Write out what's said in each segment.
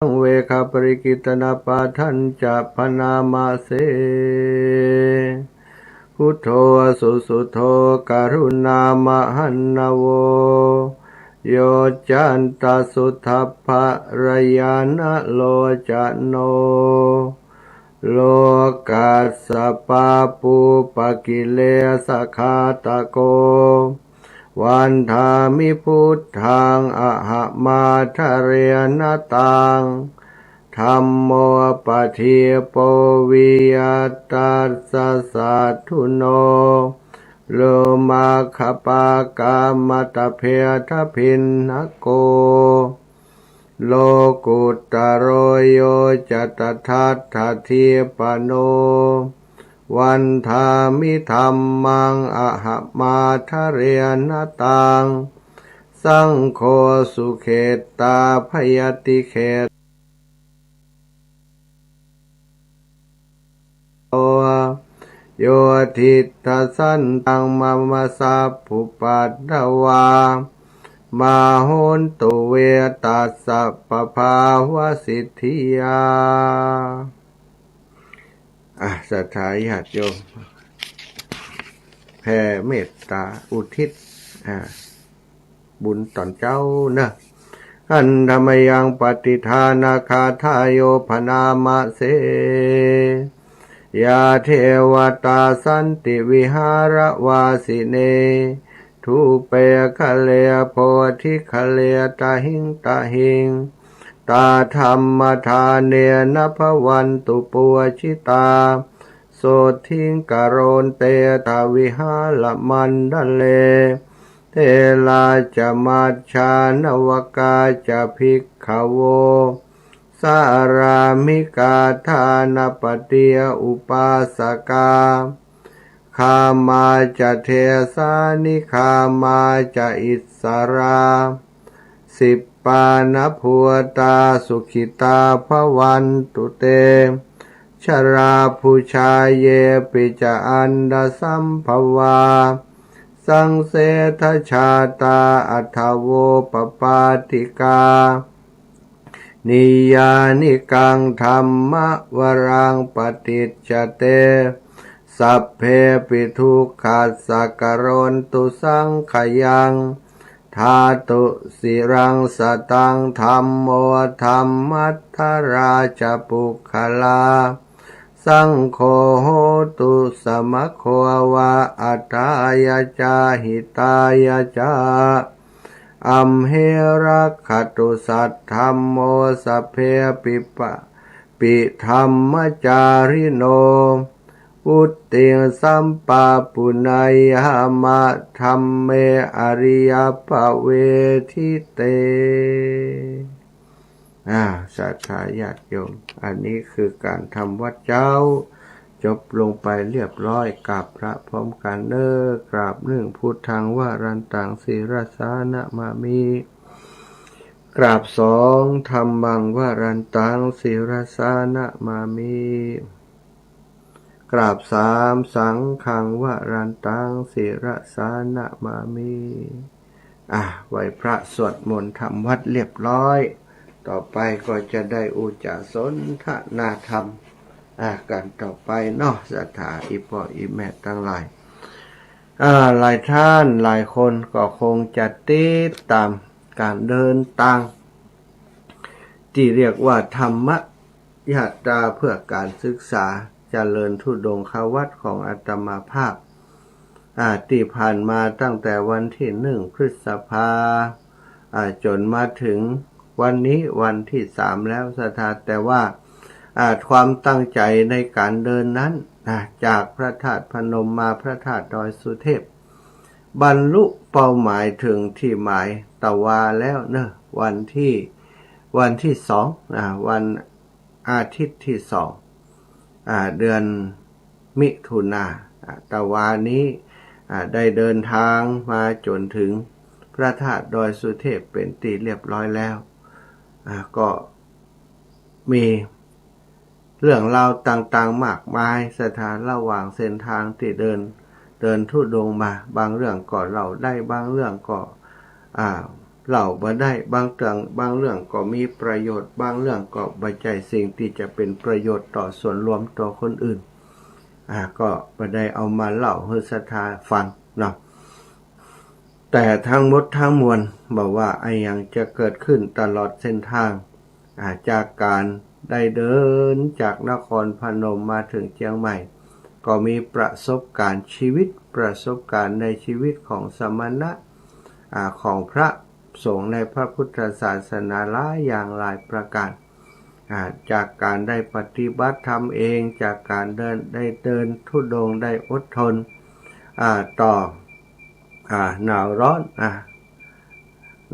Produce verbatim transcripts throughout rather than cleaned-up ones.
ง เวขปริกิตตนปาทัญจะ ภะนามะเส พุทโธ สุสุโธ กรุณามหันณโว โยจันตสุทัพพะระยาณโลจโน โลกัสสปาปูปกิเลสฆาตโก วันทามิพุทธัง อะหะมาทะเรนะตัง ธัมโมปะทีปโป วิยะตัสสะสัตถุโน โลมาคปากามะตะเภทะพิณหโก โลกุตตะโร โยจะตะทัตถะทีปะโน วันทามิธัมมัง อะหะมาทะเรนะตัง สังโฆ สุเขตตาภยติเขตโต โยทิฏฐะสันตัง มะมะ สัพพุปัตตะวา มาโหนตุ เวตัสสะปะภาวะสิทธิยา อ่ะ ศรัทธาญาติโยม แผ่เมตตาอุทิศ อ่า บุญต๋อนเจ้าเนาะ หันทะมะยัง ปะติทานะคาถาโย ภะนามะเส ยาเทวะตา สันติวิหาระวาสิเน ทูเปคะเล โพธิคะเล ตะหิง ตะหิง ตาธัมมะทาเนนะ ภะวันตุ ปูจิตา โสตถิง กะโรนเต ตะวิหาระมันดะเล เถราจะ มัจจานะวะกาจะ ภิกขะโว สารามิกา ทานะปะติยะ อุปาสกา คามาจะ เทสานิ คามาจะ อิสสะรา สิปปานะภูตา สุขิตา ภะวันตุเต ชราปุชา เยปิจะ อันดะสัมภวา สังเสทะชาตา อัทธะโวปปาติกา นิยานิกัง ธัมมะวะรัง ปะติจจะเต สัพเพปิ ทุกขัสสะ กะโรนตุ สังขะยัง ทาตุ สิรังสะตัง ธัมโม ธัมมัตถะราชะปุคคะลา สังโฆ โหตุ สะมะโควะ อัตถายะจา หิตายะจา อัมเหรักขะตุ สัทธัมโม สัพเพปิปะ ปิธัมมะจาริโน วุตติง สัมปาปุเนยยามะ ธัมเม อริยปะเวทิเต อ่า ศรัทธาญาติโยม อันนี้คือการทำวัตรเจ๊า จบลงไปเรียบร้อย กราบพระพร้อมกั๋นเน้อ กราบนึ่ง พุทธังวะรันตัง ศิรสานะมามิ กราบสอง ธัมมังวะรันตัง ศิรสานะมามิ กราบสาม สังฆังวะรันตัง ศิรสานะมามิ อ่ะ ไหว้พระสวดมนต์ทำวัตรเรียบร้อย ต่อไปก็จะได้อุจจาสนทนาธรรม อ่ะ กั๋นต่อไปเนาะ ศรัทธาอี่ป้ออี่แม่ตังหลาย อ่า หลายท่านหลายคนก็คงจะติดต๋ามก๋านเดินตาง ตี้เรียกว่าธรรมยาตราเพื่อก๋านศึกษาเจริญธุดงควัตรของอาตมาภาพ อ่า ตี้ผ่านมาตั้งแต่วันตี้หนึ่งพฤษภา อ่า จ๋นมาเถิงวันนี้วันตี้สามแล้ว ศรัทธา แต่ว่า อ่า ความตั้งใจ๋ในก๋านเดินนั้น อ่า จากพระธาตุพนมมาพระธาตุดอยสุเทพ บรรลุเป้าหมายเถิงตี้หมายตะวาแล้วเนาะ วันตี้ วันตี้สอง อ่า วันอาทิตย์ตี้สอง อ่า เดือนมิถุนา อ่า ตะวานี้ อ่า ได้เดินตางมาจ๋นเถิงพระธาตุดอยสุเทพเป๋นตี้เรียบร้อยแล้ว อ่า ก็มีเรื่องราวต่างๆ มากมาย ศรัทธา ระหว่างเส้นตางตี้เดิน เดินธุดงค์มา บางเรื่องก็เล่าได้ บางเรื่องก็ อ่า เล่าบ่ได้ บางเรื่อง บางเรื่องก็มีประโยชน์ บางเรื่องก็บ่ใจ้สิ่งตี้จะเป๋นประโยชน์ต่อส่วนรวมต่อคนอื่น อ่า ก็บ่ได้เอามาเล่าหื้อศรัทธาฟังเนาะ แต่ทั้งหมดทั้งมวล บ่ว่าอะหยังจะเกิดขึ้นตลอดเส้นทาง อ่า จากก๋านได้เดินจากนครพนมมาเถิงเจียงใหม่ ก็มีประสบก๋ารณ์ชีวิต ประสบก๋ารณ์ในชีวิตของสมณะ อ่า ของพระสงฆ์ในพระพุทธศาสนาหลายอย่างหลายประก๋าร อ่า จากก๋านได้ปฏิบัติธรรมเอง จากก๋านเดิน ได้เดินธุดงค์ ได้อดทน อ่า ต่อ อ่า หนาวฮ้อน อ่า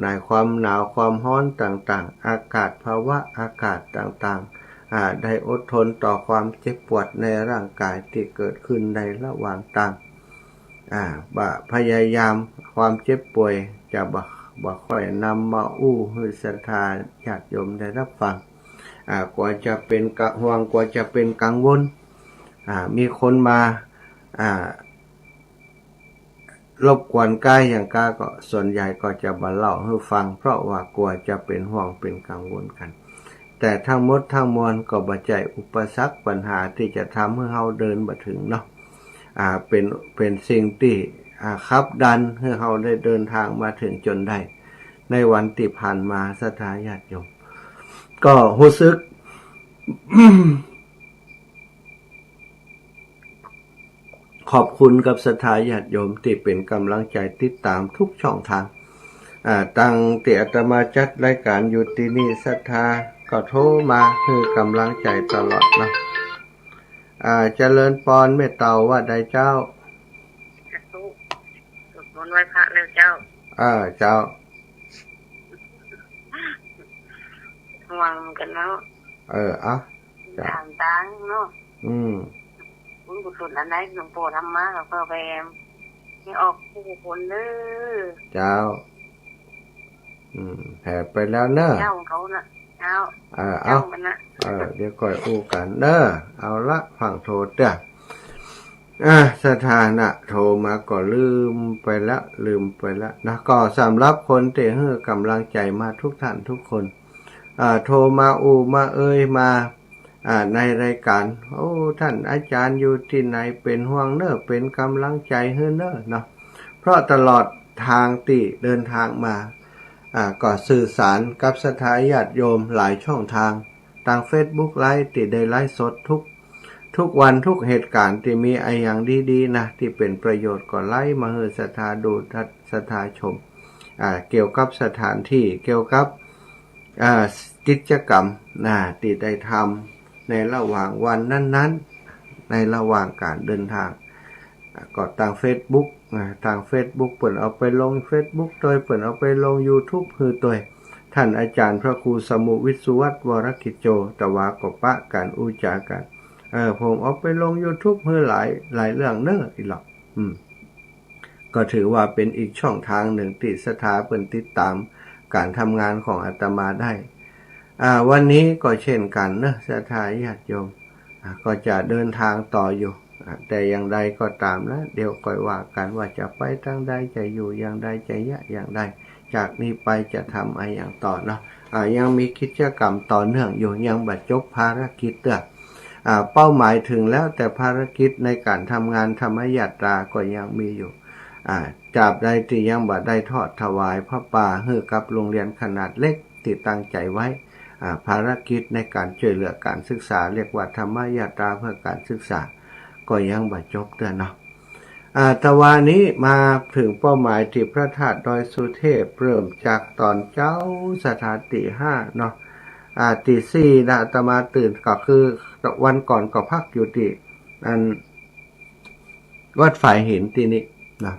ในความหนาวความฮ้อนต่างๆ อากาศ ภาวะอากาศต่างๆ อ่า ได้อดทนต่อความเจ็บปวดในร่างก๋ายตี้เกิดขึ้นในระหว่างตาง อ่า บ่า พยายาม ความเจ็บป่วยจะบ่ บ่ค่อยนำมาอู้หื้อศรัทธาญาติโยมได้ฮับฟัง อ่า กั๋วจะเป๋นกะ ห่วง กั๋วจะเป๋นกังวล อ่า มีคนมา อ่า รบกวนก้าอย่างก้าก็ส่วนใหญ่ก็จะบ่เล่าหื้อฟัง เพราะว่ากั๋วจะเป๋นห่วงเป๋นกังวลกั๋น แต่ทั้งหมดทั้งมวลก็บ่ใจ้อุปสรรคปัญหาตี้จะทำหื้อเฮาเดินบ่เถิงเนาะ อ่า เป๋น เป๋นสิ่งตี้ อ่า ขับดันหื้อเฮาได้เดินตางมาเถิงจ๋นได้ ในวันตี้ผ่านมาศรัทธาญาติโยม ก็ฮู้สึก ขอบคุณกับศรัทธาญาติโยมตี้เป๋นก๋ำลังใจ๋ติดต๋ามทุกช่องตาง อ่า ตั้งแต่อาตมาจัดรายก๋านอยู่ตี้นี่ ศรัทธาก็โทรมาหื้อก๋ำลังใจ๋ตลอดนะ อ่า เจริญปอนแม่เต่า ว่าใดเจ้า สาธุ สวดมนต์ไหว้พระแล้วเจ้า อ่า เจ้า ห่วงกั๋นเนาะ เออ อ่ะ เจ้า ต๋ามตางเนาะ อืม บุญกุศลอันใดหลวงปู่ทำมาก็เพื่อแผ่ให้ออกกู้คนเน้อ เจ้า อืม แผ่ไปแล้วเน้อ เจ้าของเขาน่ะ เจ้า เออ เอ้า เจ้ามันน่ะ เออ เดี๋ยวก่อยอู้กั๋นเน้อ เอาละ ฟั่งโทรเต๊อะ อ่ะ ศรัทธาน่ะ โทรมาก็ลืมไปละ ลืมไปละนะ ก็สำหรับคนตี้หื้อก๋ำลังใจ๋มาทุกท่านทุกคน อ่า โทรมาอู้มาเอยมา อ่า ในรายก๋าน โอ้ ท่านอาจ๋ารย์อยู่ตี้ไหน เป๋นห่วงเน้อ เป๋นก๋ำลังใจ๋หื้อเน้อเนาะ เพราะตลอดตางตี้เดินตางมา อ่า ก็สื่อสารกับศรัทธาญาติโยมหลายช่องตาง ตางเฟซบุ๊กไลฟ์ตี้ได้ไลฟ์สดทุก ทุกวัน ทุกเหตุก๋ารณ์ตี้มีอะหยังดีๆ นะ ตี้เป๋นประโยชน์ก็ไลฟ์มาหื้อศรัทธาดู ศรัทธาชม อ่า เกี่ยวกับสถานตี้ เกี่ยวกับ อ่า กิจกรรม นะ ตี้ได้ทำในระหว่างวันนั้นๆ ในระหว่างก๋านเดินตาง อ่า ก็ตางเฟซบุ๊ก อ่า ตางเฟซบุ๊ก เปิ้นเอาไปลงเฟซบุ๊กตวย เปิ้นเอาไปลงยูทูบหื้อตวย ท่านอาจ๋ารย์พระครูสมุห์วิศวัตร วรกิจโจ ตะวาก็ปะกั๋นอู้จ๋ากั๋น เออ ผมเอาไปลงยูทูบหื้อหลาย หลายเรื่องเน้อ อีหลอก อืม ก็ถือว่าเป๋นอีกช่องตางนึ่งตี้ศรัทธาเปิ้นติดต๋ามก๋านทำงานของอาตมาได้ อ่า วันนี้ก็เช่นกั๋นเนาะ ศรัทธาญาติโยม อ่า ก็จะเดินตางต่ออยู่ อ่า แต่อย่างใดก็ต๋ามนะ เดี๋ยวก่อยว่ากั๋นว่าจะไปตางใด จะอยู่อย่างใด จะเยียะอย่างใด จากนี้ไปจะทำอะหยังต่อเนาะ อ่า ยังมีกิจกรรมต่อเนื่องอยู่ ยังบ่จบภารกิจเตื้อ อ่า เป้าหมายเถิงแล้ว แต่ภารกิจในก๋านทำงานธรรมยาตราก็ยังมีอยู่ อ่า ตราบใดตี้ยังบ่ได้ทอดถวายผ้าป่าหื้อกับโรงเรียนขนาดเล็กตี้ตั้งใจ๋ไว้ อ่า ภารกิจในก๋านจ้วยเหลือก๋านศึกษา เรียกว่าธรรมยาตราเพื่อการศึกษา ก็ยังบ่จบเตื้อเนาะ อ่า ตะวานี้มาเถิงเป้าหมายตี้พระธาตุดอยสุเทพ เริ่มจากต๋อนเจ๊า ศรัทธา ตี๋ห้าเนาะ อ่า ตี๋สี่นะ อาตมาตื่น ก็คือวันก่อนก็พักอยู่ตี้ อัน วัดฝายหินตี้นี่นะ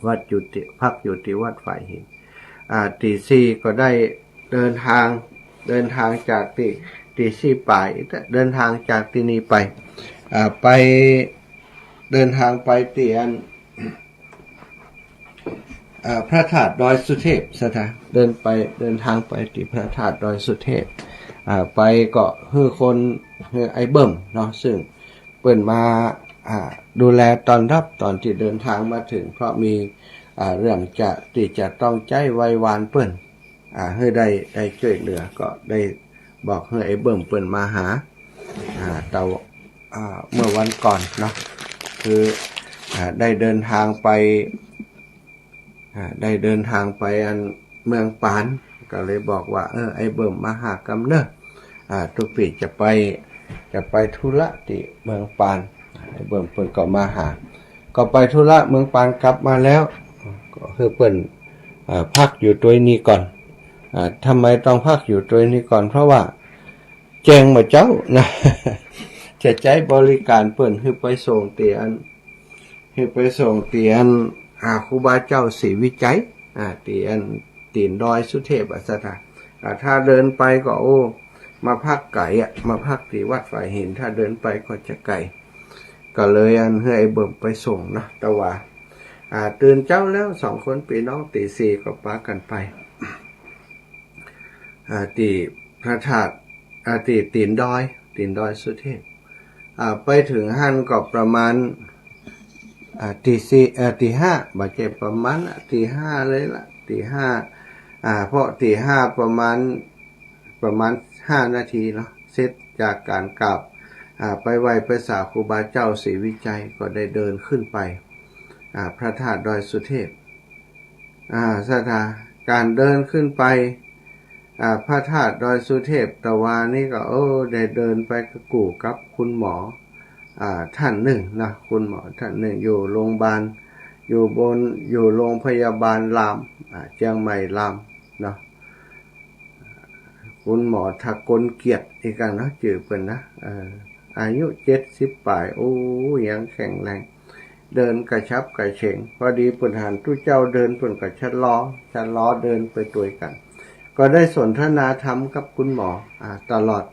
วัดอยู่ตี้ พักอยู่ตี้วัดฝายหิน อ่า ตี๋สี่ก็ได้เดินตาง เดินตางจากตี้ ตี๋สี่ป๋าย เดินตางจากตี้นี่ไป อ่า ไป เดินตางไปตี้อัน อ่า พระธาตุดอยสุเทพ ศรัทธา เดินไป เดินตางไปตี้พระธาตุดอยสุเทพ อ่า ไปก็หื้อคน หื้อไอ้เบิ่มเนาะ ซึ่งเปิ้นมา อ่า ดูแลต้อนรับต๋อนตี้เดินตางมาเถิง เพราะมี อ่า เรื่องจะ ตี้จะต้องใจ๊ไหว้วานเปิ้น อ่า หื้อได้ ได้จ้วยเหลือ ก็ได้บอกหื้อไอ้เบิ่มเปิ้นมาหา อ่า แต่ อ่า เมื่อวันก่อนเนาะ คือ อ่า ได้เดินทางไป อ่า ได้เดินทางไปอันเมืองปาน ก็เลยบอกว่า เออ ไอ้เบิ่มมาหากำเน่อ อ่า ตุ๊ปี้จะไป จะไปธุระตี้เมืองปาน ไอ้เบิ่มเปิ้นก็มาหา ก็ไปธุระเมืองปานกลับมาแล้ว ก็หื้อเปิ้น อ่า พักอยู่ตวยนี้ก่อน อ่า ทำไมต้องพักอยู่ตวยนี้ก่อน เพราะว่า แจ้งบ่าเจ๊านะ จะใจ๊บริการเปิ้น หื้อไปส่งตี้อัน หื้อไปส่งตี้อัน อ่า ครูบาเจ้าศรีวิชัย อ่า ตี้อัน ตี๋นดอยสุเทพอะ ศรัทธา อ่า ถ้าเดินไปก็ โอ้ มาพักไก๋อะ มาพักตี้วัดฝายหิน ถ้าเดินไปก็จะไก๋ ก็เลยอันหื้อไอ้เบิ่มไปส่งนะ แต่ว่า อ่า ตื่นเจ๊าแล้ว สองคนปี้น้อง ตี๋สี่ก็ปากั๋นไป อ่า ตี้พระธาตุ อ่า ตี้ตี๋นดอย ตี๋นดอยสุเทพ อ่า ไปเถิงหั้นก็ประมาณ อ่า ตี๋สี่ เอ่อ ตี๋ห้า บ่ใจ้ประมาณอะ ตี๋ห้าเลยละ ตี๋ห้า อ่า เพราะตี๋ห้าประมาณ ประมาณห้านาทีเนาะ เสร็จจากก๋านกราบ อ่า ไปไหว้ไปสาครูบาเจ้าศรีวิชัย ก็ได้เดินขึ้นไป อ่า พระธาตุดอยสุเทพ อ่า ศรัทธา ก๋านเดินขึ้นไป อ่า พระธาตุดอยสุเทพ ตะวานี้ก็ โอ้ ได้เดินไปกู้กับคุณหมอ อ่า ท่านนึ่งนะ คุณหมอท่านนึ่ง อยู่โรงบาล อยู่บน อยู่โรงพยาบาลราม อ่า เจียงใหม่รามเนาะ คุณหมอถกลเกียรติ อีกอันเนาะ จื้อเปิ้นนะ เออ อายุเจ็ดสิบป๋าย โอ้ ยังแข็งแรง เดินกระฉับกระเฉง พอดีเปิ้นหันตุ๊เจ้าเดิน เปิ้นก็ชะลอ ชะลอเดินไปตวยกั๋น ก็ได้สนทนาธรรมกับคุณหมอ อ่า ตลอด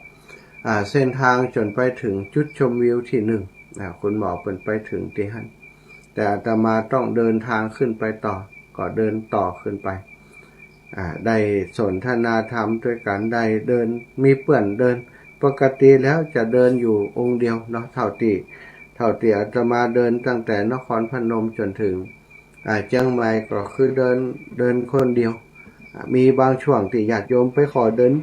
อ่า เส้นทางจ๋นไปเถิงจุดชมวิวตี้นึ่ง อ่า คุณหมอเปิ้นไปเถิงตี้หั้น แต่อาตมาต้องเดินทางขึ้นไปต่อ ก็เดินต่อขึ้นไป อ่า ได้สนทนาธรรมตวยกั๋น ได้เดิน มีเปื้อนเดิน ปกติแล้วจะเดินอยู่องค์เดียวเนาะ เต้าตี้ เต้าตี้อาตมาเดินตั้งแต่นครพนมจ๋นเถิง อ่า เจียงใหม่ก็คือเดิน เดินคนเดียว อ่า มีบางช่วงตี้ญาติโยมไปขอเดิน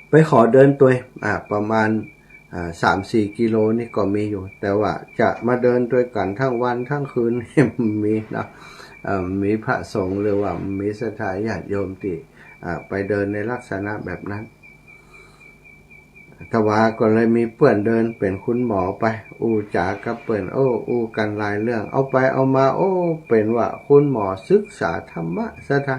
ไปขอเดินตวย อ่า ประมาณ อ่า สามสี่กิโลนี่ก็มีอยู่ แต่ว่าจะมาเดินตวยกั๋นทั้งวันทั้งคืน มีนะ เอ่อ มีพระสงฆ์หรือว่ามีศรัทธาญาติโยมตี้ อ่า ไปเดินในลักษณะแบบนั้น ตะวาก็เลยมีเปื้อนเดินเป๋นคุณหมอไป อู้จ๋ากับเปิ้น โอ้ อู้กั๋นหลายเรื่อง เอาไปเอามา โอ้ เป๋นว่าคุณหมอศึกษาธรรมะ ศรัทธา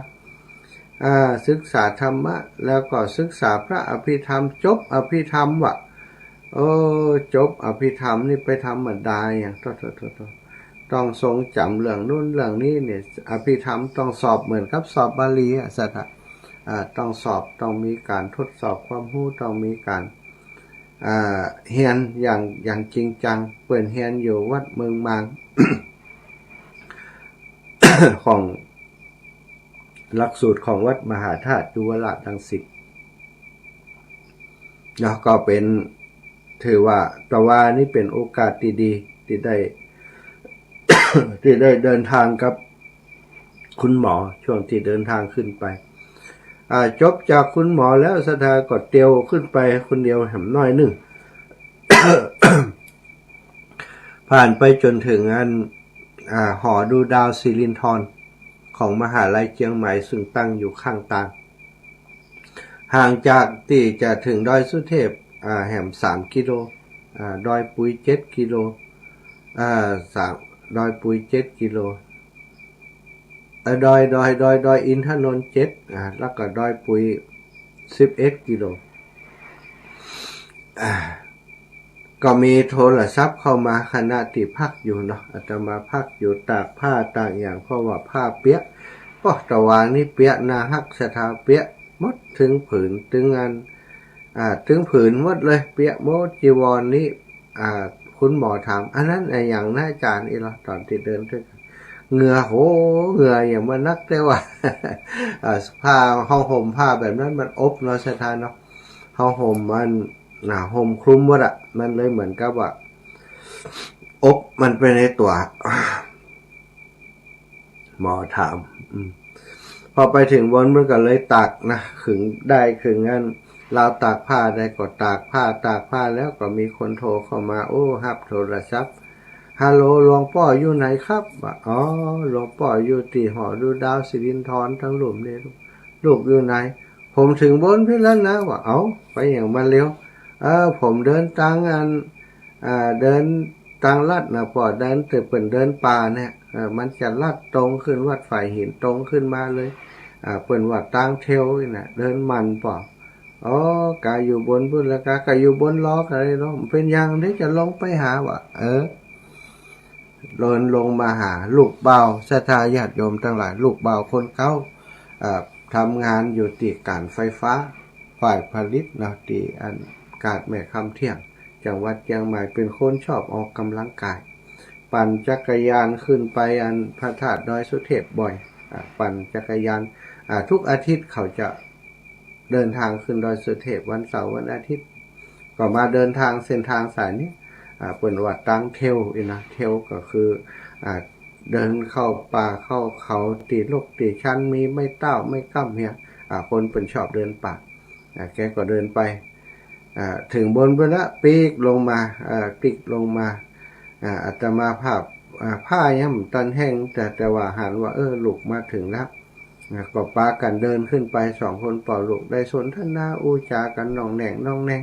อ่า ศึกษาธรรมะ แล้วก็ศึกษาพระอภิธรรม จบอภิธรรมว่ะ โอ้ จบอภิธรรมนี่ไปธรรมดาหยัง โธ่ โธ่ โธ่ โธ่ ต้องทรงจ๋ำเรื่องนู้นเรื่องนี้เนี่ย อภิธรรมต้องสอบเหมือนกับสอบบาลีอะ ศรัทธา อ่า ต้องสอบ ต้องมีก๋านทดสอบความฮู้ ต้องมีก๋าน อ่า เฮียนอย่าง อย่างจริงจัง เปิ้นเฮียนอยู่วัดเมืองมาง ของหลักสูตรของวัดมหาธาตุจุฬารังสิต แล้วก็เป๋น ถือว่า ตะวานี้เป๋นโอกาสตี้ดี ตี้ได้ ตี้ได้เดินทางกับคุณหมอ ช่วงตี้เดินทางขึ้นไป อ่า จบจากคุณหมอแล้ว ศรัทธาก็เตียวขึ้นไปคนเดียวแหมหน้อยนึ่ง ผ่านไปจ๋นเถิงอัน อ่า หอดูดาวสิรินธรของมหาลัยเจียงใหม่ ซึ่งตั้งอยู่ข้างตาง ห่างจากตี้จะเถิงดอยสุเทพ อ่า แหมสามกิโล อ่า ดอยปุยเจ็ดกิโล อ่า สาม ดอยปุยเจ็ดกิโล เอ่อ ดอย ดอย ดอย ดอยอินทนนท์เจ็ด อ่า แล้วก็ดอยปุยสิบเอ็ดกิโล อ่า ก็มีโทรศัพท์เข้ามาขณะตี้พักอยู่เนาะ อาตมาพักอยู่ตากผ้าตากหยัง เพราะว่าผ้าเปียก โอ้ ตะวานี้เปียกหน้าฮัก ศรัทธา เปียกหมด ตึงผืน ตึงอัน อ่า ตึงผืนหมดเลย เปียกหมด จีวรนี้ อ่า คุณหมอถาม อันนั้นอะหยังนะอาจ๋ารย์ อี้ลอ ต๋อนตี้เดินตวยกั๋น เหงื่อ โห เหงื่อหยังมันนักแต๊วะ อ่า ผ้า เฮาห่มผ้าแบบนั้นมันอบเนาะ ศรัทธาเนาะ เฮาห่มมัน อ่า ห่มคลุมหมดอะ มันเลยเหมือนกับว่า อบมันไปในตั๋ว หมอถาม อืม พอไปเถิงบนมันก็เลยตากนะ ขึงด้ายขึงอันราวตากผ้าได้ก็ตากผ้า ตากผ้าแล้วก็มีคนโทรเข้ามา โอ้ ฮับโทรศัพท์ ฮัลโหล หลวงป้ออยู่ไหนครับ ว่า อ๋อ หลวงป้ออยู่ตี้หอดูดาวสิรินธรตังลุ่มนี่ ลูกอยู่ไหน ผมเถิงบนปี้แล้วนะ ว่า เอ้า ไปหยังมาเร็ว เออ ผมเดินตางอัน อ่า เดินตางลัดนะป้อ เดิน แต่เปิ้นเดินป่าเนี่ย เออ มันจะลัดตรงขึ้นวัดฝายหิน ตรงขึ้นมาเลย อ่า เปิ้นว่าตางเทรลนี่นะ เดินมันป้อ อ๋อ กาอยู่บนปุ้นละกา กาอยู่บนลอ กาเลยลอ เป๋นหยัง เดี๋ยวจะลงไปหา ว่า เออ เดินลงมาหา ลูกบ่าว ศรัทธาญาติโยมตังหลาย ลูกบ่าวคนเก่า อ่า ทำงานอยู่ตี้ก๋านไฟฟ้า ฝ่ายผลิตเนาะ ตี้อันกาดแม่คำเที่ยง จังหวัดเจียงใหม่ เป๋นคนชอบออกก๋ำลังกาย ปั่นจักรยานขึ้นไปอันพระธาตุดอยสุเทพบ่อย อ่า ปั่นจักรยาน อ่า ทุกอาทิตย์เขาจะเดินทางขึ้นดอยสุเทพ วันเสาร์วันอาทิตย์ ก็มาเดินทางเส้นทางสายนี้ อ่า เปิ้นว่าตางเทรลนี่นะ เทรลก็คือ อ่า เดินเข้าป่าเข้าเขา ตี้รกตี้ชัน มีไม้เต้าไม้ก้ำเนี่ย อ่า คนเปิ้นชอบเดินป่า อ่า แกก็เดินไป อ่า เถิงบนปุ้นละ ปิ๊กลงมา อ่า ปิ๊กลงมา อ่า อาตมาภาพ อ่า ผ้ายังบ่ตันแห้ง แต่ แต่ว่าหันว่า เออ ลูกมาเถิงแล้ว อ่า ก็ปากั๋นเดินขึ้นไป สองคนป้อลูก ได้สนทนาอู้จ๋ากั๋นน่องแน่งน่องแน่ง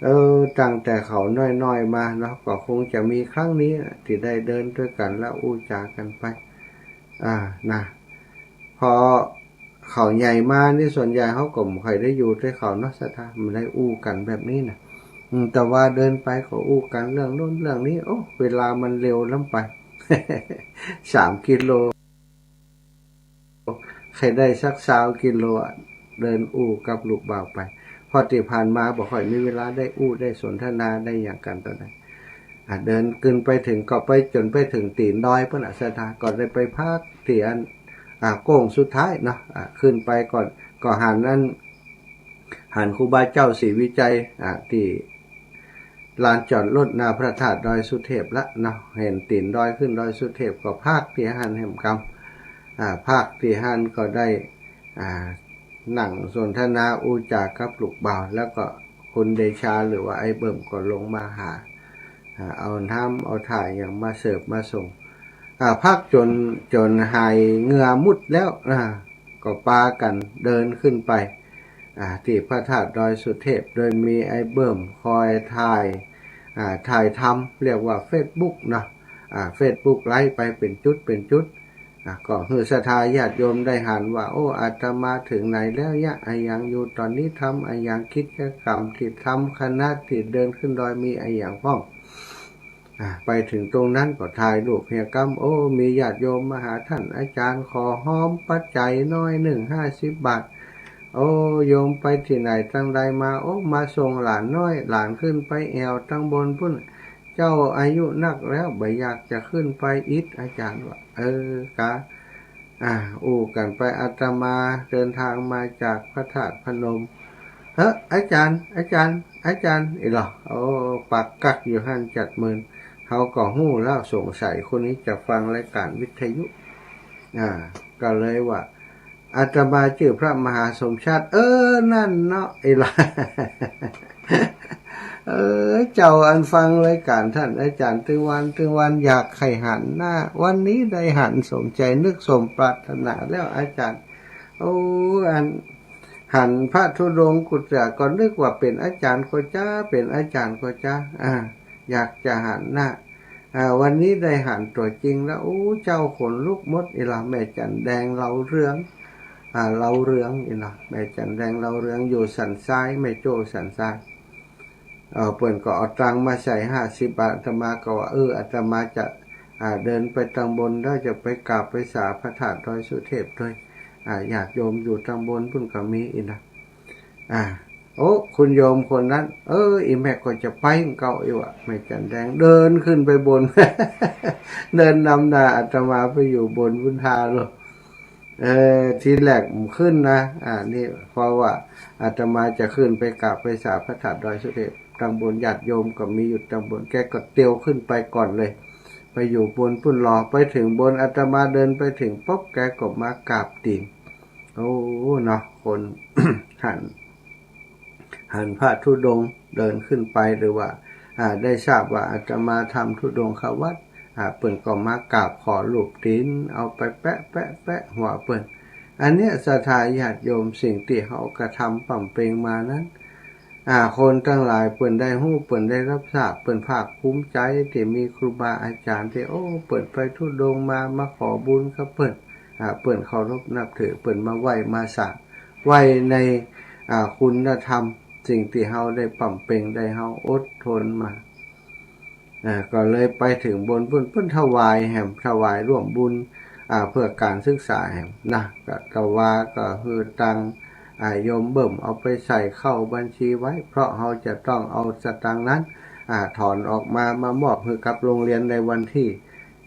เออ ตั้งแต่เขาน้อยๆ มาเนาะ ก็คงจะมีครั้งนี้ตี้ได้เดินตวยกั๋นแล้วอู้จ๋ากั๋นไป อ่า นะ พอเขาใหญ่มานี่ ส่วนใหญ่เขาก็บ่ค่อยได้อยู่ตวยเขาเนาะ ศรัทธา บ่ได้อู้กั๋นแบบนี้นะ อืม แต่ว่าเดินไปก็อู้กั๋นเรื่องโน้นเรื่องนี้ โอ้ เวลามันเร็วล้ำไป สามกิโล ใค่ได้สักซาวกิโลอะ เดินอู้กับลูกบ่าวไป เพราะตี้ผ่านมาบ่ค่อยมีเวลาได้อู้ได้สนทนาได้หยังกั๋นเต้าใด อ่ะ เดินขึ้นไปเถิง ก็ไปจ๋นไปเถิงตี๋นดอยปุ้นน่ะ ศรัทธา ก็ได้ไปพักตี้อัน อ่ะ โค้งสุดท้ายเนาะ อ่ะ ขึ้นไปก่อน ก็หันอัน หันครูบาเจ้าศรีวิชัย อ่ะ ตี้ลานจอดรถหน้าพระธาตุดอยสุเทพละเนาะ หันตี๋นดอยขึ้นดอยสุเทพ ก็พักตี้หั้นแหมกำ อ่า พักตี้หั้นก็ได้ อ่า นั่งสนทนาอู้จ๋ากับลูกบ่าว แล้วก็คุณเดชาหรือว่าไอ้เบิ่มก็ลงมาหา อ่า เอาน้ำเอาถ่ายหยังมาเสิร์ฟมาส่ง อ่า พักจ๋น จ๋นหายเหงื่อหมดแล้ว อ่า ก็ปากั๋นเดินขึ้นไป อ่า ตี้พระธาตุดอยสุเทพ โดยมีไอ้เบิ่มคอยถ่าย อ่า ถ่ายทำ เรียกว่าเฟซบุ๊กเนาะ อ่า เฟซบุ๊กไลฟ์ไปเป๋นจุดเป๋นจุด อ่ะ ก็หื้อศรัทธาญาติโยมได้หันว่า โอ้ อาตมาเถิงไหนแล้วยะ อะหยังอยู่ต๋อนนี้ ทำอะหยัง กิจกรรมตี้ทำ คณะตี้เดินขึ้นดอยมีอะหยังพ่อง อ่ะ ไปเถิงตรงนั้นก็ถ่ายรูปเฮียกำ โอ้ มีญาติโยมมาหาต้านอาจ๋ารย์ ขอฮอมปัจจัยหน้อยนึ่ง ห้าสิบบาท โอ้ โยมไปตี้ไหนตังใดมา โอ้ มาส่งหลานน้อย หลานขึ้นไปแอ่วตังบนปุ้น เจ้าอายุนักแล้ว บ่อยากจะขึ้นไปอิด อาจ๋ารย์ว่า เออ กา อ่า อู้กั๋นไป อาตมาเดินทางมาจากพระธาตุพนม เฮ้อ อาจ๋ารย์ อาจ๋ารย์ อาจ๋ารย์ อี้ลอ โอ้ ปักกั๊กอยู่หั้นจัดเมิน เฮาก็ฮู้แล้ว สงสัยคนนี้จะฟังรายก๋านวิทยุ อ่า ก็เลยว่า อาตมาจื้อพระมหาสมชาติ เออ นั่นเนาะ อี้ลอ เออ เจ้าอันฟังรายก๋านต้านอาจ๋ารย์ตึงวันตึงวัน อยากใค่หันหน้า วันนี้ได้หันสมใจ๋นึกสมปรารถนาแล้วอาจ๋ารย์ โอ้ อันหันพระธุดงค์กุฏะ ก็นึกว่าเป๋นอาจ๋ารย์ก็จา เป๋นอาจ๋ารย์ก็จา อ่า อยากจะหันหน้า อ่า วันนี้ได้หันตั๋วจริงแล้ว โอ้ เจ้าขนลุกหมด อี้ลอ แม่จั๋นแดงเหลาเรือง อ่า เหลาเรือง อี้ลอ แม่จั๋นแดงเหลาเรือง อยู่สันทราย แม่โจ้สันทราย เออ เปิ้นก็เอาตังค์มาใส่ห้าสิบบาท อาตมาก็ว่า เออ อาตมาจะ อ่า เดินไปตังบนแล้ว จะไปกราบไปสาพระธาตุดอยสุเทพด้วย อ่า ญาติโยมอยู่ตังบนปุ้นก็มีอี้นะ อ่า โอ้ คุณโยมคนนั้น เออ อีแม่ก็จะไปเหมือนเก่า อี้วะ แม่จั๋นแดงเดินขึ้นไปบน เดินนำหน้าอาตมาไปอยู่บนพุทธาโลก เออ ทีแรกบ่ขึ้นนะ อ่า นี่ เพราะว่าอาตมาจะขึ้นไปกราบไปสาพระธาตุดอยสุเทพ ตังบน ญาติโยมก็มีอยู่ตังบน แกก็เตียวขึ้นไปก่อนเลย ไปอยู่บนปุ้นลอ ไปเถิงบน อาตมาเดินไปเถิงปุ๊บ แกก็มากราบตี๋น โอ้เนาะ คน หัน หันพระธุดงค์เดินขึ้นไป หรือว่า อ่า ได้ทราบว่าอาตมาทำธุดงควัตร อ่า เปิ้นก็มากราบขอลูบตี๋น เอาไปแปะแปะแปะหัวเปิ้น อันเนี้ยศรัทธาญาติโยม สิ่งตี้เฮากระทำบำเพ็ญมานั้น อ่า คนตังหลายเปิ้นได้ฮู้ เปิ้นได้รับทราบ เปิ้นภาคภูมิใจ๋ตี้มีครูบาอาจ๋ารย์ตี้ โอ้ เปิ้นไปธุดงค์มา มาขอบุญกับเปิ้น อ่า เปิ้นเคารพนับถือ เปิ้นมาไหว้มาสา ไหว้ใน อ่า คุณธรรม สิ่งตี้เฮาได้บำเพ็ญ ได้เฮาอดทนมา อ่า ก็เลยไปเถิงบนปุ้น เปิ้นถวายแหม ถวายร่วมบุญ อ่า เพื่อการศึกษาแหมนะ ก็ตะวาก็หื้อตังค์ อ่า โยมเบิ่มเอาไปใส่เข้าบัญชีไว้ เพราะเฮาจะต้องเอาสตางค์นั้น อ่า ถอนออกมา มามอบหื้อกับโรงเรียนในวันตี้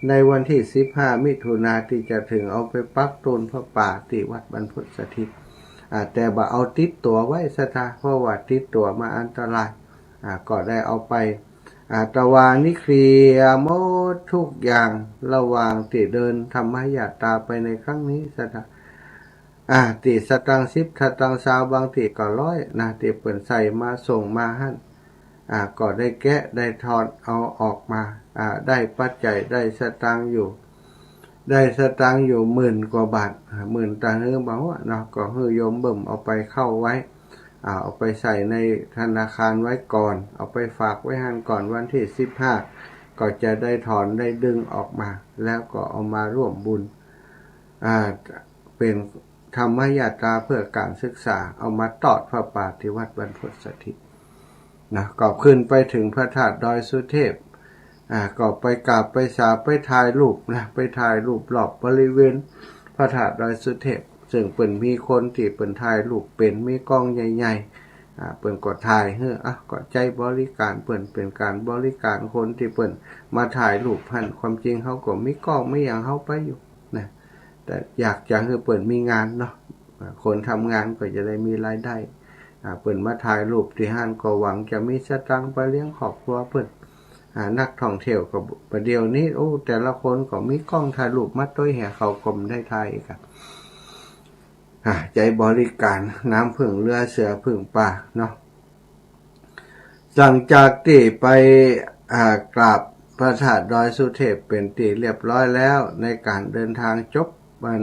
ในวันตี้สิบห้ามิถุนาตี้จะเถิง เอาไปปักต้นผ้าป่าตี้วัดบรรพตสถิต อ่า แต่บ่เอาติดตั๋วไว้ศรัทธา เพราะว่าติดตั๋วมาอันตราย อ่า ก็ได้เอาไป อ่า ตะวานี้เคลียร์หมดทุกอย่าง ระหว่างตี้เดินธรรมยาตราไปในครั้งนี้ศรัทธา อ่า ตี้สตางค์สิบ สตางค์ซาว บางตี้ก็ร้อยนะ ตี้เปิ้นใส่มาส่งมาหั้น อ่า ก็ได้แกะได้ถอนเอาออกมา อ่า ได้ปัจจัย ได้สตางค์อยู่ ได้สตางค์อยู่หมื่นกว่าบาท อ่า หมื่นตะหื้อบ่ฮู้เนาะ ก็หื้อโยมเบิ่มเอาไปเข้าไว้ อ่า เอาไปใส่ในธนาคารไว้ก่อน เอาไปฝากไว้หั้นก่อน วันตี้สิบห้าก็จะได้ถอนได้ดึงออกมา แล้วก็เอามาร่วมบุญ อ่า เป๋นธรรมยาตราเพื่อการศึกษา เอามาตอดผ้าป่าตี้วัดบรรพตสถิตนะ ก็ขึ้นไปเถิงพระธาตุดอยสุเทพ อ่า ก็ไปกราบไปสา ไปถ่ายรูปนะ ไปถ่ายรูปรอบบริเวณพระธาตุดอยสุเทพ ซึ่งเปิ้นมีคนตี้เปิ้นถ่ายรูปเป๋น มีกล้องใหญ่ๆ อ่า เปิ้นก็ถ่ายหื้อ อ่ะ ก็ใจ๊บริการเปิ้น เป๋นการบริการคนตี้เปิ้นมาถ่ายรูปหั้น ความจริงเฮาก็มีกล้องมีหยังเฮาไปอยู่นะ แต่อยากจะหื้อเปิ้นมีงานเนาะ อ่า คนทำงานก็จะได้มีรายได้ อ่า เปิ้นมาถ่ายรูปตี้หั้นก็หวังจะมีสตางค์ไปเลี้ยงครอบครัวเปิ้น อ่า นักท่องเที่ยวก็บ่าเดี่ยวนี้ โอ้ แต่ละคนก็มีกล้องถ่ายรูปมาตวยแห เขาก็บ่ได้ถ่ายอีกอะ อ่า ใจ๊บริการ น้ำผึ้งเรือเสือผึ้งป่าเนาะ หลังจากตี้ไป อ่า กราบพระธาตุดอยสุเทพเป๋นตี้เรียบร้อยแล้ว ในการเดินทางจบ มัน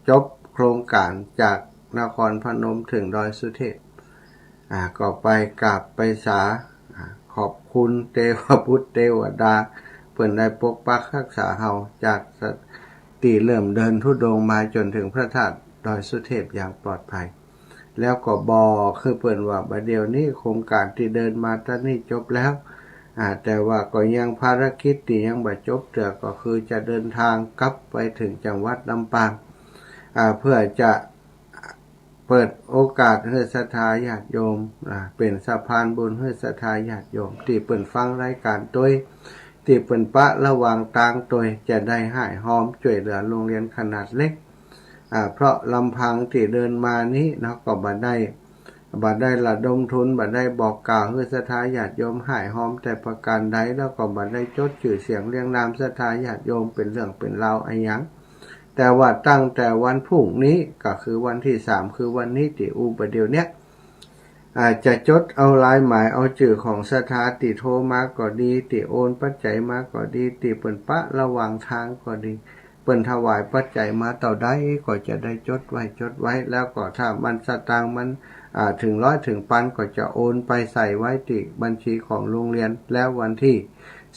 จบโครงการจากนครพนมเถิงดอยสุเทพ อ่า ก็ไปกราบไปสา อ่า ขอบคุณเตวบุตรเตวดา เปิ้นได้ปกปักฮักษาเฮาจากตี้เริ่มเดินธุดงค์มาจ๋นเถิงพระธาตุดอยสุเทพอย่างปลอดภัย แล้วก็บอกหื้อเปิ้นว่า บ่าเดี่ยวนี้โครงการตี้เดินมาตะนี้จบแล้ว อ่า แต่ว่าก็ยังภารกิจตี้ยังบ่จบเตื้อ ก็คือจะเดินทางกลับไปเถิงจังหวัดลำปาง อ่า เพื่อจะเปิดโอกาสหื้อศรัทธาญาติโยม อ่า เป๋นสะพานบุญหื้อศรัทธาญาติโยม ตี้เปิ้นฟังรายการตวย ตี้เปิ้นปะระหว่างตางตวย จะได้ฮ้ายฮอมจ้วยเหลือโรงเรียนขนาดเล็ก อ่า เพราะลำพังตี้เดินมานี้เนาะ ก็บ่ได้ บ่ได้ระดมทุน บ่ได้บอกกล่าวหื้อศรัทธาญาติโยมฮ้ายฮอมแต่ประการใด แล้วก็บ่ได้จดจื้อเสียงเรียงนามศรัทธาญาติโยมเป๋นเรื่องเป๋นราวอะหยัง แต่ว่าตั้งแต่วันพรุ่งนี้ ก็คือวันตี้สาม คือวันนี้ตี้อู้บ่าเดี่ยวเนี้ย อ่า จะจดเอาลายหมายเอาจื้อของศรัทธาตี้โทรมาก็ดี ตี้โอนปัจจัยมาก็ดี ตี้เปิ้นปะระหว่างตางก็ดี เปิ้นถวายปัจจัยมาเต้าใดก็จะได้จดไว้ จดไว้ แล้วก็ถ้ามันสตางค์มัน อ่า เถิงร้อยเถิงปันก็จะโอนไปใส่ไว้ตี้บัญชีของโรงเรียน แล้ววันตี้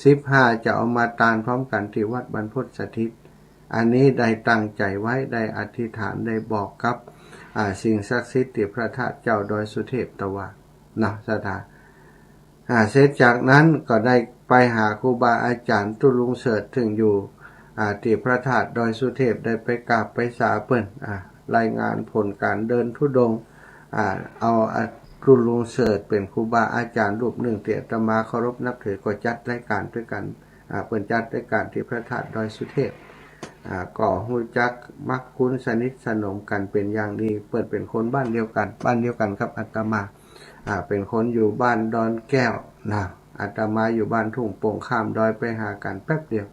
สิบห้าจะเอามาตานพร้อมกั๋นตี้วัดบรรพตสถิต อันนี้ได้ตั้งใจ๋ไว้ ได้อธิษฐาน ได้บอกกับ อ่า สิ่งศักดิ์สิทธิ์ตี้พระธาตุเจ้าดอยสุเทพตะวาเนาะศรัทธา อ่า เสร็จจากนั้นก็ได้ไปหาครูบาอาจ๋ารย์ตุ๊ลุงเสิร์ช ซึ่งอยู่ อ่า ตี้พระธาตุดอยสุเทพ ได้ไปกราบไปสาเปิ้น อ่า รายงานผลการเดินธุดงค์ อ่า เอา อ่า ตุ๊ลุงเสิร์ชเป๋นครูบาอาจ๋ารย์รูปนึ่งตี้อาตมาเคารพนับถือ ก็จัดรายการตวยกั๋น อ่า เปิ้นจัดรายการตี้พระธาตุดอยสุเทพ อ่า ก็ฮู้จักมักคุ้นสนิทสนมกั๋นเป๋นอย่างดี เปิ้นเป๋นคนบ้านเดียวกั๋น บ้านเดียวกั๋นกับอาตมา อ่า เป๋นคนอยู่บ้านดอนแก้วนะ อาตมาอยู่บ้านทุ่งโป่ง ข้ามดอยไปหากั๋นแป๊บเดียว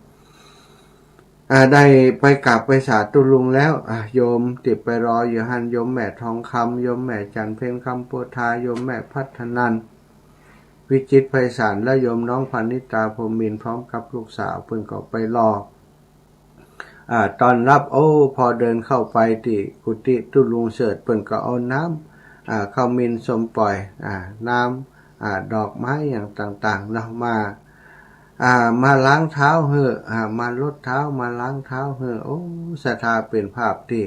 อ่า ได้ไปกราบไปสาธุลุงแล้ว อ่า โยมตี้ไปรออยู่หั้น โยมแม่ทองคำ โยมแม่จันทร์เพ็ญ คำโพธา โยมแม่พัฒนันท์ วิจิตรไพศาล และโยมน้องพนิตา พรหมมินทร์ พร้อมกับลูกสาว เปิ้นก็ไปรอ อ่า ต้อนฮับ โอ้ พอเดินเข้าไปตี้กุฏิตุ๊ลุงเสิร์ช เปิ้นก็เอาน้ำ อ่า ขมิ้นส้มป่อย อ่า น้ำ อ่า ดอกไม้อย่างต่างๆ เนาะ มา อ่า มาล้างเท้าหื้อ อ่า มาลดเท้า มาล้างเท้าหื้อ โอ้ ศรัทธา เป๋นภาพตี้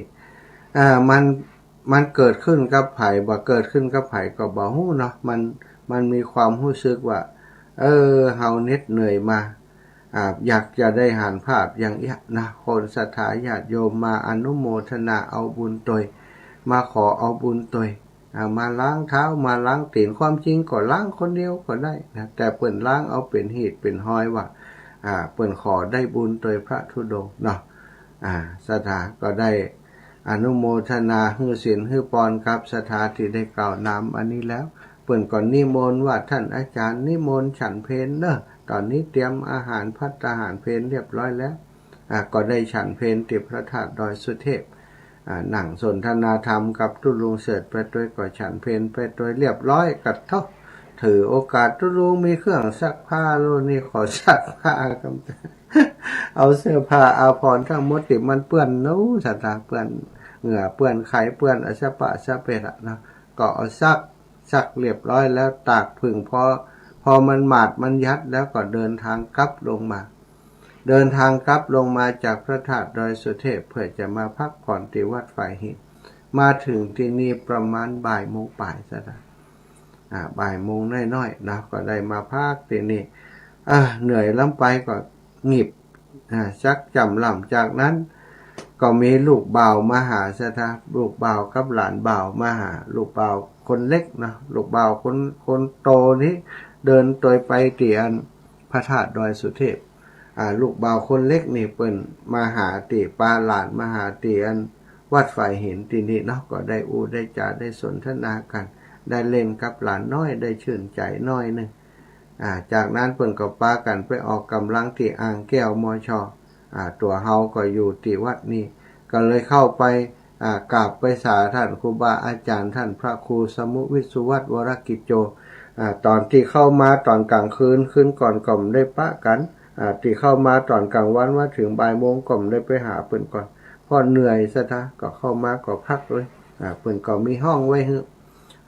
อ่า มัน มันเกิดขึ้นกับใผ บ่เกิดขึ้นกับใผก็บ่ฮู้เนาะ มัน มันมีความฮู้สึกว่า เออ เฮาเหน็ดเหนื่อยมา อ่า อยากจะได้หันภาพอย่างเอี้ยนะ คนศรัทธาญาติโยมมาอนุโมทนาเอาบุญตวย มาขอเอาบุญตวย อ่า มาล้างเท้า มาล้างตี๋น ความจริงก็ล้างคนเดียวก็ได้นะ แต่เปิ้นล้างเอาเป๋นหีดเป๋นฮอยว่า อ่า เปิ้นขอได้บุญตวยพระธุดงค์เนาะ อ่า ศรัทธาก็ได้อนุโมทนาหื้อศีลหื้อปอนกับศรัทธาตี้ได้กล่าวนามอันนี้แล้ว เปิ้นก็นิมนต์ว่า ท่านอาจารย์นิมนต์ฉันเพลเนาะ ต๋อนนี้เตรียมอาหารภัตตาหารเพลเรียบร้อยแล้ว อ่า ก็ได้ฉันเพลตี้พระธาตุดอยสุเทพ อ่า นั่งสนทนาธรรมกับตุ๊ลุงเสิร์ชไปตวย ก็ฉันเพลไปตวยเรียบร้อย กระทั่งถือโอกาสตุ๊ลุงมีเครื่องซักผ้าโลนี่ ขอซักผ้าครับ เอาเสื้อผ้าอาภรณ์ทั้งหมดตี้มันเปื้อน โอ้ ศรัทธา เปื้อนเหงื่อ เปื้อนไข เปื้อนอะสะปะสะเปะอะเนาะ ก็เอาซัก ซักเรียบร้อยแล้ว ตากผึ่ง พอ พอมันหมาดมันยัดแล้วก็เดินทางกลับลงมา เดินทางกลับลงมาจากพระธาตุดอยสุเทพ เพื่อจะมาพักผ่อนตี้วัดฝายหิน มาถึงตี้นี่ประมาณบ่ายโมงป๋ายศรัทธา อ่า บ่ายโมงน้อยๆ นะ ก็ได้มาพักตี้นี่ อ่า เหนื่อยล้ำไปก็ หงิบ อ่า ซักจ้ำล่ำ จากนั้นก็มีลูกบ่าวมาหาศรัทธา ลูกบ่าวกับหลานบ่าวมาหา ลูกบ่าวคนเล็กนะ ลูกบ่าวคน คนโตนี้เดินตวยไปตี้อันพระธาตุดอยสุเทพ อ่า ลูกบ่าวคนเล็กนี่เปิ้นมาหาตี้ ปาหลานมาหาตี้อันวัดฝายหินตี้นี่เนาะ ก็ได้อู้ได้จ๋าได้สนทนากั๋น ได้เล่นกับหลานน้อย ได้ชื่นใจ๋น้อยนึ่ง อ่า จากนั้นเปิ้นก็ปากั๋นไปออกก๋ำลังตี้อ่างแก้ว มช. อ่า ตั๋วเฮาก็อยู่ตี้วัดนี่ ก็เลยเข้าไป อ่า กราบไปสาท่านครูบาอาจ๋ารย์ ท่านพระครูสมุวิศวัตร วรกิจโจ อ่า ต๋อนตี้เข้ามาต๋อนก๋างคืน คืนก่อนก็บ่ได้ปะกั๋น อ่า ตี้เข้ามาต๋อนก๋างวัน มาเถิงบ่ายโมงก็บ่ได้ไปหาเปิ้นก่อน เพราะเหนื่อยศรัทธา ก็เข้ามาก็พักเลย อ่า เปิ้นก็มีห้องไว้หื้อ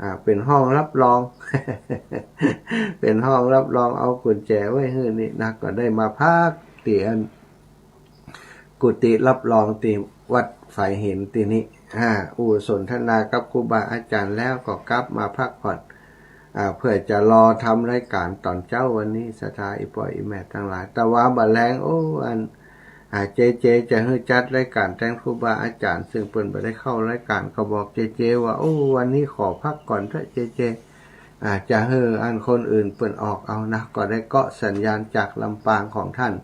อ่า เป๋นห้องรับรอง เป๋นห้องรับรอง เอากุญแจไว้หื้อนี่นะ ก็ได้มาพักตี้อันกุฏิรับรองตี้วัดฝายหินตี้นี่ อ่า อู้สนทนากับครูบาอาจ๋ารย์แล้วก็กลับมาพักผ่อน อ่า เพื่อจะรอทำรายก๋านต๋อนเจ๊าวันนี้ ศรัทธาอี่ป้ออี่แม่ตังหลาย แต่ว่าบ่าแลง โอ้ อัน อ่า เจเจ จะหื้อจัดรายก๋านแตงครูบาอาจ๋ารย์ ซึ่งเปิ้นบ่ได้เข้ารายก๋าน ก็บอกเจเจว่า โอ้ วันนี้ขอพักก่อนเต๊อะเจเจ อ่า จะหื้ออันคนอื่นเปิ้นออกเอานะ ก็ได้เกาะสัญญาณจากลำปางของท่าน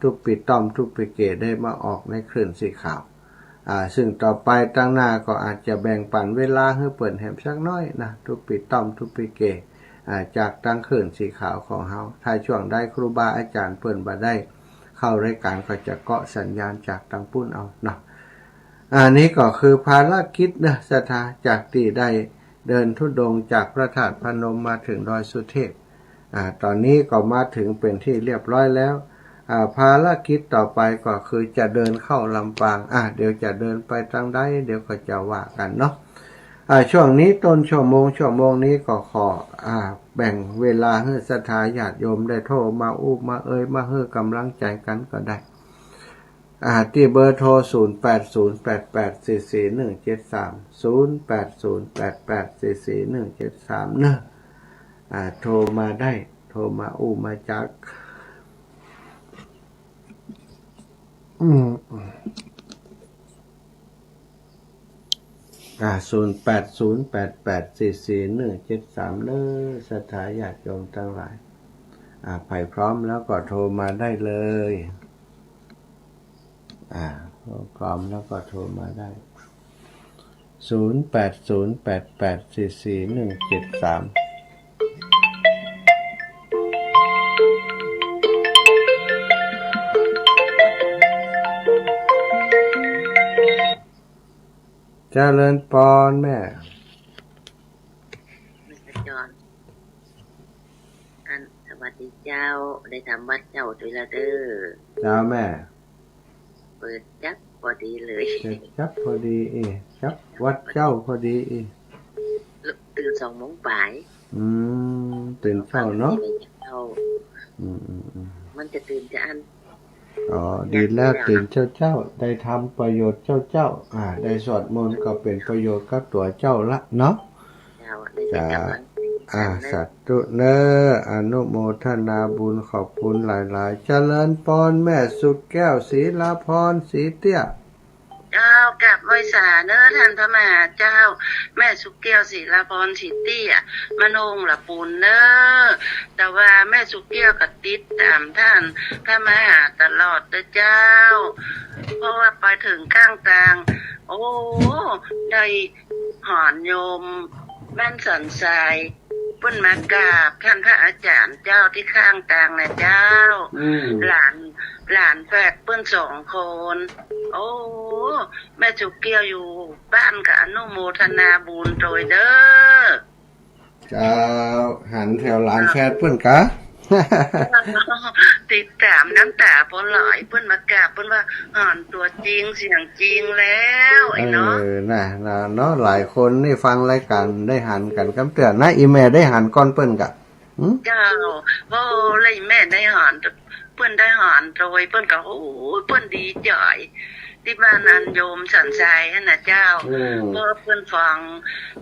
ตุ๊ปปิต้อมตุ๊ปปิเก ได้มาออกในคลื่นสีขาว อ่า ซึ่งต่อไปตังหน้าก็อาจจะแบ่งปั๋นเวลาหื้อเปิ้นแหมสักน้อยนะ ตุ๊ปปิต้อมตุ๊ปปิเก อ่า จากตังคลื่นสีขาวของเฮา ถ้าช่วงใดครูบาอาจ๋ารย์เปิ้นบ่ได้เข้ารายก๋าน ก็จะเกาะสัญญาณจากตังปุ้นเอาเนาะ อันนี้ก็คือภารกิจนะศรัทธา จากตี้ได้เดินธุดงค์จากพระธาตุพนมมาเถิงดอยสุเทพ อ่า ต๋อนนี้ก็มาเถิงเป๋นตี้เรียบร้อยแล้ว อ่า ภารกิจต่อไปก็คือจะเดินเข้าลำปาง อ่า เดี๋ยวจะเดินไปตางใด เดี๋ยวก็จะว่ากั๋นเนาะ อ่า ช่วงนี้ต้นชั่วโมง ชั่วโมงนี้ก็ขอ อ่า แบ่งเวลาหื้อศรัทธาญาติโยมได้โทรมาอู้มาเอยมาหื้อก๋ำลังใจ๋กั๋นก็ได้ อ่า ตี้เบอร์โทร ศูนย์แปดศูนย์แปดแปดสี่สี่หนึ่งเจ็ดสาม ศูนย์แปดศูนย์แปดแปดสี่สี่หนึ่งเจ็ดสาม เนาะ อ่า โทรมาได้ โทรมาอู้มาจ๋า อืม อ่า ศูนย์แปดศูนย์แปดแปดสี่สี่หนึ่งเจ็ดสาม เนาะ ศรัทธาญาติโยมตังหลาย อ่า ใผพร้อมแล้วก็โทรมาได้เลย อ่า พร้อมแล้วก็โทรมาได้ ศูนย์แปดศูนย์แปดแปดสี่สี่หนึ่งเจ็ดสาม เจริญปอนแม่ อัน สวัสดีเจ้า ได้ทำวัดเจ้าตวยละเด้อ เจ้าแม่ เปิดจั๊บพอดีเลย เปิดจั๊บพอดีอี้ จั๊บวัดเจ้าพอดีอี้ ตื่นสองโมงป๋าย อืม ตื่นเจ๊าเนาะ เจ๊า อืม อืม อืม มันจะตื่นจะอั้น อ๋อ ดีแล้ว ตื่นเจ๊าๆ ได้ทำประโยชน์เจ๊าๆ อ่า ได้สวดมนต์ก็เป๋นประโยชน์กับตั๋วเจ๊าละเนาะ เจ้า ได้เป๋นกำลัง อ่า สาธุเน้อ อนุโมทนาบุญ ขอบคุณหลายๆ เจริญปอนแม่สุแก้ว ศิลาพร ศรีเตี้ย เจ้า กราบไหว้สาเน้อท่านพระมหาเจ้า แม่สุแก้ว ศิลาพร ศรีเตี้ย มะโนงละปูนเน้อ แต่ว่าแม่สุแก้วก็ติดต๋ามท่านพระมหาตลอดเน้อเจ้า เพราะว่าไปเถิงข้างตาง โอ้ ได้หอนโยมแม่นสันทราย เปิ้นมากราบท่านพระอาจ๋ารย์เจ้าตี้ข้างตางน่ะเจ้า อืม หลาน หลานแฝดเปิ้นสองคน โอ้ แม่สุแก้วอยู่บ้านก็อนุโมทนาบุญตวยเน้อ เจ้า หันแถวหลานแฝดเปิ้นกา ติดต๋ามน้ำต๋าปอไหล เปิ้นมากราบ เปิ้นว่าหอนตั๋วจริงเสียงจริงแล้ว ไอ้เนาะ เออ น่ะ น่ะ เนาะ หลายคนนี่ฟังรายก๋านได้หันกั๋นกำเตื้อนะ อี่แม่ได้หันก่อนเปิ้นกา หืม เจ้า โอ้ แล้วอี่แม่ได้หอน เปิ้นได้หอนตวย เปิ้นก็ โอ้ เปิ้นดีใจ๋ ตี้บ้านอันโยมสันทรายหั้นน่ะเจ้า อืม เพราะเปิ้นฟัง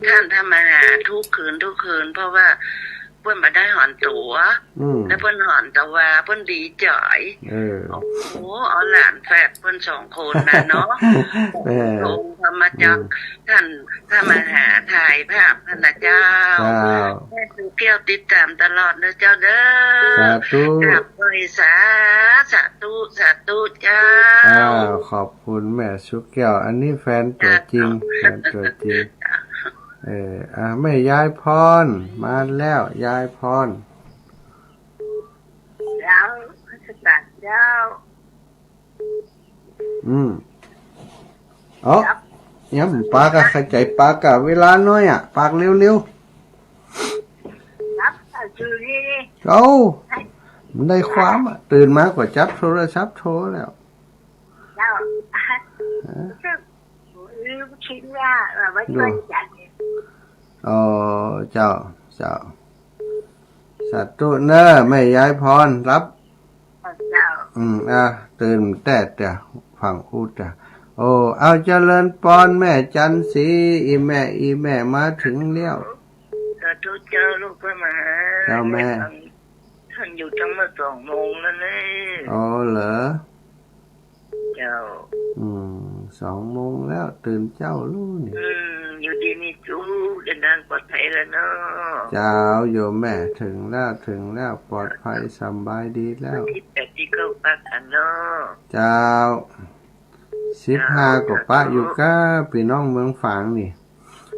ท่านพระมหาทุกคืนทุกคืน เพราะว่าเปิ้นบ่ได้หอนตั๋ว อืม แล้วเปิ้นหอนตะวา เปิ้นดีใจ๋ เออ โอ้โห เอาหลานแฝดเปิ้นสองคนน่ะเนาะ เออ องค์ธรรมจักร อืม ท่านพระมหาถ่ายภาพหั้นน่ะเจ้า เจ้า แม่สุแก้วติดต๋ามตลอดเน้อเจ้าเน้อ สาธุ กราบไหว้สา สาธุ สาธุเจ้า อ้าว ขอบคุณแม่สุแก้ว อันนี้แฟนตั๋วจริง เจ้า แฟนตั๋วจริง เออ อ่ะ แม่ยายพร มาแล้ว ยายพร เจ้า พระสถานเจ้า อืม เอ้อ ครับ ยังปากอะ เข้าใจ๋ปากอะ เวลาน้อยอะ ปากเร็วๆ ครับ อ่ะ คือนี่ เอ้า มันได้ความอะ ตื่นมาก็จับโทรศัพท์โทรแล้ว เจ้า ฮะ ลืมคิดว่าว่าไว้ ดู วันจันทร์เนี่ย อ๋อ เจ้า เจ้า สาธุเน้อ แม่ยายพร รับ เจ้า อืม อ่ะ ตื่นแต๊เตื้อ ฟังอู้เตื้อ โอ้ เอาเจริญปอนแม่จันทร์ศรี อี่แม่ อี่แม่มาเถิงแล้ว สาธุเจ้า ลูกพระมหา เจ้าแม่ ท่านอยู่ตั้งเมื่อสองโมงแล้วเน่อ อ๋อเหรอ เจ้า อืม สองโมงแล้ว ตื่นเจ๊าลูกนี่ อืม อยู่ดีมีสุข เดินทางปลอดภัยแล้วเนาะ เจ้า โยมแม่ เถิงแล้ว เถิงแล้ว ปลอดภัย สบายดีแล้ว อาทิตย์แปดที่เข้าพักอันเนาะ เจ้า สิบห้า เจ้า ก็ปะอยู่กับปี้น้องเมืองฝางนี่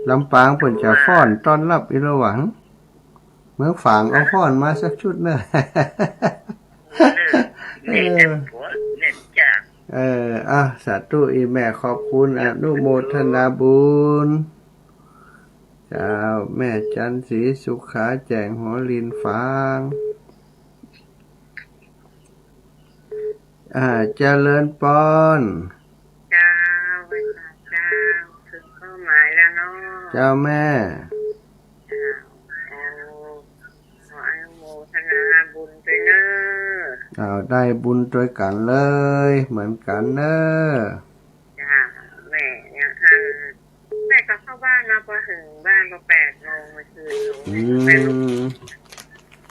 ลำปางเปิ้นจะฟ้อนต้อนรับอีกแล้วหวา เมืองฝางก็ฟ้อนมาสักชุดเน่อ เออ เออ อ่ะ สาธุ อี่แม่ ขอบคุณ อนุโมทนาบุญ เจ้า แม่จันทร์ศรี สุขา แจ้งหัวลินฝาง อ่า เจริญปอน เจ้า เจ้า เถิงเป้าหมายแล้วเนาะ เจ้าแม่ เจ้า โอ้ ขออนุโมทนาบุญตวยเน่อ อ้าว ได้บุญตวยกั๋นเลย เหมือนกั๋นเน่อ เจ้า แม่ยังอัน แม่ก็เข้าบ้านมา ปอเถิงบ้านก็แปดโมงเมื่อคืน อืม แม่ก็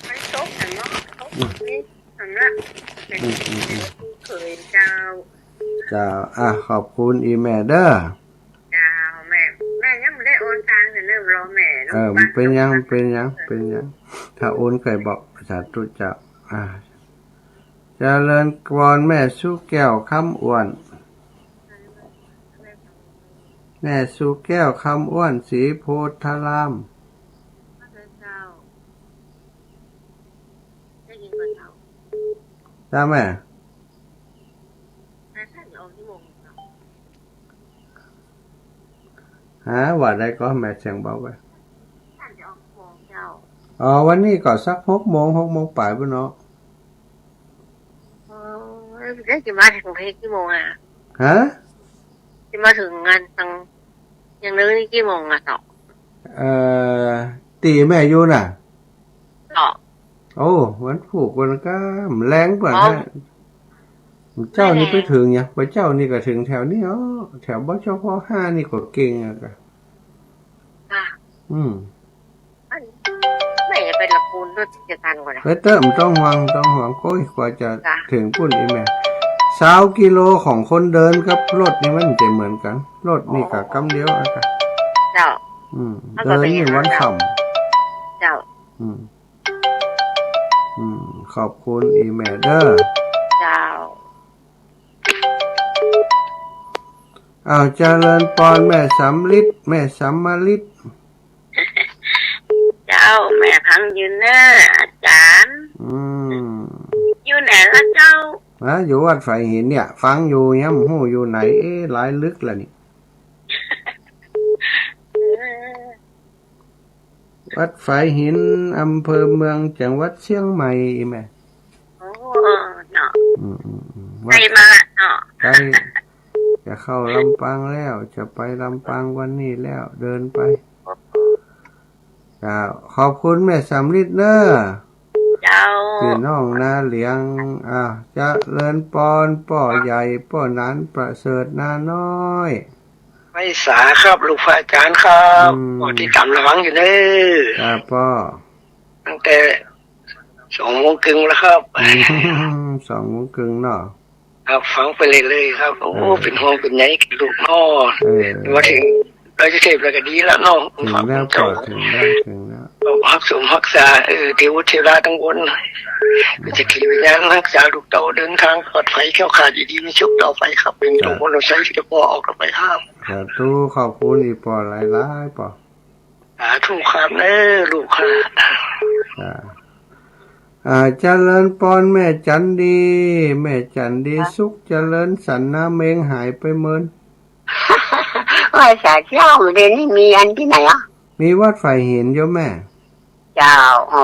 มันตกหั้นเนาะ ตก อืม นี่หั้นละ เป็น อืม อืม อืม เป็นลูกเขยเจ้า เจ้า อ่ะ ขอบคุณอี่แม่เน่อ เจ้า แม่ แม่ยังบ่ได้โอนตังค์เลยเน่อ รอแม่เนาะ เออ บ่เป๋นหยัง เป๋นหยัง เป๋นหยัง ถ้าโอนก็บอก สาธุเจ้า อ่ะ เจริญปอนแม่สุแก้ว คำอ้วน แม่ แม่สุแก้ว คำอ้วน ศรีโพธาราม เจ้า ได้ยินบ่เจ้า เจ้าแม่ แต่ท่านจะออกกี่โมงเนาะ ฮะ ว่าใดก็ แม่เสียงเบาไป ท่านจะออกกี่โมงเจ้า อ๋อ วันนี้ก็สักหกโมง หกโมงป๋ายปุ้นเนาะ อ๋อ แล้วจะมาถึงกี่โมงอะ ฮะ จะมาถึงงานตัง อย่างนี้กี่โมงอะเจ้า เอ่อ ตี้แม่อยู่น่ะ เจ้า โอ้ วันพูกวันก้ามแลงก่อน อ๋อ ฮะ เจ้านี่ไปถึงยัง ไปเจ้านี่ก็ถึงแถวนี้อ๋อ แถว บชพ ห้านี่ก็เก่งอะกะ ค่ะ อืม อัน แม่ไปละปูนรถจักรยานก่อนนะ ไปเต๊อะ บ่ต้องห่วง บ่ต้องห่วง โอ้ย กว่าจะ จ้ะ ถึงปุ้นอีแม่ ซาวกิโลของคนเดินกับรถนี่มันจะเหมือนกั๋น รถนี่ก็ อ๋อ กำเดียวอะกะ เจ้า อืม มันก็ เดินนี่ เป็นอย่างนั้น วันค่ำ เจ้า อืม อืม ขอบคุณอีแม่เด้อ เจ้า อ้าว เจริญปอน แม่สำลิด แม่สำมาลิด เจ้า แม่ฟังอยู่เน่ออาจ๋ารย์ อืม อยู่ไหนละเจ้า ฮะ อยู่วัดฝายหินเนี่ย ฟังอยู่ ยังบ่ฮู้อยู่ไหน เอ๊ะ หลายลึกแล้วนี่ เออ วัดฝายหิน อำเภอเมือง จังหวัดเชียงใหม่ อีแม่ โอ้ เนาะ อืม อืม อืม ใกล้มาละเนาะ ใกล้ จะเข้าลำปางแล้ว จะไปลำปางวันนี้แล้ว เดินไป เจ้า ขอบคุณแม่สำลิดเน่อ เจ้า พี่น้องนาเหลียง อ่า เจริญปอน ป้อใหญ่ ป้อหนานประเสริฐ นาน้อย ไหว้สาครับ ลูกพระอาจ๋ารย์ครับ อืม ป้อติดต๋ามระวังอยู่เน่อ ครับป้อ ตั้งแต่สองโมงครึ่งแล้วครับ อืม สองโมงครึ่งเนาะ ครับ ฟังไปเรื่อยๆครับ โอ้ เออ เป๋นห่วงเป๋นใยลูกเนาะ เออ ว่าถึงดอยสุเทพแล้วก็ดีแล้วเนาะ ถึงแล้วป้อ ถึงแล้ว ถึงแล้ว ฮักสมฮักษา เออ เทวดาเทวดาตังบน อืม เจ้าที่เจ้าทางฮักษาลูกเต้า เดินตางปลอดภัย แคล้วคลาดอยู่ดีมีสุขต่อไปครับ เป๋น เจ้า จงมโนไชย เจ้าป้อออกต่อไปครับ สาธุ ขอบคุณอีป้อหลายๆ ป้อ สาธุครับเน่อลูกครับ อ่า อ่า เจริญปอนแม่จันดี แม่จันดี ครับ สุขเจริญ สันนาเมงหายไปเมิน ไหว้สาเจ้า เดี๋ยวนี้มีอันตี้ไหนอะ มีวัดฝายหินโยมแม่ เจ้า โอ้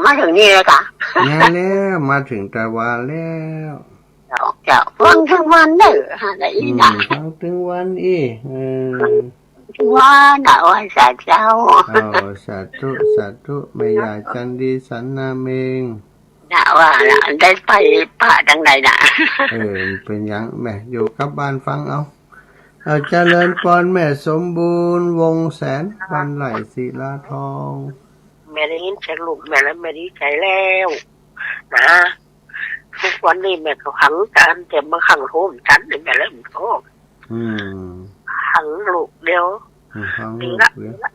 มาเถิงนี่แล้วกะ มาแล้ว มาเถิงตะวันแล้ว เจ้า เจ้า ฟังตึงวันเน่อ หาได้อีกนะ อืม ฟังตึงวันอี้ เออ ว่าน่ะ ว่าสาเจ้า อ๋อ สาธุ สาธุ แม่ย่าจันดีสันนาเมง น่ะ ว่าน่ะ ได้ไปปะตังใดน่ะ เออ เป๋นหยัง แม่อยู่กับบ้านฟังเอา เอา เจริญปอนแม่สมบูรณ์ วงศ์แสน บ้านไร่ศิลาทอง แม่ได้ยินเสียงลูกแม่แล้ว แม่ดีใจ๋แล้ว นะ ทุกวันนี้แม่ก็หังจาน แต่บางครั้งโทรบ่ตัน แม่เลยบ่โทร อืม หังลูกเดียว อืม หังลูกเดียว ดีละ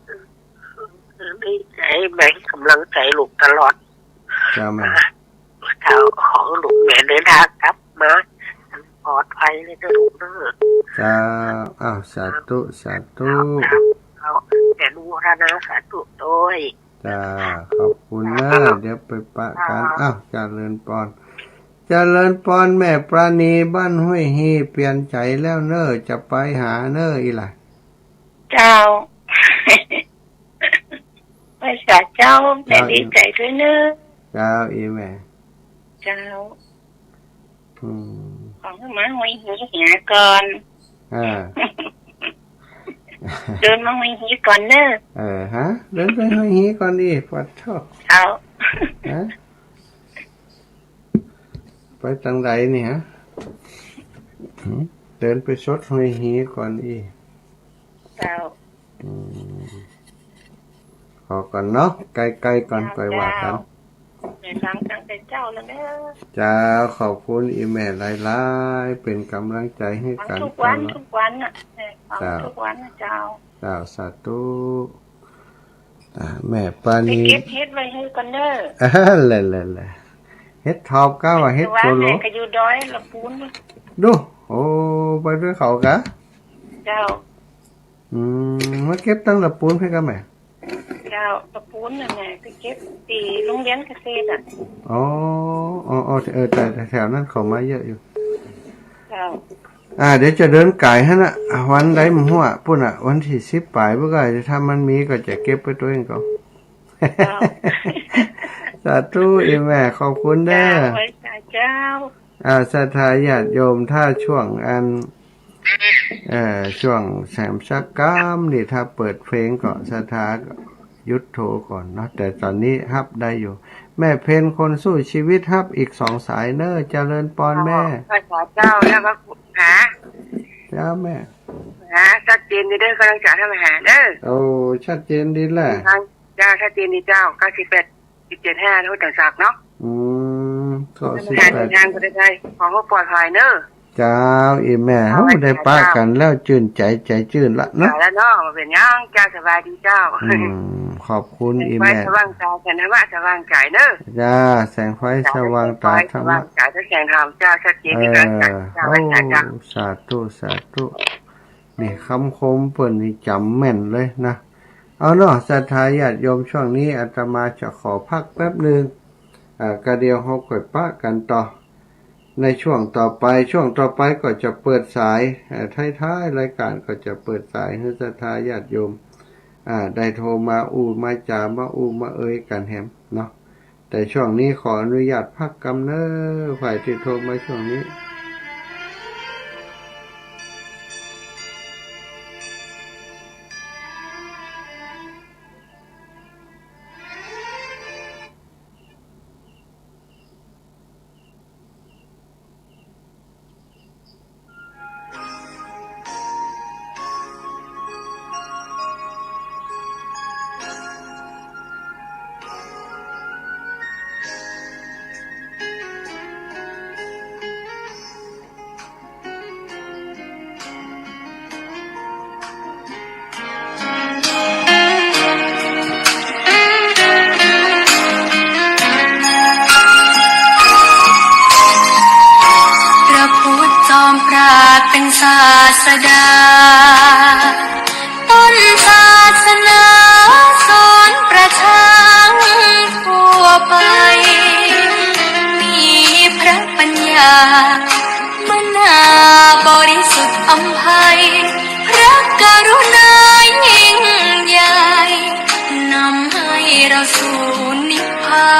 ดีใจ๋ แม่ให้ก๋ำลังใจ๋ลูกตลอด เจ้าแม่ นะ เจ้า ขอหื้อลูกแม่เดินตางก๋ลับมาปลอดภัยเลยเน่อลูกเน่อ เจ้า อ้าว สาธุ สาธุ เจ้า เจ้า อนุโมทนาสาธุตวย จ้า ขอบคุณเน่อ เดี๋ยวไปปะกั๋น อ้าว เจริญปอน เจริญปอนแม่ปราณี บ้านห้วยฮี เปลี่ยนใจ๋แล้วเน่อ จะไปหาเน่อ อีหล่า เจ้า ไหว้สาเจ้า แม่ดีใจ๋ตวยเน่อ เจ้า อีแม่ เจ้า อืม ของมาห้วยฮีเหียก่อน อ่า เดินมาห้วยฮีก่อนเน่อ เออ ฮะ เดินไปห้วยฮีก่อนอี้ ปะโธ่ เจ้า ฮะ ไปตังใดนี่ฮะ หืม เดินไปสดห้วยฮีก่อนอี้ เจ้า อืม ขอก่อนเนาะ ใก้ๆ ก่อน เจ้า ค่อยว่ากั๋น เจ้า แม่ฟังตั้งแต่เจ๊าแล้วเน่อ เจ้า ขอบคุณอีแม่หลายๆ เป๋นก๋ำลังใจ๋หื้อกั๋น ฟังทุกวัน ตลอด ทุกวันน่ะ แม่ฟัง เจ้า ทุกวันน่ะเจ้า เจ้า สาธุ อ่า แม่ปราณี ไปเก็บเห็ดไว้หื้อก่อนเน่อ อ่า แหละๆๆ เห็ดถอบก้าว่าเห็ดโกโหล แม่ก็อยู่ดอยละปูน ดู โอ้ ไปตวยเขากะ เจ้า อืม มาเก็บตังตะปูนเพ่นก่อแม่ เจ้า ตะปูนน่ะแม่ ไปเก็บตี้โรงเรียนเกษตรอะ อ๋อ อ๋อ อ๋อ เออ แต่ แต่แถวนั้นเขามาเยอะอยู่ เจ้า อ่า เดี๋ยวจะเดินก๋ายหั้นน่ะ วันใดบ่ฮู้อะ ปู๊นน่ะ วันตี้สิบป๋าย ปู๊นก็ ถ้ามันมีก็จะเก็บไปตวยเองก่อ เจ้า สาธุ อี่แม่ ขอบคุณเน้อ เจ้า ไว้ใจเจ้า อ่า ศรัทธาญาติโยม ถ้าช่วงอัน เอ่อ ช่วงแสมสักกำนี่ ถ้าเปิดเพลงก็ศรัทธาก็หยุดโทรก่อนเนาะ แต่ต๋อนนี้ฮับได้อยู่ แม่เพ็ญคนสู้ชีวิต ฮับอีกสองสายเน้อ เจริญปอนแม่ เจ้า เจ้า แล้วก็หา เจ้าแม่ หา ชัดเจนดีเด้อ กำลังจะโทรมาหาเน้อ โอ้ ชัดเจนดีแหละ เจ้า ชัดเจนดีเจ้า เก้าสิบแปด สิบเจ็ดห้า โทรจากศักดิ์เนาะ อืม เก้าสิบแปด เดินทางไปได้ไง ขอให้ปลอดภัยเน้อ เจ้า อี่แม่ เจ้า เฮาได้ปะกั๋นแล้ว จื้นใจ๋ ใจ๋จื้นละเนาะ เจ้า แล้วเนาะ บ่เป๋นหยัง เจ้า สบายดีเจ้า อืม ขอบคุณอี่แม่ แสงไฟสว่างต๋า ธรรมะสว่างใจ๋เน้อ เจ้า แสงไฟสว่างต๋า ธรรมะ แสงไฟสว่างใจ๋ แสงธรรม เจ้า ชัดเจนดีเจ้า เออ เจ้า ไว้ใจเจ้า โอ้ สาธุ สาธุ นี่กำคมเปิ้นนี่จ๋ำแม่นเลยนะ เอาเนาะ ศรัทธาญาติโยม ช่วงนี้อาตมาจะขอพักแป๊บหนึ่ง อ่า กะเดี๋ยวเฮาค่อยปะกั๋นต่อ ในช่วงต่อไป ช่วงต่อไปก็จะเปิดสาย เอ่อ ท้ายๆ รายการก็จะเปิดสายหื้อศรัทธาญาติโยม อ่า ได้โทรมาอู้มาจ๋า มาอู้มาเอยกั๋นแหมเนาะ แต่ช่วงนี้ขออนุญาตพักกำเน้อ ฝ่ายตี้โทรมาช่วงนี้ พระพุทธจอมปราชญ์เป๋นศาสดา ต้นศาสนาสอนประชาทั่วไป มีพระปัญญา มนาบริสุทธิ์อำไพ พระกรุณายิ่งใหญ่ นำให้เราสู่นิพพา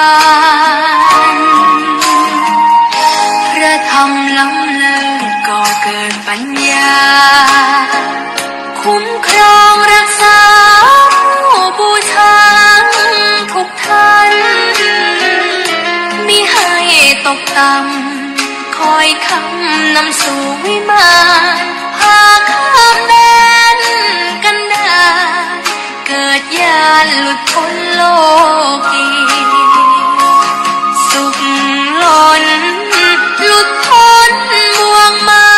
น พระธรรมล้ำเลิศก่อเกิดปัญญา คุ้มครองรักษาผู้บูชาทุกท่าน มิให้ตกต่ำ คอยค้ำนำสู่วิมาน พาข้ามแดนกันดาร เกิดญาณหลุดพ้นโลกี สุขล้นหลุดพ้นบ่วงมา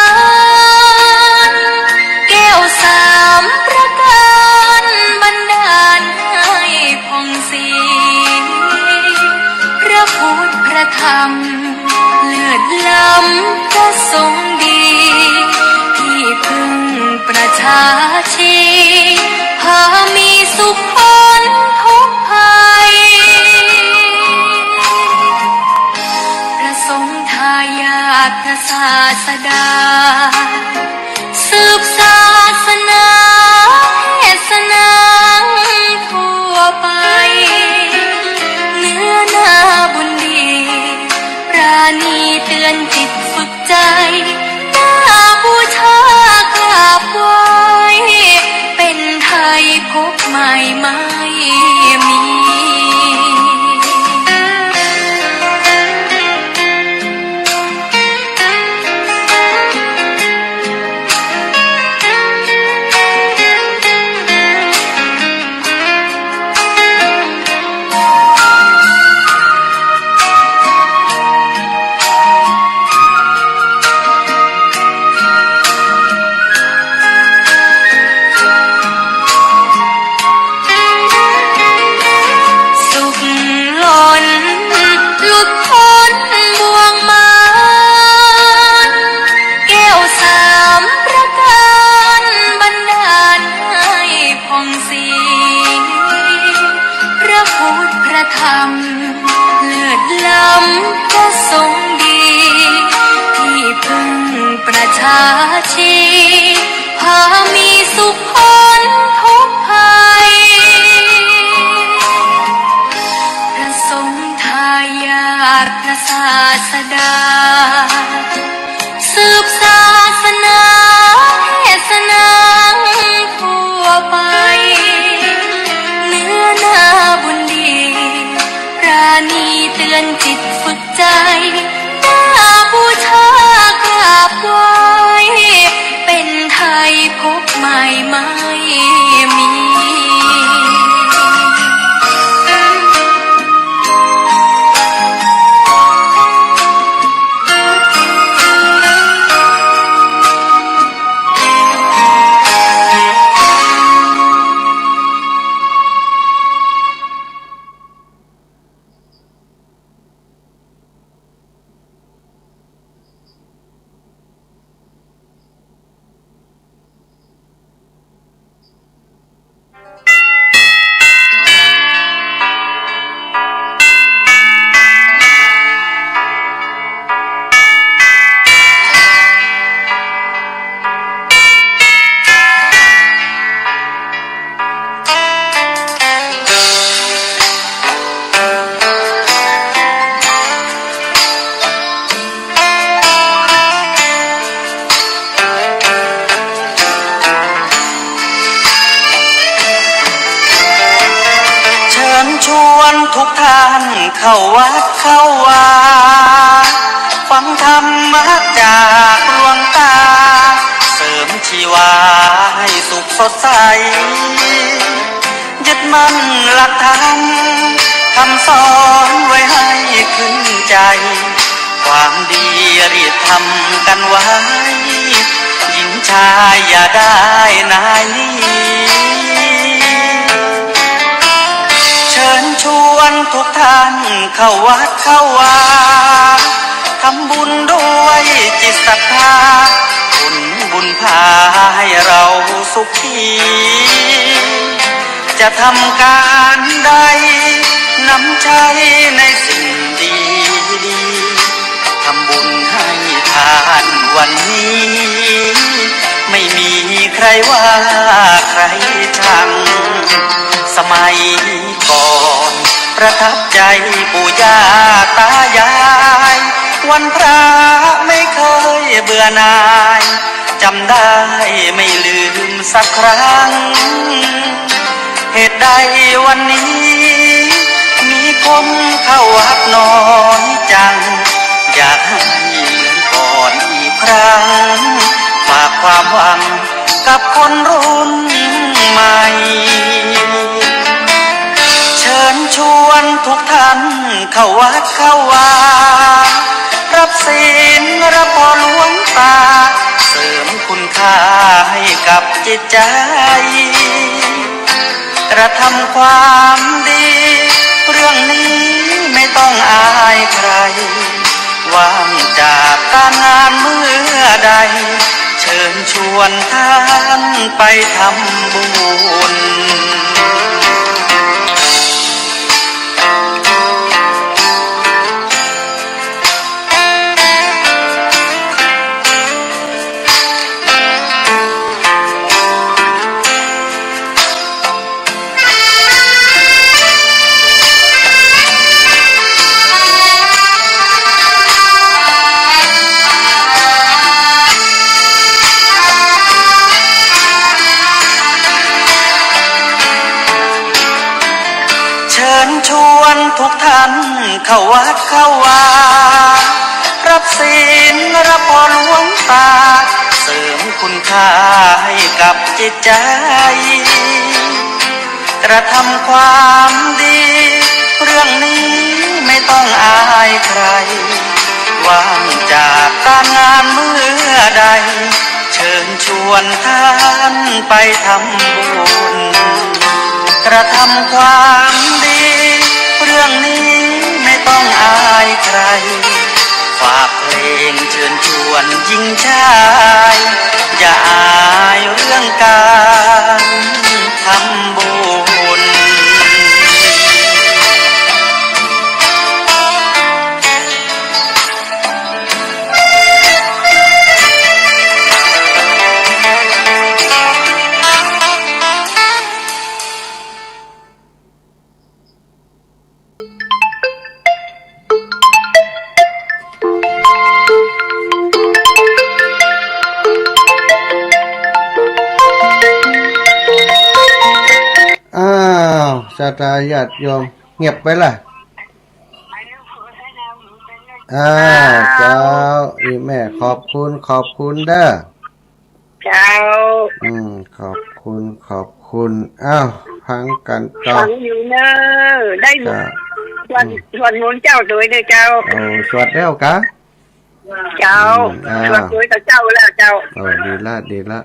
ร แก้วสามประการบันดาลให้ผ่องศรี พระพุทธพระธรรมเลิศล้ำพระสงฆ์ดี ที่พึ่งประชาชี พามีสุขพ้นทุกข์ภัย พระสงฆ์ทายาทพระศาสดา สืบศาสนาเทศนาทั่วไป เนื้อนาบุญดี ปราณีเตือนจิตฝึกใจ น่าบูชากราบไหว้ เป็นไทยภพใหม่ไม่มี พระพุทธพระธรรมเลิศล้ำพระสงฆ์ดี ที่พึ่งประชาชี พามีสุขพ้นทุกข์ภัย พระสงฆ์ทายาทพระศาสดา สืบศาสนาเทศนาทั่วไป เนื้อนาบุญดี ปราณีเตือนจิตฝึกใจ น่าบูชากราบไหว้ เป็นไทยภพใหม่ไม่มี เชิญชวนทุกท่านเข้าวัดเข้าวา ฟังธรรมะจากหลวงตา เสริมชีวาให้สุขสดใส ยึดมั่นหลักธรรม คำสอนไว้ให้ขึ้นใจ ความดีรีบทำกันไว้ หญิงชายอย่าได้นายหนี เชิญชวนทุกท่านเข้าวัดเข้าวา ทำบุญด้วยจิตศรัทธา ผลบุญพาให้เราสุขี จะทำการใด นำใช้ในสิ่งดีๆ ทำบุญให้ทานวันนี้ ไม่มีใครว่าใครชัง สมัยก่อนประทับใจปู่ย่าตายาย วันพระไม่เคยเบื่อหน่าย จำได้ไม่ลืมสักครั้ง เหตุใดวันนี้ มีคนเข้าวัดน้อยจัง อยากให้เหมือนก่อนอีกครั้ง ฝากความหวังกับคนรุ่นใหม่ เชิญชวนทุกท่านเข้าวัดเข้าวา รับศีลรับพรหลวงตา เสริมคุณค่าให้กับจิตใจ กระทำความดี เรื่องนี้ไม่ต้องอายใคร ว่างจากการงานเมื่อใด เชิญชวนท่านไปทำบุญ เชิญชวนทุกท่านเข้าวัดเข้าวา รับศีลรับพรหลวงตา เสริมคุณค่าให้กับจิตใจ กระทำความดี เรื่องนี้ไม่ต้องอายใคร ว่างจากการงานเมื่อใด เชิญชวนท่านไปทำบุญ กระทำความดี เรื่องนี้ไม่ต้องอายใคร ฝากเพลงเชิญชวนหญิงชาย อย่าอายเรื่องการทำบุญ ตาตาญาติโยม เงียบไปละ อ่า เจ้า อีแม่ ขอบคุณ ขอบคุณเด้อ เจ้า อืม ขอบคุณ ขอบคุณ อ้าว ฟังกั๋นต่อ ฟังอยู่เน่อ ได้ เจ้า สวด อืม สวดมนต์เจ้าโตยเน่อเจ้า โอ้ สวดแล้วกา เจ้า อืม อ่า สวดโตยกับเจ้าแล้วเจ้า โอ้ ดีละ ดีละ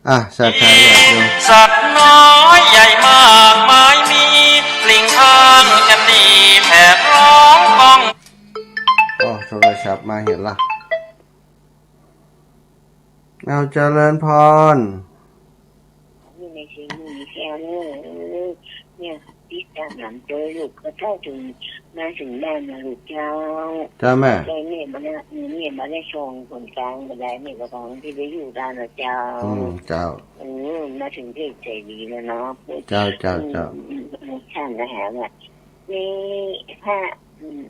อ่ะ ศรัทธาญาติโยม สัตว์น้อยใหญ่มากมายมี ลิงทั้งแผ่นดินแผดร้องก้อง โอ้ โทรศัพท์มาเหียละ เอา เจริญพร นี่ในเชียงใหม่แถวนี้ เนี่ย ติดตามหลังโตยลูก ก็เจ้าเถิง มาเถิงบ้านนะลูกเจ้า เจ้าแม่ ได้แม่มาแล้ว แม่มาได้ส่องคนกลางบ่ได้ แม่ก็ต้องที่ได้อยู่บ้านนะเจ้า อืม เจ้า เออ มาเถิงเพจใจดีแล้วเนาะ เจ้า เจ้า เจ้า อืม อืม อืม ท่านก็หาว่า นี่ พระ อืม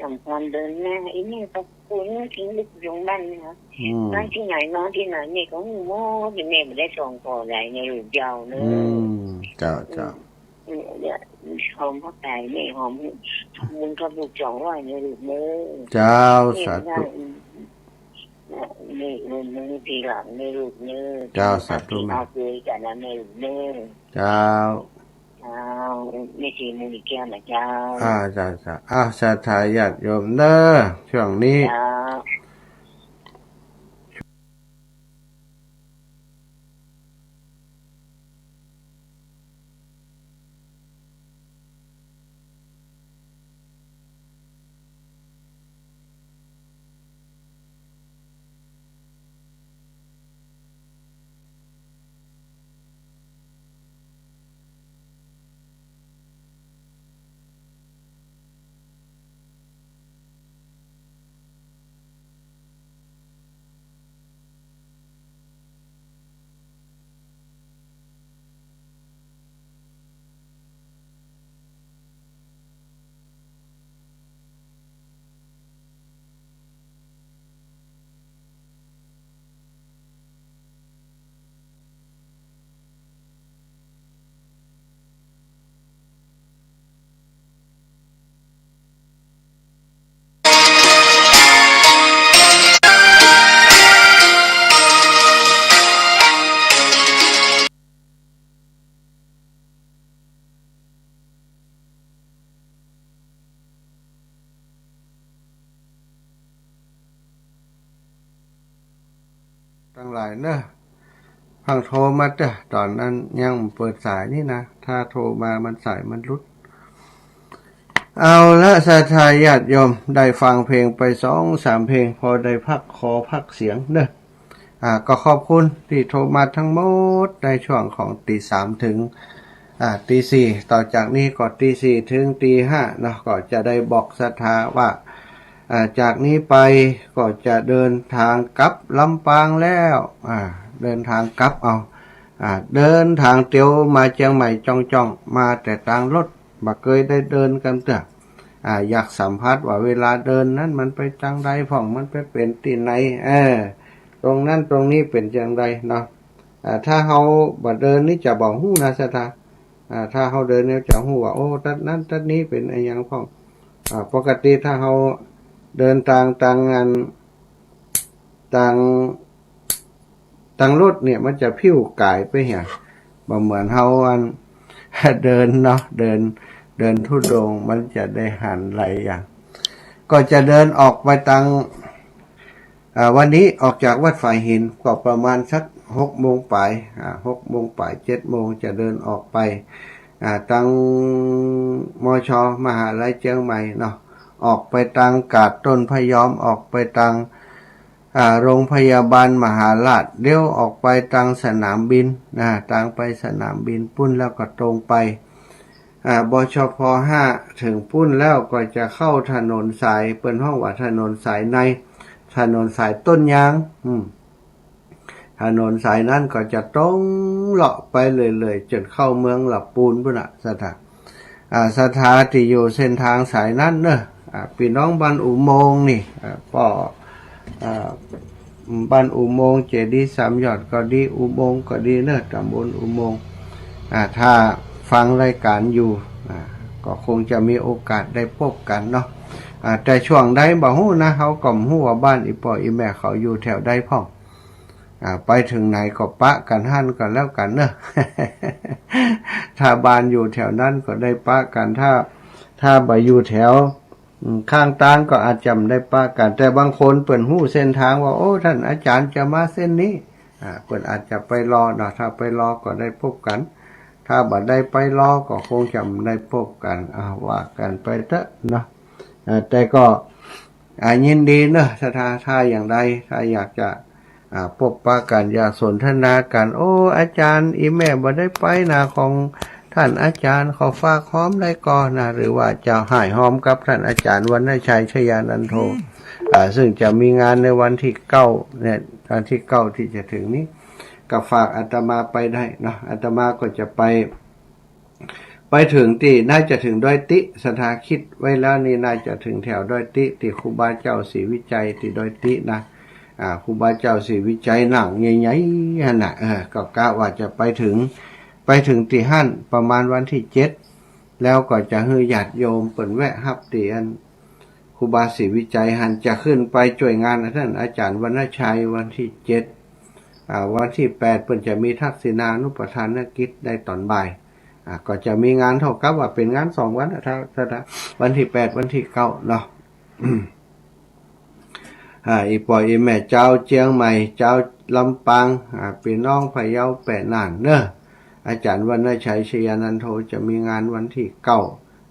สมพรเดินหน้า ไอ้นี่ก็ คุณทิ้งลูกลงบ้านนะคะ อืม บ้านที่ไหน นอนที่ไหน แม่ก็ฮู้หมด แม่บ่ได้ส่องผ่อใดในลูกเจ้าเน่อ อืม เจ้า เจ้า อืม เนี่ย หอมพระไตร แม่หอม ทำบุญกับลูกสองร้อยในลูกเน่อ เจ้า แม่ สาธุ ก็ได้ อืม แม่ แม่ แม่ทีหลังในลูกเน่อ เจ้า สาธุ มาเจอกันนะในลูกเน่อ เจ้า เจ้า แม่ชีมุนีแก้วนะเจ้า อ่า เจ้า เจ้า อ้าว ศรัทธาญาติโยมเน่อ ช่วงนี้ เจ้า ตังหลายเน่อ เพิ่งโทรมาเต๊อะ ต๋อนนั้นยังบ่เปิดสายนี่นะ ถ้าโทรมามันสายมันหลุด เอาละ ศรัทธาญาติโยม ได้ฟังเพลงไปสองสามเพลง พอได้พักคอพักเสียงเน่อ อ่า ก็ขอบคุณตี้โทรมาทั้งหมดในช่วงของตีสามถึง อ่า ตีสี่ ต่อจากนี้ก็ตีสี่ถึงตีห้าเนาะ ก็จะได้บอกศรัทธาว่า อ่า จากนี้ไปก็จะเดินทางกลับลำปางแล้ว อ่า เดินทางกลับเอา อ่า เดินทางเตียวมาเจียงใหม่จ้องๆ มาแต่ตางรถ บ่เกยได้เดินกั๋นเตื้อ อ่า อยากสัมผัสว่าเวลาเดินนั้นมันไปตางใดพ่อง มันไปเป๋นตี้ไหน เออ ตรงนั้นตรงนี้เป๋นจาใดเนาะ อ่า ถ้าเฮาบ่เดินนี่จะบ่ฮู้นะศรัทธา อ่า ถ้าเฮาเดินเนี่ยจะฮู้ว่า โอ้ ตั๊ดนั้นตั๊ดนี้เป๋นอะหยังพ่อง อ่า ปกติถ้าเฮาเดินตาง ตางอัน ตาง ตางรถเนี่ยมันจะผิวก๋ายไปเหีย บ่เหมือนเฮาอัน เดินเนาะ เดิน เดินธุดงค์มันจะได้หันหลายอย่าง ก็จะเดินออกไปตาง อ่า วันนี้ออกจากวัดฝายหินก็ประมาณสักหกโมงป๋าย อ่า หกโมงป๋าย เจ็ดโมงจะเดินออกไป อ่า ตาง มช มหาลัยเจียงใหม่เนาะ ออกไปตางกาดต้นพะยอม ออกไปตาง อ่า โรงพยาบาลมหาราช เลี้ยวออกไปตางสนามบินนะ ตางไปสนามบินปู๊นแล้วก็ตรงไป อ่า บชพ ห้า เถิงปู๊นแล้วก็จะเข้าถนนสาย เปิ้นฮ้องว่าถนนสายใน ถนนสายต้นยาง อืม ถนนสายนั้นก็จะตรงเลาะไปเรื่อยๆ จ๋นเข้าเมืองละปูนปู๊นน่ะ ศรัทธา อ่า ศรัทธาตี้อยู่เส้นตางสายนั้นเน่อ อ่า ปี้น้องบ้านอุโมงค์นี่ อ่า ป้อ อ่า บ้านอุโมงค์ เจดีย์สามยอดก็ดี อุโมงค์ก็ดีเน่อ ต๋ำบลอุโมงค์ อ่า ถ้า ฟังรายก๋านอยู่ อ่า ก็คงจะมีโอกาสได้ปบกั๋นเนาะ อ่า แต่ช่วงใดบ่ฮู้นะ เฮาก็บ่ฮู้ว่าบ้านอี่ป้ออี่แม่เขาอยู่แถวใดพ่อง อ่า ไปเถิงไหนก็ปะกั๋นหั้นก็แล้วกั๋นเนาะ ถ้าบ้านอยู่แถวนั้นก็ได้ปะกั๋น ถ้า ถ้าบ่อยู่แถว อืม ข้างตางก็อาจจะบ่ได้ปะกั๋น แต่บางคนเปิ้นฮู้เส้นตางว่า โอ้ ต้านอาจ๋ารย์จะมาเส้นนี้ อ่า เปิ้นอาจจะไปรอเนาะ ถ้าไปรอก็ได้ปบกั๋น ถ้าบ่ได้ไปรอก็คงจะบ่ได้ปบกั๋น อ่า ว่ากั๋นไปเต๊อะเนาะ อ่า แต่ก็ อ่า ยินดีเนาะ ถ้า ถ้า ถ้าอย่างใด ถ้าอยากจะ อ่า ปบปะกั๋น อยากสนทนากั๋น โอ้ อาจ๋ารย์ อี่แม่บ่ได้ไปนา ของต้านอาจ๋ารย์ ขอฝากฮอมได้ก่อนา หรือว่าจะฮ้ายฮอมกับต้านอาจ๋ารย์วรรณชัย ชยานันโท อ่า ซึ่งจะมีงานในวันตี้เก้าเนี่ย วันตี้เก้าตี้จะเถิงนี้ ก็ฝากอาตมาไปได้เนาะ อาตมาก็จะไป ไปเถิงตี้ น่าจะเถิงดอยติ ศรัทธาคิดไว้แล้วนี่ น่าจะเถิงแถวดอยติ ตี้ครูบาเจ้าศรีวิชัยตี้ดอยตินะ อ่า ครูบาเจ้าศรีวิชัยนั่งใหญ่ๆ หั้นน่ะ เออ ก็กะว่าจะไปเถิง ไปเถิงตี้หั้นประมาณวันตี้เจ็ด แล้วก็จะหื้อญาติโยมเปิ้นแวะฮับตี้อัน ครูบาศรีวิชัยหั้น จะขึ้นไปจ้วยงานต้านอาจ๋ารย์วรรณชัยวันตี้เจ็ด อ่า วันตี้แปดเปิ้นจะมีทักษิณานุปทานกิจได้ต๋อนบ่าย อ่า ก็จะมีงานเต้ากับว่าเป๋นงานสองวันนะ ถ้า ถ้า ถ้าวันตี้แปด วันตี้เก้าเนาะ อ่า อี่ป้ออี่แม่จาวเจียงใหม่ จาวลำปาง อ่า ปี้น้องพะเยาแปะน่านเนาะ อาจ๋ารย์วรรณชัย ชยานันโท จะมีงานวันตี้เก้า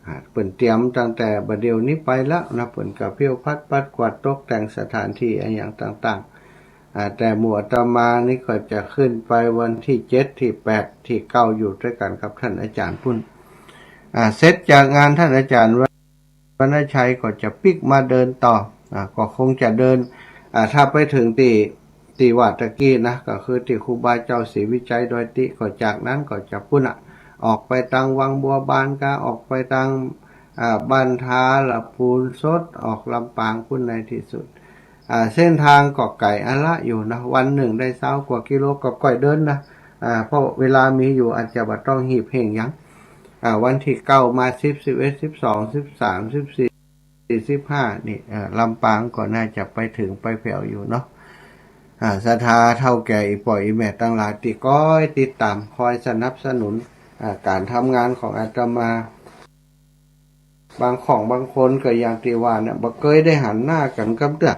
อ่า เปิ้นเตรียมตั้งแต่บ่าเดี่ยวนี้ไปแล้วนะ เปิ้นก็เผี้ยวพัดปัดกวาดตกแต่งสถานตี้อะหยังต่างๆ อ่า แต่หมู่อาตมานี่ก็จะขึ้นไปวันตี้เจ็ด ตี้แปด ตี้เก้า อยู่ตวยกั๋นกับต้านอาจ๋ารย์ปุ้น อ่า เสร็จจากงานต้านอาจ๋ารย์วรรณชัยก็จะปิ๊กมาเดินต่อ อ่า ก็คงจะเดิน อ่า ถ้าไปเถิงตี้ ตี้ว่าตะกี้นะ ก็คือตี้ครูบาเจ้าศรีวิชัยดอยติ ก็จากนั้นก็จะปุ้นน่ะ ออกไปตางวังบัวบานกา ออกไปตาง อ่า บ้านทาละปูนสด ออกลำปางปุ้นในตี้สุด อ่า เส้นตางก็ไก๋อะละอยู่นะ วันนึ่งได้ซาวกว่ากิโลก็ก้อยเดินนะ อ่า เพราะเวลามีอยู่ อาจจะบ่ต้องหีบเฮ่งหยัง อ่า วันตี้เก้ามาสิบ สิบเอ็ด สิบสอง สิบสาม สิบสี่ สิบห้า นี่ อ่า ลำปางก็น่าจะไปเถิงไปแผวอยู่เนาะ อ่า ศรัทธาเฒ่าแก่อี่ป้ออี่แม่ตังหลายตี้คอยติดต๋าม คอยสนับสนุน อ่า ก๋านทำงานของอาตมา บางของบางคนก็อย่างตี้ว่าเนี่ย บ่เกยได้หันหน้ากั๋นกำเตื้อ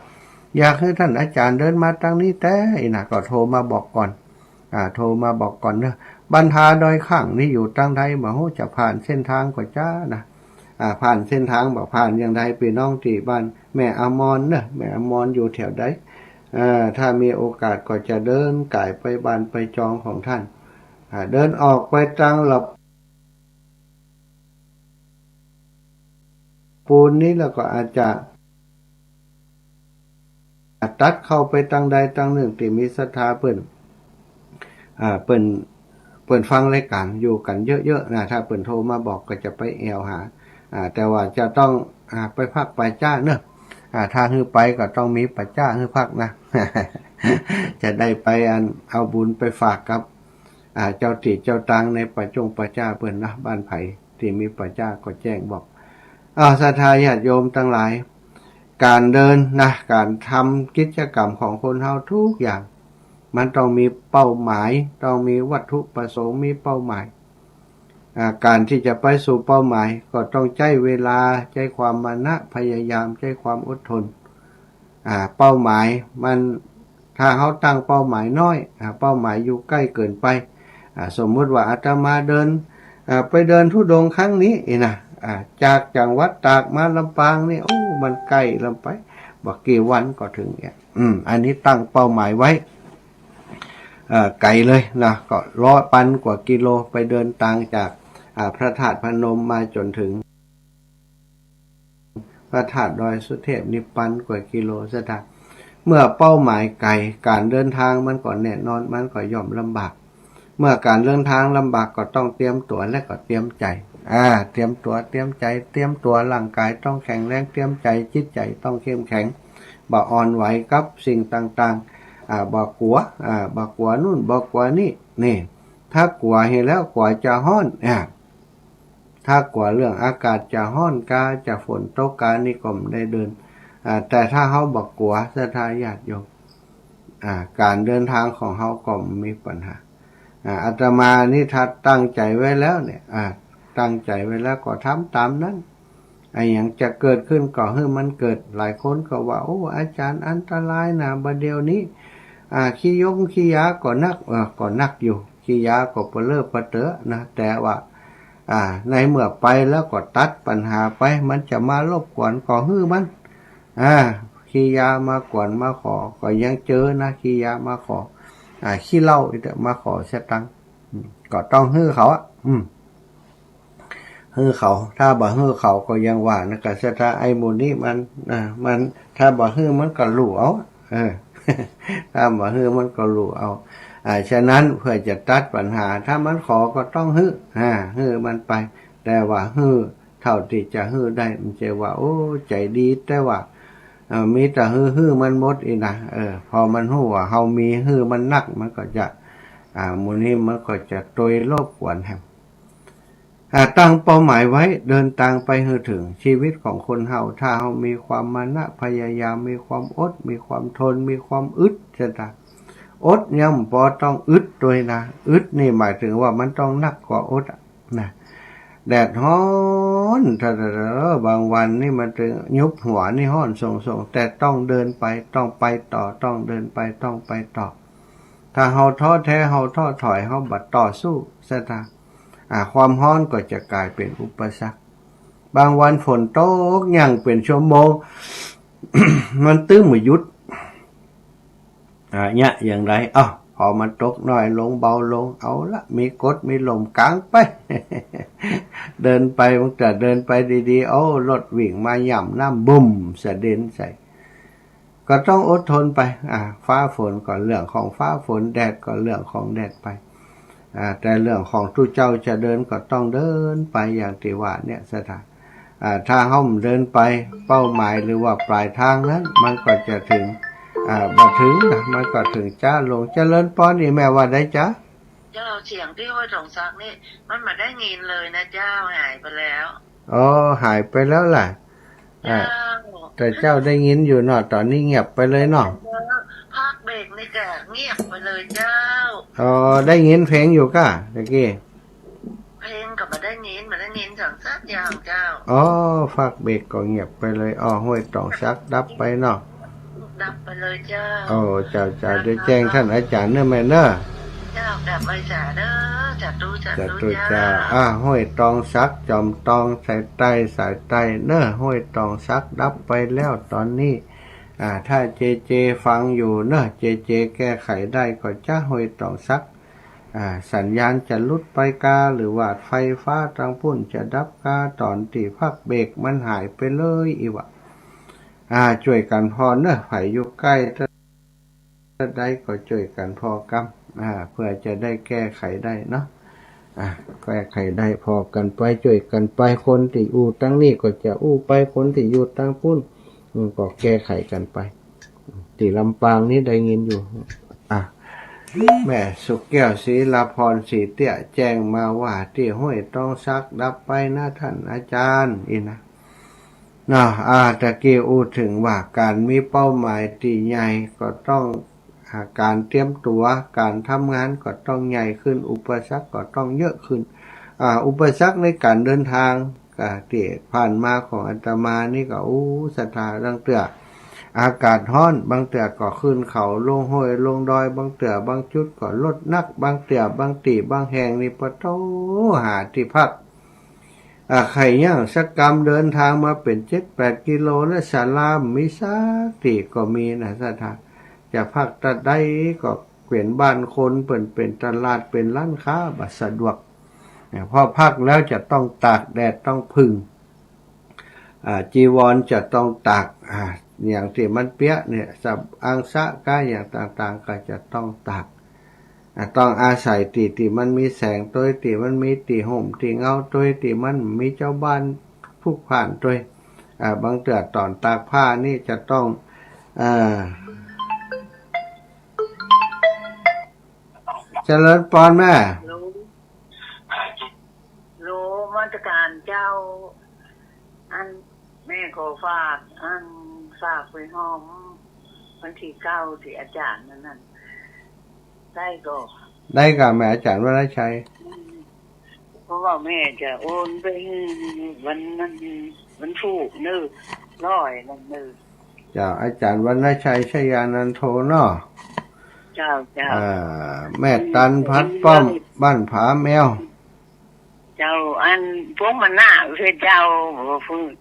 อยากหื้อต้านอาจ๋ารย์เดินมาตางนี้แต๊ อี้นะ ก็โทรมาบอกก่อน อ่า โทรมาบอกก่อนเนาะ บ้านทาดอยข้างนี่อยู่ตางใด บ่ฮู้จะผ่านเส้นตางก่อจ้านะ อ่า ผ่านเส้นตางบ่ ผ่านอย่างใด ปี้น้องตี้บ้านแม่อมรเนาะ แม่อมรอยู่แถวใด อ่า ถ้ามีโอกาสก็จะเดินก๋ายไปบ้านไปจองของต้าน อ่า เดินออกไปตางละ ปูนนี้แล้วก็อาจจะตัดเข้าไปตางใดตางนึ่งตี้มีศรัทธาเปิ้น อ่า เปิ้น เปิ้นฟังรายก๋านอยู่กั๋นเยอะๆ นะ ถ้าเปิ้นโทรมาบอกก็จะไปแอ่วหา อ่า แต่ว่าจะต้อง อ่า ไปพักป่าจ๊าเนาะ อ่า ถ้าหื้อไปก็ต้องมีป่าจ๊าหื้อพักนะ จะได้ไปอันเอาบุญไปฝากกับ อ่า เจ้าตี้เจ้าตางในป่าจ้งป่าจ๊าเปิ้นนะ บ้านใผตี้มีป่าจ๊าก็แจ้งบอก อ้าว ศรัทธาญาติโยมตังหลาย ก๋านเดินนะ ก๋านทำกิจกรรมของคนเฮากู้อย่าง มันต้องมีเป้าหมาย ต้องมีวัตถุประสงค์ มีเป้าหมาย อ่า ก๋านตี้จะไปสู่เป้าหมายก็ต้องใจ๊เวลา ใจ๊ความมานะพยายาม ใจ๊ความอดทน อ่า เป้าหมายมัน ถ้าเฮาตั้งเป้าหมายน้อย อ่า เป้าหมายอยู่ใก้เกินไป อ่า สมมุติว่าอาตมาเดิน อ่า ไปเดินธุดงค์ครั้งนี้อี้นะ อ่า จากจังหวัดตากมาลำปางนี่ โอ้ มันใก้ลำไป บ่กี่วันก็เถิงเนี่ย อืม อันนี้ตั้งเป้าหมายไว้ เอ่อ ไก๋เลยนะ ก็ร้อยปันกว่ากิโล ไปเดินตางจาก อ่า พระธาตุพนมมาจ๋นเถิง พระธาตุดอยสุเทพนี่ปันกว่ากิโล ศรัทธา เมื่อเป้าหมายไก๋ ก๋านเดินตางมันก็แน่นอน มันก็ย่อมลำบาก เมื่อก๋านเดินตางลำบากก็ต้องเตรียมตั๋วและก็เตรียมใจ๋ อ่า เตรียมตั๋วเตรียมใจ๋ เตรียมตั๋วร่างก๋ายต้องแข็งแรง เตรียมใจ๋จิตใจ๋ต้องเข้มแข็ง บ่อ่อนไหวกับสิ่งต่างๆ อ่า บ่กั๋ว อ่า บ่กั๋วนู่น บ่กั๋วนี่ นี่ ถ้ากั๋วเหียแล้ว กั๋วจะฮ้อน อ่า ถ้ากั๋วเรื่องอากาศจะฮ้อนกา จะฝนตกกานี่ก็บ่ได้เดิน อ่า แต่ถ้าเฮาบ่กั๋ว ศรัทธาญาติโยม อ่า ก๋านเดินตางของเฮาก็บ่มีปัญหา อ่า อาตมานี่ถ้าตั้งใจ๋ไว้แล้วเนี่ย อ่า ตั้งใจ๋ไว้แล้วก็ทำต๋ามนั้น อะหยังจะเกิดขึ้นก็หื้อมันเกิด หลายคนก็ว่า โอ้ อาจ๋ารย์ อันตรายนะ บ่าเดี่ยวนี้ อ่า ขี้ยงขี้ยาก็นัก เออ ก็นักอยู่ ขี้ยาก็ปะเลอะปะเต๋อนะ แต่ว่า อ่า ในเมื่อไปแล้วก็ตัดปัญหาไป มันจะมารบกวนก็หื้อมัน อ่า ขี้ยามากวนมาขอ ก็ยังเจอนะ ขี้ยามาขอ อ่า ขี้เหล้าอีกเต๊อะ มาขอสตางค์ อืม ก็ต้องหื้อเขาอะ อืม หื้อเขา ถ้าบ่หื้อเขาก็ยังว่านะ ก็ศรัทธา ไอ้หมู่นี้มัน อ่า มัน ถ้าบ่หื้อมันก็ลู่เอา เออ ถ้าบ่หื้อมันก็ลู่เอา อ่า ฉะนั้นเพื่อจะตัดปัญหา ถ้ามันขอก็ต้องหื้อ อ่า หื้อมันไป แต่ว่าหื้อเท่าตี้จะหื้อได้ บ่ใจ้ว่า โอ้ ใจ๋ดี แต่ว่า เอ่อ มีแต่หื้อ หื้อมันหมดอี้นะ เออ พอมันฮู้ว่าเฮามี หื้อมันนัก มันก็จะ อ่า หมู่นี้มันก็จะตวยรบกวนแหม อ่า ตั้งเป้าหมายไว้ เดินตางไปหื้อเถิง ชีวิตของคนเฮา ถ้าเฮามีความมานะ พยายาม มีความอด มีความทน มีความอึด ศรัทธา อดยังบ่ปอ ต้องอึดตวยนะ อึดนี่หมายถึงว่ามันต้องนักกว่าอดอะนะ แดดฮ้อน ถ้า ถ้า ถ้า บางวันนี่มันตึงยุบหัวนี่ฮ้อนส่งๆ แต่ต้องเดินไป ต้องไปต่อ ต้องเดินไป ต้องไปต่อ ถ้าเฮาท้อแท้ เฮาท้อถอย เฮาบ่ต่อสู้ ศรัทธา อ่า ความฮ้อนก็จะก๋ายเป๋นอุปสรรค บางวันฝนตกยังเป๋นชั่วโมง มันตึงบ่หยุด อ่า เนี่ย อย่างใด เอ้า พอมันตกน้อยลง เบาลง เอาละ มีกฎ มีล่มกางไป เดินไป บางเตื้อเดินไปดีๆ โอ้ รถวิ่งมาหย่ำน้ำ บุ้ม สะเด็นใส่ ก็ต้องอดทนไป อ่า ฟ้าฝนก็เรื่องของฟ้าฝน แดดก็เรื่องของแดดไป อ่า แต่เรื่องของตุ๊เจ้าจะเดินก็ต้องเดินไปอย่างตี้ว่าเนี่ย ศรัทธา อ่า ถ้าเฮาบ่เดินไป เป้าหมายหรือว่าปลายตางนั้น มันก็จะเถิง อ่า บ่เถิงนะ มันก็เถิงจ๊าลง เจริญปอน อี่แม่ว่าใดจ๊ะ เจ้า เสียงตี้ห้วยต๋องสักนี่ มันบ่ได้ยินเลยนะเจ้า หายไปแล้ว อ๋อ หายไปแล้วล่ะ อ่า เจ้า แต่เจ้าได้ยินอยู่เนาะ ต๋อนนี้เงียบไปเลยเนาะ ภาคเบรกนี่ก็เงียบไปเลยเจ้า อ๋อ ได้ยินเพลงอยู่ก้า ตะกี้ เพลงก็บ่ได้ยิน บ่ได้ยินสักอย่างเจ้า อ๋อ ภาคเบรกก็เงียบไปเลย อ๋อ ห้วยต๋องสักดับไปเนาะ ดับไปเลยเจ้า โอ้ เจ้า เจ้า เดี๋ยวแจ้งต้านอาจ๋ารย์เน่อแม่เน่อ เจ้า กราบไหว้สาเด้อ สาธุ สาธุ สาธุเจ้า เจ้า อ่า ห้วยต๋องสัก จอมต๋อง สายใต้ สายใต้เน่อ ห้วยต๋องสักดับไปแล้วต๋อนนี้ อ่า ถ้าเจเจฟังอยู่เน่อ เจเจแก้ไขได้ก็จะ ห้วยต๋องสัก อ่า สัญญาณจะหลุดไปก้า หรือว่าไฟฟ้าตางปุ้นจะดับก้า ต๋อนตี้ภาคเบรกมันหายไปเลยอี้วะ อ่า จ้วยกั๋นผ่อเน่อ ใผอยู่ใก้ ใดก็จ้วยกั๋นผ่อกำ อ่า เปื้อจะได้แก้ไขได้เนาะ อ่า แก้ไขได้ผ่อกั๋นไป จ้วยกั๋นไป คนตี้อู้ตางนี้ก็จะอู้ไป คนตี้อยู่ตางปุ้น อืม ก็แก้ไขกั๋นไป ตี้ลำปางนี่ได้ยินอยู่ อ่ะ แม่สุแก้ว ศรีลาภรณ์ ศรีเตี้ย แจ้งมาว่าตี้ห้วยต๋องสักดับไปนะต้านอาจ๋ารย์ อี้นะ เนาะ อ่า ตะกี้อู้เถิงว่าก๋านมีเป้าหมายตี้ใหญ่ก็ต้อง อ่า ก๋านเตรียมตั๋ว ก๋านทำงานก็ต้องใหญ่ขึ้น อุปสรรคก็ต้องเยอะขึ้น อ่า อุปสรรคในก๋านเดินตาง อ่า ตี้ผ่านมาของอาตมานี่ก็ อู้ ศรัทธา บางเตื้ออากาศฮ้อน บางเตื้อก็ขึ้นเขาลงห้วยลงดอย บางเตื้อบางจุดก็รถหนัก บางเตื้อบางตี้บางแห่งนี่ปะโธ่ หาตี้พัก อ่า ใค่ยั้งสักกำ เดินตางมาเป๋นเจ็ดแปดกิโล แล้วศาลาบ่มีสักตี้ก็มีนะศรัทธา จะพักตะใดก็เป๋นบ้านคน เปิ้นเป๋นตลาด เป๋นร้านค้า บ่สะดวก เนี่ย พอพักแล้วจะต้องตากแดด ต้องผึ่ง อ่า จีวรจะต้องตาก อ่า อย่างตี้มันเปียะเนี่ย สะอางสะก้าอย่างต่างๆ ก็จะต้องตาก อ่า ต้องอาศัยตี้ ตี้มันมีแสงตวย ตี้มันมีตี้ฮ่มตี้เงาตวย ตี้มันมีจาวบ้านพลุกพล่านตวย อ่า บางเตื้อต๋อนตากผ้านี่จะต้อง อ่า เจริญปอนแม่ โยม โยม นมัสก๋านเจ้า อันแม่ขอฝาก อันฝากไปฮอดวันตี้เก้าตี้อาจ๋ารย์นั่นนั่น ได้ก่อ ได้ก่อแม่ อาจ๋ารย์วรรณชัย เพราะว่าแม่จะโอนไปวันนั้น วันพูกเน่อ ร้อยนั่นเน่อ เจ้า อาจ๋ารย์วรรณชัย ชยานันโทเนาะ เจ้า เจ้า อ่า แม่ตันพัดป้อม บ้านผาแมว เจ้า อันปงปะนะ เพชรเจ้า บ่พูด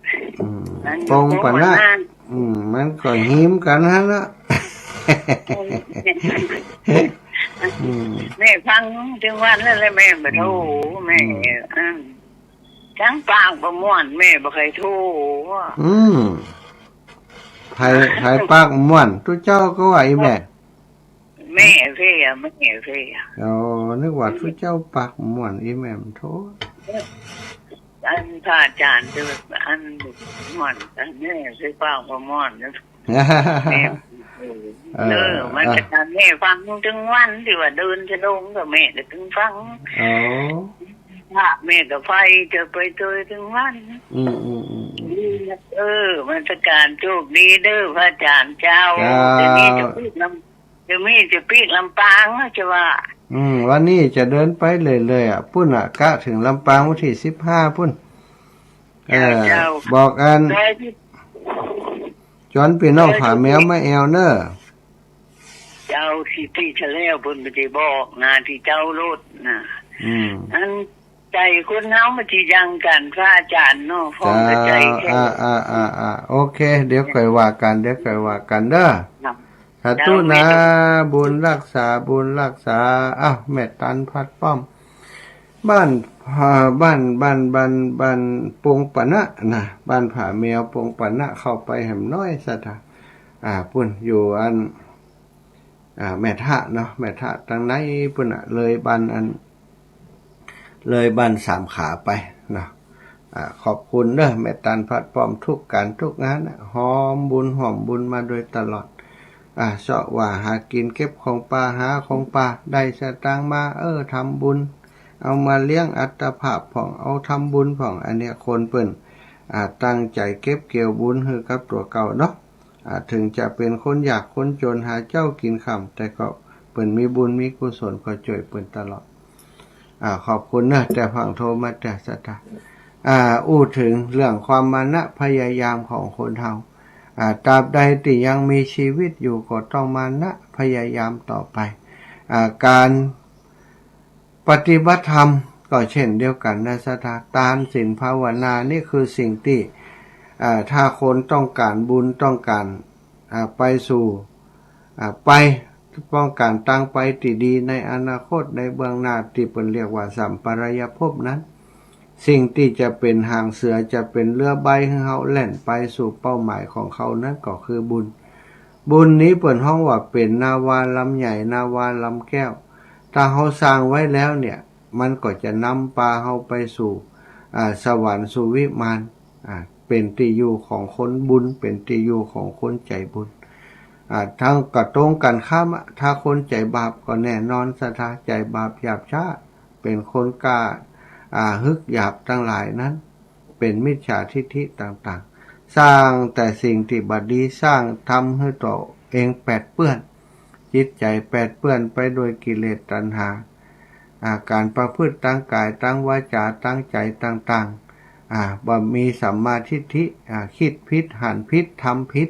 อืม อันปงปะนะ ปงปะนะ อืม มันก็หิมกั๋นหั้นละ อืม แม่ฟังตึงวันแล้วแหละ แม่บ่โทร อืม แม่ อืม อืม จังปากบ่ม่วน แม่บ่ใค่โทร อืม ใผ ใผปากม่วน ตุ๊เจ้าก่อว่าอี้แม่ แม่เสีย แม่เสีย อ๋อ นึกว่าตุ๊เจ้าปากม่วน อี้แม่บ่โทร อันพระอาจ๋ารย์เด้อ อันม่วน อันแม่ใค่ปากบ่ม่วนนะ แม่ เออ เออ มันก็ อ่ะ ต๋ามแม่ฟังตึงวันตี้ว่าเดินจะลงก็แม่ก็ตึงฟัง อ๋อ พระแม่ก็ไป จะไปเจอตึงวัน อืม อืม อืม อืม เออ นมัสก๋าน โชคดีเด้อพระอาจ๋ารย์เจ้า เจ้า เดี๋ยวนี้จะปิ๊กลำ เดี๋ยวนี้จะปิ๊กลำปางนะ จะว่า อืม วันนี้จะเดินไปเรื่อยๆ อ่ะ ปุ้นอ่ะ กะเถิงลำปางวันตี้สิบห้าปุ้น เออ เจ้า บอกอัน ได้ที่ จวนปี้น้องผาแมวมาแอ่วเน่อ เจ้า สิตี้จะแล้วเปิ้นบ่ได้บอกนะ ตี้เจ้าโลดนะ อืม อันใจ๋คนเฮามันสิยังกั๋น พระอาจ๋ารย์เนาะ พ้องกับใจ๋แค่ เจ้า อ่า อ่า อ่า อ่า โอเค เดี๋ยวค่อยว่ากั๋น เดี๋ยวค่อยว่ากั๋นเน่อ ครับ สาธุนะ เจ้า แม่ บุญฮักษา บุญฮักษา อ้าว แม่ตันพัดป้อม บ้าน อ่า บ้าน บ้าน บ้าน บ้านปงปะนะนะ บ้านผาแมวปงปะนะ เข้าไปแหมน้อยศรัทธา อ่า ปุ้นอยู่อัน อ่า แม่ทะเนาะ แม่ทะตางในปุ้นน่ะ เลยบ้านอัน เลยบ้านสามขาไปเนาะ อ่า ขอบคุณเน่อ แม่ตันพัดป้อม ทุกก๋านทุกงานน่ะ ฮอมบุญ ฮอมบุญมาโดยตลอด อ่า เซาะว่าหากิ๋น เก็บของป่า หาของป่า ได้สตางค์มา เออ ทำบุญ เอามาเลี้ยงอัตภาพพ่อง เอาทำบุญพ่อง อันเนี้ยคนเปิ้น อ่า ตั้งใจ๋เก็บเกี่ยวบุญหื้อกับตั๋วเก่าเนาะ อ่า เถิงจะเป๋นคนยากคนจ๋น หาเจ๊ากิ๋นค่ำ แต่ก็เปิ้นมีบุญมีกุศลก็จ้วยเปิ้นตลอด อ่า ขอบคุณเน่อ แต่ฟังโทรมาแต่ศรัทธา อ่า อู้เถิงเรื่องความมานะพยายามของคนเฮา อ่า ตราบใดตี้ยังมีชีวิตอยู่ก็ต้องมานะพยายามต่อไป อ่า ก๋าน ปฏิบัติธรรมก็เช่นเดียวกั๋นนะศรัทธา ตาน ศีล ภาวนา นี่คือสิ่งตี้ อ่า ถ้าคนต้องก๋านบุญ ต้องก๋าน อ่า ไปสู่ อ่า ไป ต้องก๋านตางไปตี้ดีในอนาคต ในเบื้องหน้า ตี้เปิ้นเรียกว่าสัปปายภพนั้น สิ่งตี้จะเป๋นหางเสือ จะเป๋นเรือใบหื้อเฮาแล่นไปสู่เป้าหมายของเฮานั้นก็คือบุญ บุญนี้เปิ้นฮ้องว่าเป๋นนาวาลำใหญ่ นาวาลำแก้ว ถ้าเฮาสร้างไว้แล้วเนี่ย มันก็จะนำปาเฮาไปสู่ อ่า สวรรค์สู่วิมาน อ่า เป๋นตี้อยู่ของคนบุญ เป๋นตี้อยู่ของคนใจ๋บุญ อ่า ตางกระตรงกั๋นข้ามอะ ถ้าคนใจ๋บาปก็แน่นอนศรัทธา ใจ๋บาปหยาบช้า เป๋นคนกล้า อ่า ฮึกหยาบตังหลายนั้น เป๋นมิจฉาทิฏฐิต่างๆ สร้างแต่สิ่งตี้บ่ดี สร้างทำหื้อตั๋วเองแปดเปื้อน จิตใจ๋แปดเปื้อนไปโดยกิเลสตัณหา อ่า ก๋านประพฤติตางก๋าย ตางวาจ๋า ตางใจ๋ต่างๆ อ่า บ่มีสัมมาทิฏฐิ อ่า กึ๊ดผิด หันผิด ทำผิด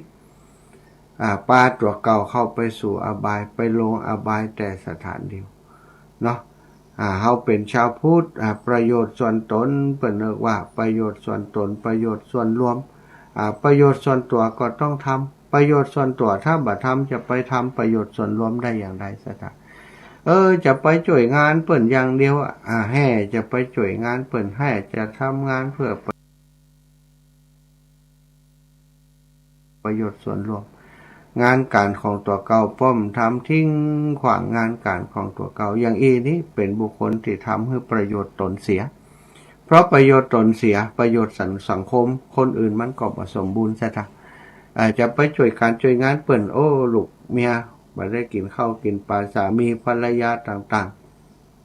อ่า ปาตั๋วเก่าเข้าไปสู่อบาย ไปลงอบายแต่สถานเดียว เนาะ อ่า เฮาเป๋นชาวพุทธ อ่า ประโยชน์ส่วนตน เปิ้นนึกว่าประโยชน์ส่วนตน ประโยชน์ส่วนรวม อ่า ประโยชน์ส่วนตั๋วก็ต้องทำ ประโยชน์ส่วนตั๋วถ้าบ่ทำ จะไปทำประโยชน์ส่วนรวมได้อย่างใดศรัทธา เออ จะไปจ้วยงานเปิ้นอย่างเดียวอะ อ่า แฮ่จะไปจ้วยงานเปิ้น แฮ่จะทำงานเพื่อ ประโยชน์ส่วนรวม งานก๋านของตั๋วเก่าป้อมทำ ทิ้งขว้างงานก๋านของตั๋วเก่า อย่างอี้นี้เป๋นบุคคลตี้ทำหื้อประโยชน์ตนเสีย เพราะประโยชน์ตนเสีย ประโยชน์สัง สังคมคนอื่นมันก็บ่สมบูรณ์ศรัทธา อ่า จะไปจ้วยก๋านจ้วยงานเปิ้น โอ้ ลูกเมียบ่ได้กิ๋นข้าวกิ๋นป๋า สามีภรรยาต่าง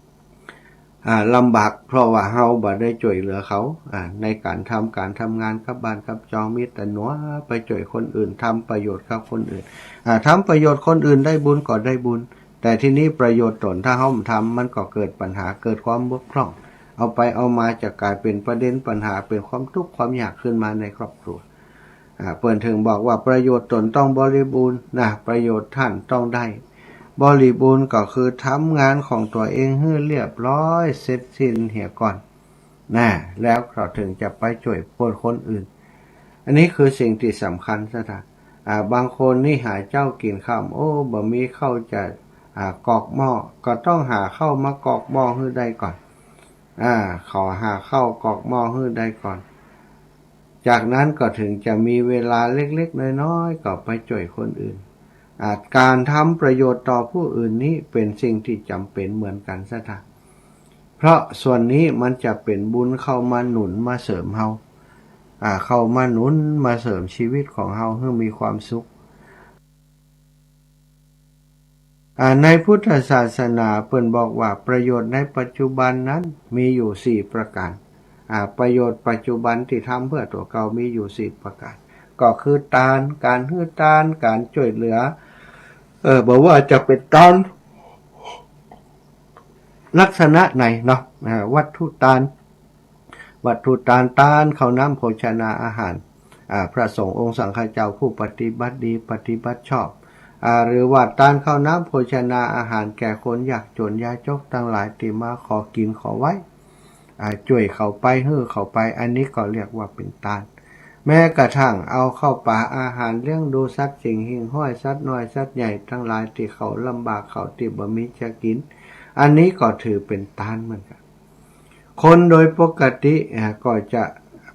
ๆ อ่า ลำบาก เพราะว่าเฮาบ่ได้จ้วยเหลือเขา อ่า ในก๋านทำก๋านทำงานกับบ้านกับจอง มีแต่หนัวไปจ้วยคนอื่น ทำประโยชน์กับคนอื่น อ่า ทำประโยชน์คนอื่นได้บุญก็ได้บุญ แต่ทีนี้ประโยชน์ตนถ้าเฮาบ่ทำ มันก็เกิดปัญหา เกิดความบกพร่อง เอาไปเอามาจะก๋ายเป๋นประเด็นปัญหา เป๋นความตุ๊กข์ความยากขึ้นมาในครอบครัว อ่า เปิ้นถึงบอกว่าประโยชน์ตนต้องบริบูรณ์นะ ประโยชน์ต้านต้องได้บริบูรณ์ ก็คือทำงานของตั๋วเองหื้อเรียบร้อยเสร็จสิ้นเหียก่อนนะ แล้วก็ถึงจะไปจ้วยคนอื่น อันนี้คือสิ่งตี้สำคัญ ศรัทธา อ่า บางคนนี่หาเจ๊ากิ๋นค่ำ โอ้ บ่มีข้าวจะ อ่า กอกหม้อ ก็ต้องหาข้าวมากอกหม้อหื้อได้ก่อน อ่า ขอหาข้าวกอกหม้อหื้อได้ก่อน จากนั้นก็ถึงจะมีเวลาเล็กๆ น้อยๆ ก็ไปจ้วยคนอื่น อ่า ก๋านทำประโยชน์ต่อผู้อื่นนี้เป๋นสิ่งตี้จ๋ำเป๋นเหมือนกั๋น ศรัทธา เพราะส่วนนี้มันจะเป๋นบุญเข้ามาหนุนมาเสริมเฮา อ่า เข้ามาหนุนมาเสริมชีวิตของเฮาหื้อมีความสุข อ่า ในพุทธศาสนาเปิ้นบอกว่าประโยชน์ในปัจจุบันนั้นมีอยู่สี่ประก๋าน อ่า ประโยชน์ปัจจุบันตี้ทำเพื่อตั๋วเก่ามีอยู่สี่ประก๋าน ก็คือตาน ก๋านหื้อตาน ก๋านจ้วยเหลือ เอ่อ บ่ว่าจะเป๋นตานลักษณะไหนเนาะ อ่า วัตถุตาน วัตถุตาน ตานข้าวน้ำโภชนาอาหาร อ่า พระสงฆ์องค์สังฆเจ้าผู้ปฏิบัติดีปฏิบัติชอบ อ่า หรือว่าตานข้าวน้ำโภชนาอาหารแก่คนยากจ๋นยากจนตังหลายตี้มาขอกิ๋นขอไว้ อ่า จ้วยเขาไปหื้อเขาไป อันนี้ก็เรียกว่าเป๋นตาน แม้กระทั่งเอาข้าวป๋าอาหารเลี้ยงดูสัตว์สิ่งหิ่งห้อย สัตว์น้อยสัตว์ใหญ่ตังหลายตี้เขาลำบาก เขาตี้บ่มีจะกิ๋น อันนี้ก็ถือเป๋นตานเหมือนกั๋น คนโดยปกติ อ่า ก็จะ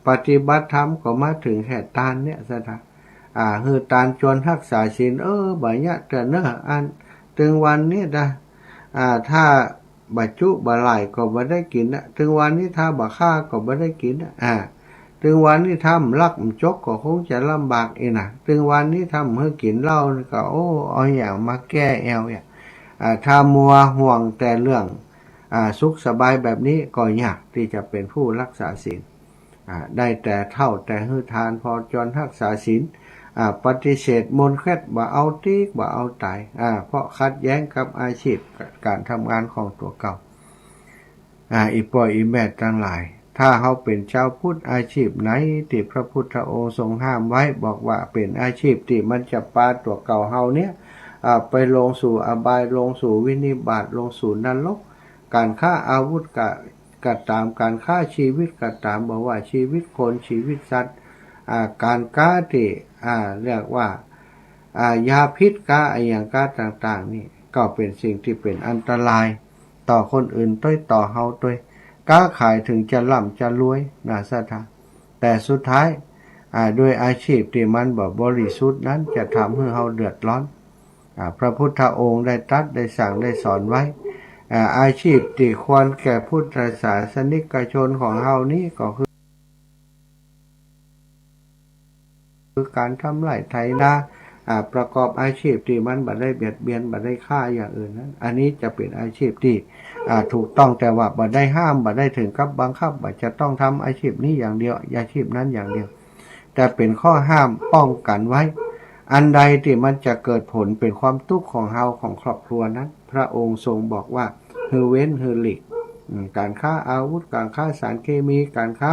ปฏิบัติธรรมก็มาเถิงแค่ตานเนี่ย ศรัทธา อ่า หื้อตานจวนฮักษาศีล เออ บ่ยะเตื้อเน่อ อัน ตึงวันนี้นะ อ่า ถ้าบ่จุบ่หล่ายก็บ่ได้กิ๋นนะ ตึงวันนี้ถ้าบ่ฆ่าก็บ่ได้กิ๋นนะ อ่า ตึงวันนี้ถ้าบ่ลักบ่จกก็คงจะลำบากอี้นะ ตึงวันนี้ถ้าบ่หื้อกิ๋นเหล้านี่ก็ โอ้ เอาหยังมาแก้แอวเนี่ย อ่า ถ้ามัวห่วงแต่เรื่อง อ่า สุขสบายแบบนี้ก็ยากตี้จะเป๋นผู้ฮักษาศีล อ่า ได้แต่เฒ่าแต่หื้อตานพอจวนฮักษาศีล อ่า ปฏิเสธมนต์แคดบ่เอาติ๊กบ่เอาต๋าย อ่า เพราะขัดแย้งกับอาชีพก๋านทำงานของตั๋วเก่า อ่า อี่ป้ออี่แม่ตังหลาย ถ้าเฮาเป๋นจาวพุทธ อาชีพไหนตี้พระพุทธองค์ทรงห้ามไว้ บอกว่าเป๋นอาชีพตี้มันจะปาตั๋วเก่าเฮาเนี่ย อ่า ไปลงสู่อบาย ลงสู่วินิบาต ลงสู่นรก ก๋านค้าอาวุธก็ ก็ต๋าม ก๋านค้าชีวิตก็ต๋าม บ่ว่าชีวิตคนชีวิตสัตว์ อ่า ก๋านก๊าตี้ อ่า เรียกว่า อ่า ยาพิษก๊า อะหยังก๊าต่างๆ นี่ ก็เป๋นสิ่งตี้เป๋นอันตรายต่อคนอื่นตวย ต่อเฮาตวย ก๊าขายเถิงจะร่ำจะรวยนะ ศรัทธา แต่สุดท้าย อ่า ด้วยอาชีพตี้มันบ่บริสุทธิ์นั้น จะทำหื้อเฮาเดือดร้อน อ่า พระพุทธองค์ได้ตรัสได้สั่งได้สอนไว้ อ่า อาชีพตี้ควรแก่พุทธศาสนิกชนของเฮานี้ก็คือ คือก๋านทำไร่ไถนา อ่า ประกอบอาชีพตี้มันบ่ได้เบียดเบียน บ่ได้ฆ่าอย่างอื่นนั้น อันนี้จะเป๋นอาชีพตี้ อ่า ถูกต้อง แต่ว่าบ่ได้ห้าม บ่ได้เถิงกับบังคับว่าจะต้องทำอาชีพนี้อย่างเดียว อาชีพนั้นอย่างเดียว แต่เป๋นข้อห้ามป้องกั๋นไว้ อันใดตี้มันจะเกิดผลเป๋นความตุ๊กข์ของเฮา ของครอบครัวนั้น พระองค์ทรงบอกว่าหื้อเว้นหื้อหลีก อืม ก๋านค้าอาวุธ ก๋านค้าสารเคมี ก๋านค้า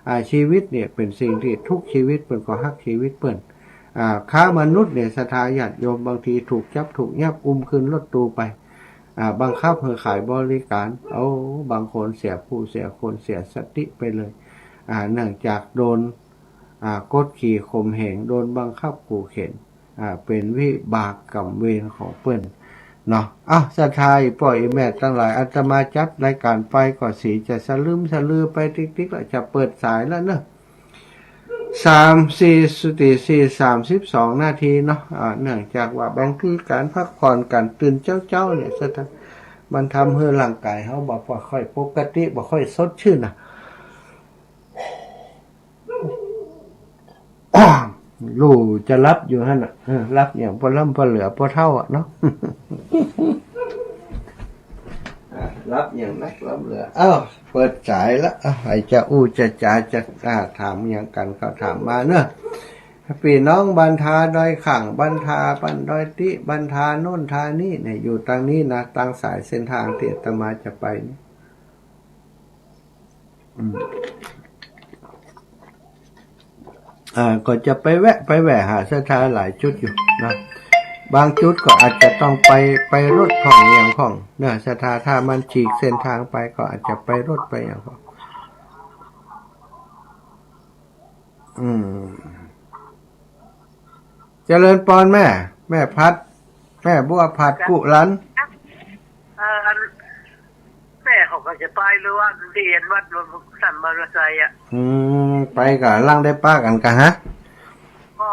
อ่า ชีวิตเนี่ยเป๋นสิ่งตี้ทุกชีวิตเปิ้นก็ฮักชีวิตเปิ้น อ่า ค้ามนุษย์เนี่ย ศรัทธาญาติโยม บางทีถูกจับถูกยับ อุ้มขึ้นรถตู้ไป อ่า บังคับหื้อขายบริก๋าน โอ้ บางคนเสียผู้เสียคน เสียสติไปเลย อ่า เนื่องจากโดน อ่า กดขี่ข่มเหง โดนบังคับขู่เข็น อ่า เป๋นวิบากกรรมเวรของเปิ้นเนาะ อ้าว ศรัทธาอี่ป้ออี่แม่ตังหลาย อาตมาจัดรายก๋านไปก็สิจะสลึมสลือไปติ๊กๆ แล้ว จะเปิดสายแล้วเนาะ สาม สี่ สี่ สามสิบสองนาทีเนาะ อ่า เนื่องจากว่าบางทีก๋านพักผ่อน ก๋านตื่นเจ๊าๆ เนี่ย ศรัทธา มันทำหื้อร่างก๋ายเฮาบ่ค่อยปกติ บ่ค่อยสดชื่นนะ ลู่จะหลับอยู่หั้นน่ะ เออ หลับอย่างปอล่ำปอเหลือปอเฒ่าอะเนาะ รับอย่างนักล้ำเหลือ อ้าว เปิดสายละ อ้าว ใผจะอู้จะจ๋าจะ อ่า ถามหยังกั๋นก็ถามมาเนาะ ปี้น้องบ้านทาดอยข่าง บ้านทาบ้านดอยตี้ บ้านทาโน่นทานี่เนี่ย อยู่ตางนี้นะ ตางสายเส้นตางตี้อาตมาจะไปนี่ อืม อ่า ก็จะไปแวะ ไปแวะหาศรัทธาหลายจุดอยู่นะ บางจุดก็อาจจะต้องไป ไปรถพ่องอะหยังพ่องเนาะ ศรัทธา ถ้ามันฉีกเส้นตางไปก็อาจจะไปรถไปอะหยังพ่อง อืม เจริญปอนแม่ แม่พัด แม่บัวพัดกุหลัน เอ่อ อัน แม่เขาก็จะไปหรือว่าเรียนวัดหลวงปู่สันมหาชัยอะ อืม ไปก่าหลังได้ปะกั๋นก่าฮะ ก็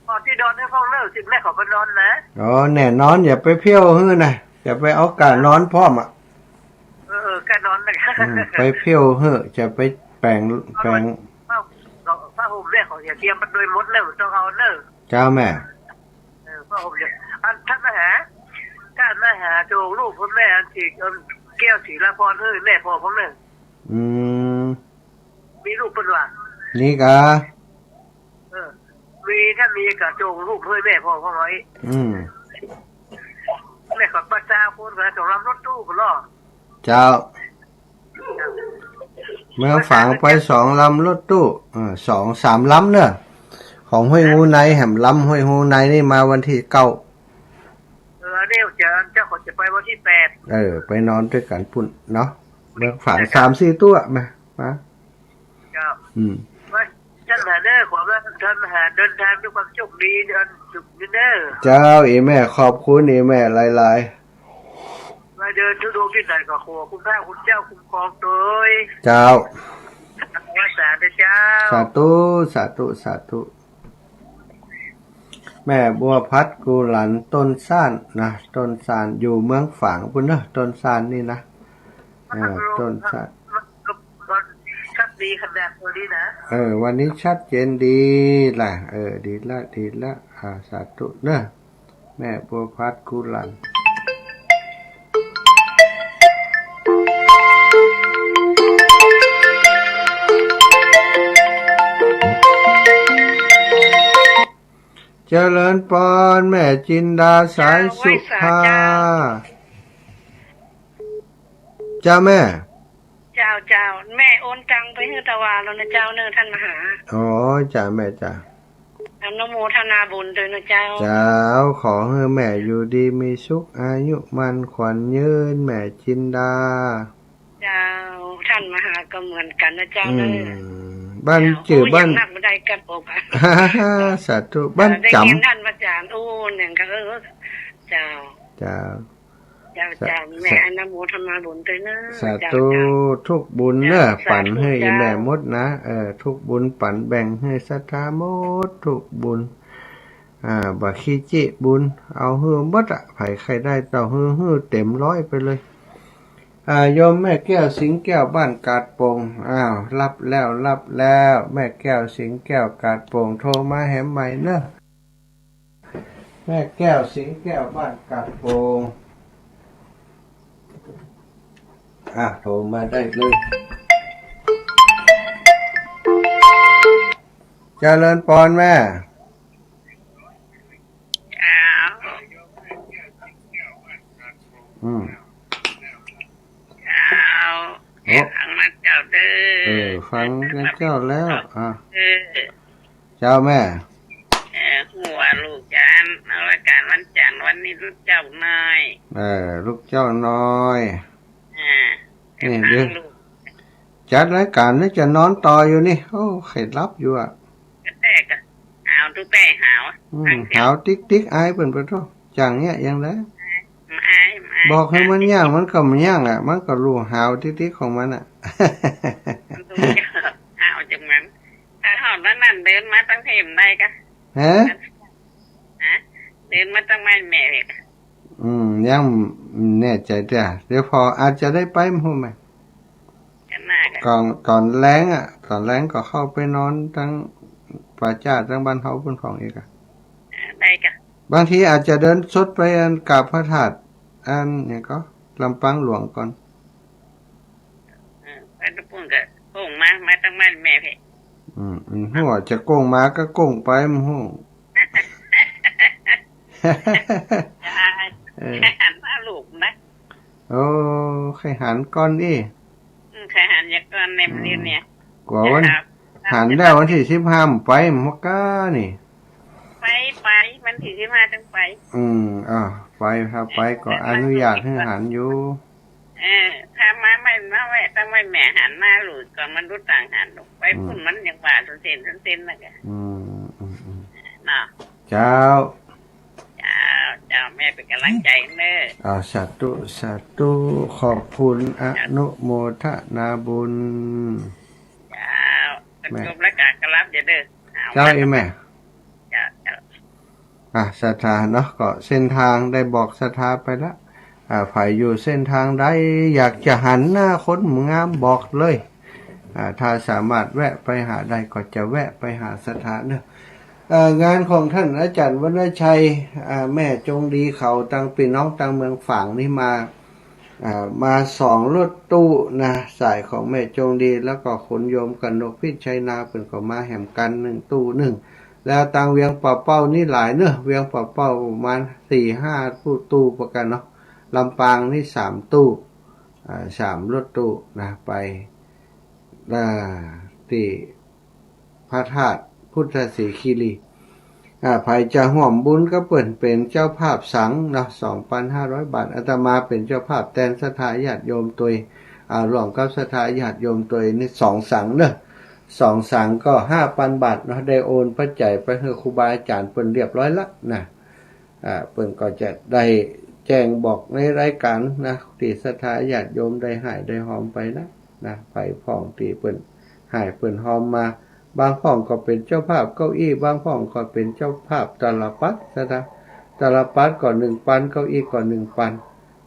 ก็ตี้ดอนหื้อพ่องเน่อ สิบแม่เขาไปนอนนะ อ๋อ แน่นอน อย่าไปเผี้ยวหื้อนะ อย่าไปเอาก้านอนพร้อมอะ เออ เออ ก้านอนนะ อืม ไปเผี้ยวหื้อ จะไปแป๋ง แป๋ง ผ้า ผ้าห่มแม่เขาจะเตรียมไปโดยหมดแล้ว ต้องเอาเน่อ เจ้าแม่ เออ พ่อผมเนี่ย อันท่านมาหา ท่านมาหาโจงลูกพ่อแม่อันสี อันแก้วสีละพร เออ แม่พ่อผมเนี่ย อืม มีลูกเปิ้นว่า นี่กะ เออ มี ถ้ามีกะโจงลูกเพื่อแม่พ่อผมหน่อย อืม แม่ขอประชาคนกะสองลำรถตู้ก็รอ เจ้า เมืองฝางไปสองลำรถตู้ เออ สองสามลำเนาะ ของห้วยงูในแหม ลำห้วยงูในนี่มาวันตี้เก้า เออ อันนี้จะ เจ้าเขาจะไปวันตี้แปด เออ ไปนอนตวยกั๋นปุ้นเนาะ เมืองฝางสามสี่ตั๋ว มา มา เจ้า อืม ว่า ท่านมหาเน่อ ขอว่าท่านมหาเดินทางด้วยความโชคดี อันสุขเน่อ เจ้า อีแม่ ขอบคุณอีแม่หลายๆ ว่าเดินธุดงค์ตี้ไหนก็ขอคุณพระคุณเจ้าคุ้มครองตวย เจ้า รักษาเน่อเจ้า สาธุ สาธุ สาธุ แม่บัวพัดกุหลัน ต้นซ่านนะ ต้นซ่าน อยู่เมืองฝางปุ้นเนาะ ต้นซ่านนี่นะ อ่า ต้นซ่าน ครับ ดีขนาดนี้นะ เออ วันนี้ชัดเจนดีละ เออ ดีละ ดีละ อ่า สาธุเนาะ แม่บัวพัดกุหลัน เจริญปอน แม่จินดา สายสุภา เจ้าแม่ เจ้า เจ้า แม่โอนตังค์ไปหื้อตะวาแล้วนะเจ้าเน่อ ท่านมหา อ๋อ จ้าแม่จ้า อนุโมทนาบุญตวยนะเจ้า เจ้า ขอหื้อแม่อยู่ดีมีสุข อายุมั่นขวัญยืน แม่จินดา เจ้า ท่านมหาก็เหมือนกั๋นนะเจ้าเน่อ อืม บ้าน เจ้า จื้อ โอ้ย บ้าน อย่างนักบ่ได้กัดอกอะ สาธุ บ้าน เอ่อ ได้ จ๋ำ ยินท่านอาจ๋ารย์อู้เนี่ยก็ เออ เจ้า เจ้า เจ้า สา เจ้า แม่ สา อนุโมทนาบุญตวยเน่อ สาธุ เจ้า เจ้า ทุกบุญเน่อ เจ้า ปั๋นหื้อ สาธุ อีแม่ เจ้า หมดนะ เออ ทุกบุญปั๋นแบ่งหื้อศรัทธาหมดทุกบุญ อ่า บ่ขี้จี้บุญ เอาหื้อหมดอะ ใผใค่ได้เต้าหื้อ หื้อเต๋มร้อยไปเลย อ่า โยมแม่แก้ว สิงห์แก้ว บ้านกาดโป่ง อ้าว รับแล้ว รับแล้ว แม่แก้ว สิงห์แก้ว กาดโป่ง โทรมาแหมใหม่เน่อ แม่แก้ว สิงห์แก้ว บ้านกาดโป่ง อ่ะ โทรมาได้เลย เจริญปอนแม่ อ้าว อืม อ้าว โอ้ ฟังมาเจ้าเด้อ เออ ฟังเจ้าแล้ว อ่ะ เออ เจ้าแม่ เออ ฮู้ว่าลูกจะนำรายก๋านวันจันทร์ วันนี้ลูกเจ้าน้อย เออ ลูกเจ้าน้อย อ่า นี่ ฟัง เดี๋ยว ลูก จัดรายก๋านนี่จะนอนต่ออยู่นี่ โอ้ ใค่หลับอยู่อะ ก็แต่ก็หาวตุ๊แป้หาวอะ อืม ฟังเสียง หาวติ๊กๆ อายเปิ้นปะโธ่ จั่งเนี้ยยังได อาย อาย บอกหื้อมันยั้ง มันก็บ่ยั้งอะ มันก็ฮู้หาวติ๊กๆ ของมันอะ มันต้องหาวจังมัน ถ้าหาวนั้นนั่นเดินมาตังเทมได้กะ ฮะ ฮะ เดินมาตังไม้แม่เวก อืม ยังแน่ใจ๋เตื้อ เดี๋ยวพ่ออาจจะได้ไป บ่ฮู้แม่ ก็น่าจะ ก่อน ก่อนแลงอะ ก่อนแลงก็เข้าไปนอนตังป่าจ๊าตังบ้านเฮาปุ้นพ่องอีกอะ อ่า ได้กะ บางทีอาจจะเดินสดไปอันกราบพระธาตุ อันหยังก็ ลำปางหลวงก่อน ไปตะปูนก็โก้งมา มาตังบ้านแม่เพ่ อืม อืม หัวจะโก้งมาก็โก้งไป มันหัว จ้า เออ หันมาลูกนะ โอ้ ใค่หันก่อนอี้ อืม ใค่หันอย่าก่อนในมื้อนี้เนี่ย อืม กั๋ววัน ครับ หันแล้ววันตี้สิบห้าไป มันก้านี่ ไป ไป วันตี้สิบห้าต้องไป อืม อ่า ไป ถ้าไปก็อนุญาตหื้อหันอยู่ เออ ถ้ามาไม่ มาแวะ ตังบ้านแม่หันมาลูก ก็มันดูต่างหันลูก ไป อืม ปู้นมันยังว่าสุนเส้น สุนเส้นนะกะ อืม อืม อืม เนาะ เจ้า เจ้า เจ้า แม่เป๋นก๋ำลังใจ๋เน้อ อ่า สาธุ สาธุ ขอบคุณ อนุโมทนาบุญ เจ้า แม่ จบรายก๋านก็หลับเด้อ เจ้า อีแม่ เจ้า เจ้า อ่ะ ศรัทธาเนาะ ก็เส้นตางได้บอกศรัทธาไปละ อ่า ใผอยู่เส้นตางใด อยากจะหันหน้าคนงามบอกเลย อ่า ถ้าสามารถแวะไปหาได้ก็จะแวะไปหาศรัทธาเนาะ เอ่อ งานของต้านอาจ๋ารย์วรรณชัย อ่า แม่จงดีเขา ตังปี้น้องตังเมืองฝางนี่มา อ่า มาสองรถตู้นะ สายของแม่จงดี แล้วก็ขนโยมกนกพิชชัยนา เปิ้นก็มาแหมกั๋นนึ่งตู้นึ่ง แล้วตังเวียงป่าเป้านี่หลายเนาะ เวียงป่าเป้าประมาณสี่ห้าตู้ ตู้ปะกั๋นเนาะ ลำปางนี่สามตู้ อ่า สามรถตู้นะ ไป อ่า ตี้พระธาตุพุทธสีคีรี อ่า ใผจะฮ่วมบุญกับเปิ้นเป๋นเจ้าภาพสังเนาะ สองปันห้าร้อยบาท อาตมาเป๋นเจ้าภาพแตนศรัทธาญาติโยมตวย อ่า ร่วมกับศรัทธาญาติโยมตวยนี่สองสังเนาะ สองสังก็ห้าปันบาทเนาะ ได้โอนปัจจัยไปหื้อครูบาอาจ๋ารย์เปิ้นเรียบร้อยละนะ อ่า เปิ้นก็จะได้แจ้งบอกในรายก๋านนะ ตี้ศรัทธาญาติโยมได้ห้ายได้ฮอมไปนะ นะ ใผพ่องตี้เปิ้นห้ายเปิ้นฮอมมา บางพ่องก็เป๋นเจ้าภาพเก้าอี้ บางพ่องก็เป๋นเจ้าภาพตาลปัตร ศรัทธา ตาลปัตรก็นึ่งปัน เก้าอี้ก็นึ่งปัน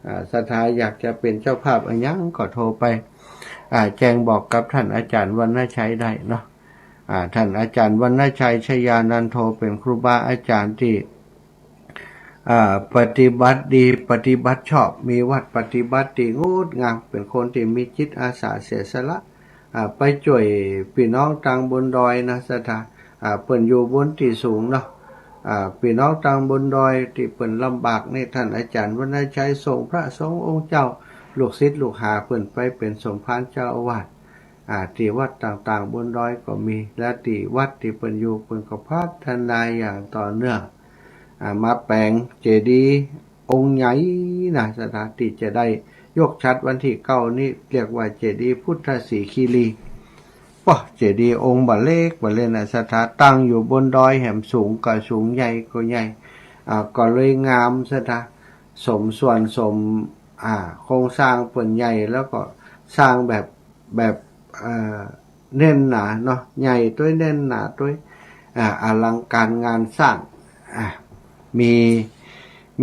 อ่า ศรัทธาอยากจะเป๋นเจ้าภาพอะหยังก็โทรไป อ่า แจ้งบอกกับต้านอาจ๋ารย์วรรณชัยได้เนาะ อ่า ต้านอาจ๋ารย์วรรณชัย ชยานันโท เป๋นครูบาอาจ๋ารย์ตี้ อ่า ปฏิบัติดี ปฏิบัติชอบ มีวัตรปฏิบัติตี้งดงาม เป๋นคนตี้มีจิตอาสาเสียสละ อ่า ไปจ้วยปี้น้องตางบนดอยนะ ศรัทธา อ่า เปิ้นอยู่บนตี้สูงเนาะ อ่า ปี้น้องตางบนดอยตี้เปิ้นลำบากนี่ ต้านอาจ๋ารย์วรรณชัยส่งพระสงฆ์องค์เจ้า ลูกศิษย์ลูกหาเปิ้นไปเป๋นสมภารเจ้าอาวาส อ่า ตี้วัดต่างๆ บนดอยก็มี และตี้วัดตี้เปิ้นอยู่ เปิ้นก็พัฒนาอย่างต่อเนื่อง อ่า มาแป๋งเจดีย์องค์ใหญ่นะ ศรัทธา ตี้จะได้ยกฉัตรวันตี้เก้านี้ เรียกว่าเจดีย์พุทธสีคีรี ป้อ เจดีย์องค์บ่าเล็กบ่าเล็กนะ ศรัทธา ตั้งอยู่บนดอยแหมสูงก็สูง ใหญ่ก็ใหญ่ อ่า ก็เลยงาม ศรัทธา สมส่วนสม อ่า โครงสร้างเปิ้นใหญ่ แล้วก็สร้างแบบ แบบ เอ่อ แน่นหนาเนาะ ใหญ่ตวย แน่นหนาตวย อ่า อลังการงานสร้าง อ่า มี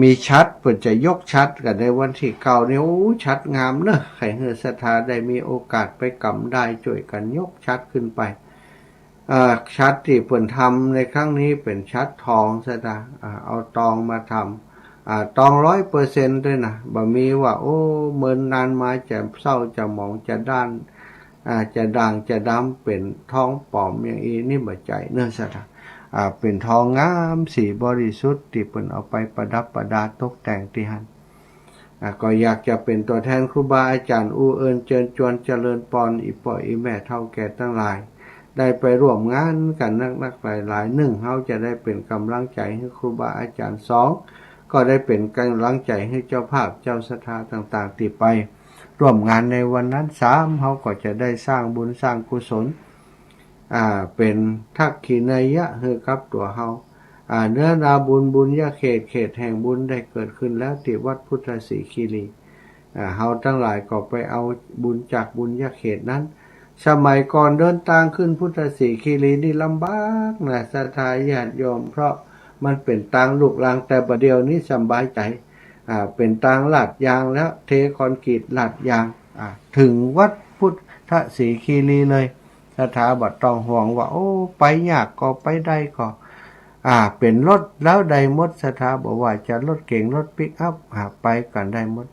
มีฉัตร เปิ้นจะยกฉัตรกั๋นในวันตี้เก้านี้ โอ้ ฉัตรงามเนาะ ใค่หื้อศรัทธาได้มีโอกาสไปกำได้ จ้วยกั๋นยกฉัตรขึ้นไป อ่า ฉัตรตี้เปิ้นทำในครั้งนี้เป๋นฉัตรทอง ศรัทธา อ่า เอาตองมาทำ อ่า ตองร้อยเปอร์เซ็นต์ตวยนะ บ่มีว่า โอ้ เมินนานมาจะเศร้าจะหมองจะด้าน อ่า จะด่างจะดำเป๋นทองป๋อมอย่างอี้นี่บ่ใจ้เนาะ ศรัทธา อ่า เป๋นทองงามสีบริสุทธิ์ตี้เปิ้นเอาไปประดับประดาตกแต่งตี้หั้น อ่า ก็อยากจะเป๋นตั๋วแทนครูบาอาจ๋ารย์ อู้เอิ้นเจิญจวนเจริญปอน อี่ป้ออี่แม่เฒ่าแก่ตังหลาย ได้ไปร่วมงานกั๋นนักๆ หลายๆ นึ่ง เฮาจะได้เป๋นก๋ำลังใจ๋หื้อครูบาอาจ๋ารย์ สอง ก็ได้เป๋นก๋ำลังใจ๋หื้อเจ้าภาพเจ้าศรัทธาต่างๆ ตี้ไปร่วมงานในวันนั้น สาม เฮาก็จะได้สร้างบุญสร้างกุศล อ่า เป๋นทักขิณายะหื้อกับตั๋วเฮา อ่า เนื้อนาบุญบุญญาเขต เขตแห่งบุญได้เกิดขึ้นแล้วตี้วัดพุทธสีคีรี อ่า เฮาตังหลายก็ไปเอาบุญจากบุญญาเขตนั้น สมัยก่อนเดินตางขึ้นพุทธสีคีรีนี่ลำบากนะ ศรัทธาญาติโยม เพราะมันเป๋นตางลูกรัง แต่บ่าเดี่ยวนี้สบายใจ๋ อ่า เป๋นตางลาดยางแล้ว เทคอนกรีตลาดยาง อ่า เถิงวัดพุทธสีคีรีเลย ศรัทธาบ่ต้องห่วงว่า โอ้ ไปยากก็ไปได้ก็ อ่า เป๋นรถแล้วได้หมด ศรัทธา บ่ว่าจะรถเก๋งรถปิกอัพ อ่า ไปกั๋นได้หมด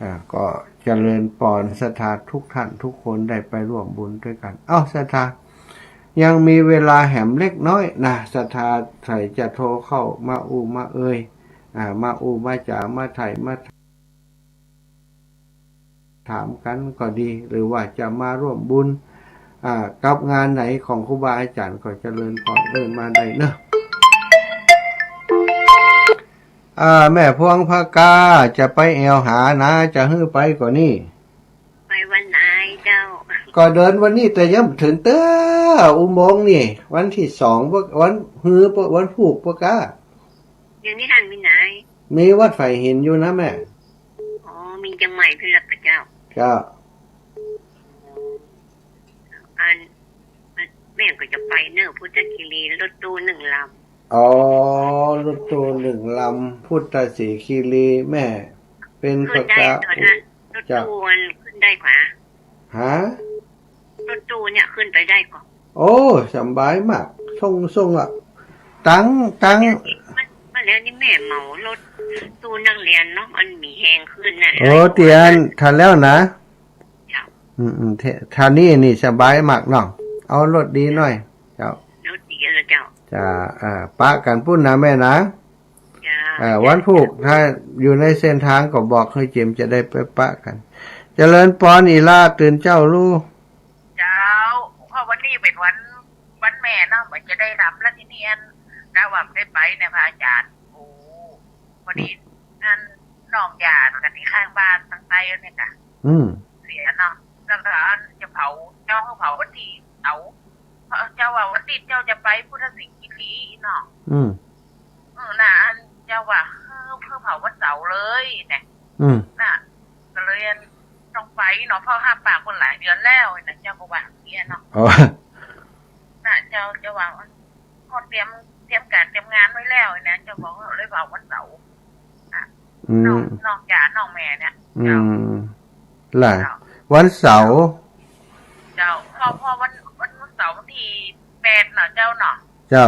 อ่า ก็เจริญปอน ศรัทธาทุกท่านทุกคนได้ไปร่วมบุญด้วยกั๋น เอ้า ศรัทธา ยังมีเวลาแหมเล็กน้อยนะ ศรัทธาใฝ่จะโทรเข้ามาอู้มาเอ่ย อ่า มาอู้มาจ๋า มาไถ่ มาถามกั๋นก็ดี หรือว่าจะมาร่วมบุญ อ่า กับงานไหนของครูบาอาจ๋ารย์ก็เจริญปอน เอิ้นมาได้เนาะ อ่า แม่พวงผกา จะไปแอ่วหานา จะหื้อไปก่อนี่ ไปวันไหนเจ้า ก็เดินวันนี้แต่ยังบ่เถิงเตื้อ อุโมงค์นี่ วันตี้สอง วัน หื้อ วันพูกปะก้า เดี๋ยวนี้หั้นมีไหน มีวัดไฝ่หินอยู่นะแม่ อ๋อ มีเจียงใหม่พิรักษ์เจ้า เจ้า อัน แม่ก็จะไปเน่อพุทธคีรี รถตู้นึ่งลำ อ๋อ รถตู้นึ่งลำ พุทธคีรี แม่ เป๋น ขึ้นได้ ผกา ต๋อนนั้น รถ เจ้า ตู้มันขึ้นได้กว่า ฮะ รถตู้เนี่ยขึ้นไปได้ก่อ โอ้ สบายมาก ส่ง ส่งอะ ตัง ตัง เดี๋ยวนี้มัน มันแล้วนี่แม่เหมารถตู้นักเรียนเนาะ มันมีแฮงขึ้นน่ะ โอ้ เตียน ทันแล้วนะ เจ้า อืม อืม เท ท่านี้นี่สบายมากเนาะ เอารถดีหน่อย เจ้า รถดีแล้วเจ้า จ้า อ่า ปะกั๋นปู๊นนะแม่นะ จ้า เอ่อ วันพูก ถ้าอยู่ในเส้นทางก็บอกหื้อเจียมจะได้ไปปะกั๋น เจริญปอน อีหล้า ตื่นเจ๊าลู่ เจ้า เพราะวันนี้เป๋นวัน วันแม่เนาะ บ่จะได้ลำแล้วทีนี้ อัน กะว่าบ่ได้ไปเนี่ย พระอาจ๋ารย์ โอ้ พอดี อัน น้องย่ากั๋นตี้ข้างบ้านตังใต้เนี่ยกะ อืม เสียเนาะ แล้วก็อันจะเผา เจ้าหื้อเผาวันตี้เสาร์ เจ้าว่าวันตี้เจ้าจะไปพุทธคีรีเนาะ อืม เออ น่ะ อันเจ้าว่า เออ เผาวันเสาร์เลยเนี่ย อืม น่ะ ก็เลยต้องไปเนาะ เพราะฮับปากคนหลายเดือนแล้วนะ เจ้าก็ว่าอย่างเงี้ยเนาะ อ๋อ น่ะ เจ้า เจ้าว่า ก็เตรียม เตรียมก๋านเตรียมงานไว้แล้วนะ เจ้าก็เลยเผาวันเสาร์ น่ะ อืม น้อง น้องจ๋า น้องแม่เนี่ย อืม เจ้า ล่ะ เจ้า วันเสาร์ เจ้า เพราะ เพราะวัน วันเสาร์วันตี้แปดเนาะ เจ้าเนาะ เจ้า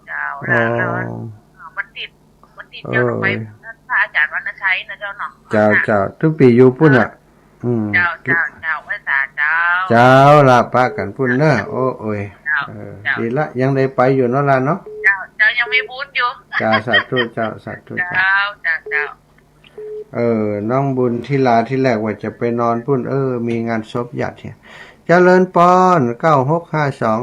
เจ้า อ๋อ แล้ว แล้ว เอ่อ วันตี้ วันตี้เจ้า เออ ไปพระอาจ๋ารย์วรรณชัยนะเจ้าเนาะ เจ้า เจ้า ตุ๊กปี้อยู่ปู๊นน่ะ อืม เจ้า เจ้า เจ้า ไหว้สาเจ้า เจ้า ละปะกั๋นปู๊นเนาะ โอ้ โอ้ย เจ้า เออ เจ้า ดีละ ยังได้ไปอยู่เนาะล่ะเนาะ เจ้า เจ้า ยังมีบุญอยู่ เจ้า สาธุเจ้า สาธุเจ้า เจ้า เจ้า เจ้า เออ น้องบุญธิลา ทีแรกว่าจะไปนอนปู๊น เออ มีงานศพญาติเหีย เจริญปอน เก้าหกห้าสอง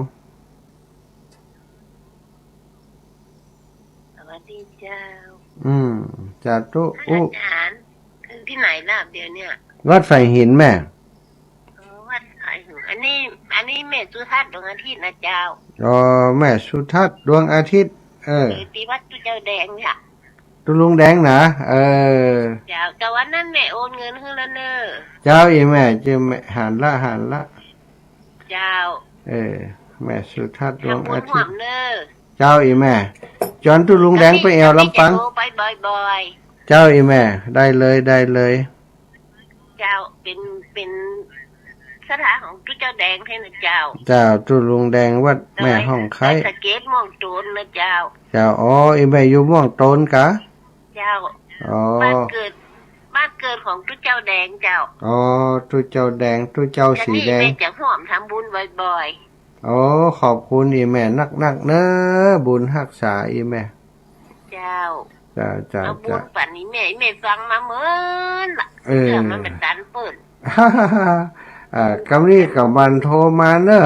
สวัสดีเจ้า อืม สาธุ ท่าน อุ อาจ๋ารย์ ที่ไหนล่ะเดี๋ยวเนี้ย วัดไฝ่หินแม่ อ๋อ วัดไฝ่หิน อันนี้ อันนี้แม่สุทัศน์ดวงอาทิตย์นะเจ้า อ๋อ แม่สุทัศน์ดวงอาทิตย์ เออ เออ ตี้วัดตุ๊เจ้าแดงเนี่ย ตุ๊ลุงแดงนะ เออ เจ้า แต่วันนั้นแม่โอนเงินหื้อแล้วเน่อ เจ้า อีแม่ เจ้าแม่ หันละ หันละ เจ้า เออ แม่สุทัศน์ดวงอาทิตย์ ทำบุญร่วมเน่อ เจ้า อีแม่ จวนตุ๊ลุงแดงไปแอ่วลำปาง จะโทรไปบ่อยๆ เจ้า อีแม่ ได้เลย ได้เลย เจ้า เป๋น เป๋นศรัทธาของตุ๊เจ้าแดงแท้นะเจ้า เจ้า ตุ๊ลุงแดงวัดแม่ฮ่องไคล้ ศรีสะเกษม่วงโตนนะเจ้า เจ้า อ๋อ อีแม่อยู่ม่วงโตนกา เจ้า อ๋อ บ้านเกิด บ้านเกิดของตุ๊เจ้าแดงเจ้า อ๋อ ตุ๊เจ้าแดง ตุ๊เจ้าสีแดง จะนี่แม่จะฮ่วมทำบุญบ่อยๆ อ๋อ ขอบคุณอีแม่นักๆ เน่อ บุญฮักษาอีแม่ เจ้า เจ้า เจ้า เอาบุญ เจ้า ปั๋นอีแม่ อีแม่ฟังมาเมินละ เออ เรื่องมันเป๋นตันเปิ้น อ่า กำนี้ก็บ่าโทรมาเน่อ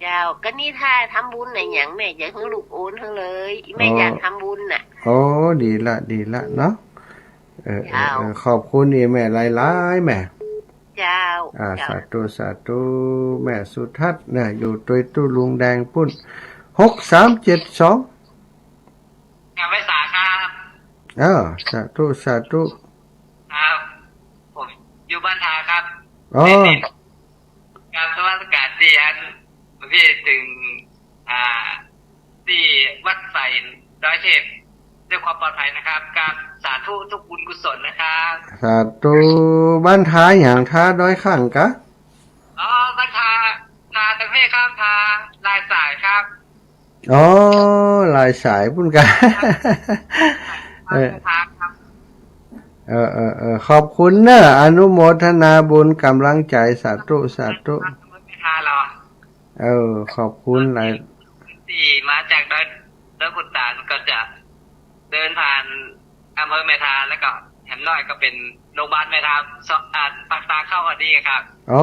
เจ้า ก็นี่ถ้าทำบุญอะหยังแม่จะหื้อลูกโอนหื้อเลย แม่ อ๋อ อยากทำบุญน่ะ โอ้ ดีละ ดีละเนาะ เออ เออ เจ้า เออ ขอบคุณอีแม่หลายๆ แม่ เจ้า อ่า เจ้า สาธุ สาธุ แม่สุทัศน์เนี่ย อยู่ตวยตุ๊ลุงแดงปู๊น หกสามเจ็ดสอง ครับ ไหว้สาครับ อ้าว สาธุ สาธุ ครับ ผมอยู่บ้านทาครับ อ๋อ ครับ นมัสก๋านตี้อัน ตี้เถิง อ่า ตี้วัดไฝ่ดอยเทพ ด้วยความปลอดภัยนะครับ ครับ สาธุทุกบุญกุศลนะครับ สาธุ บ้านทาหยัง ทาดอยข้างกา อ๋อ บ้านทา ทาตะเภครับ ทาลายสายครับ อ๋อ ลายสายปู๊นกา เออ ครับ เออ เออ เออ ขอบคุณเนอะ อนุโมทนาบุญกำลังใจ๋ สาธุ สาธุ เมตตาเหรอ เออ ขอบคุณหลาย สี่ มาจากดอย ดอยขุนตาล ก็จะเดินผ่านอำเภอแม่ทา แล้วก็แหมน้อยก็เป๋นโรงพยาบาลแม่ทา ส- อ่า ปากตางเข้าพอดีครับ อ๋อ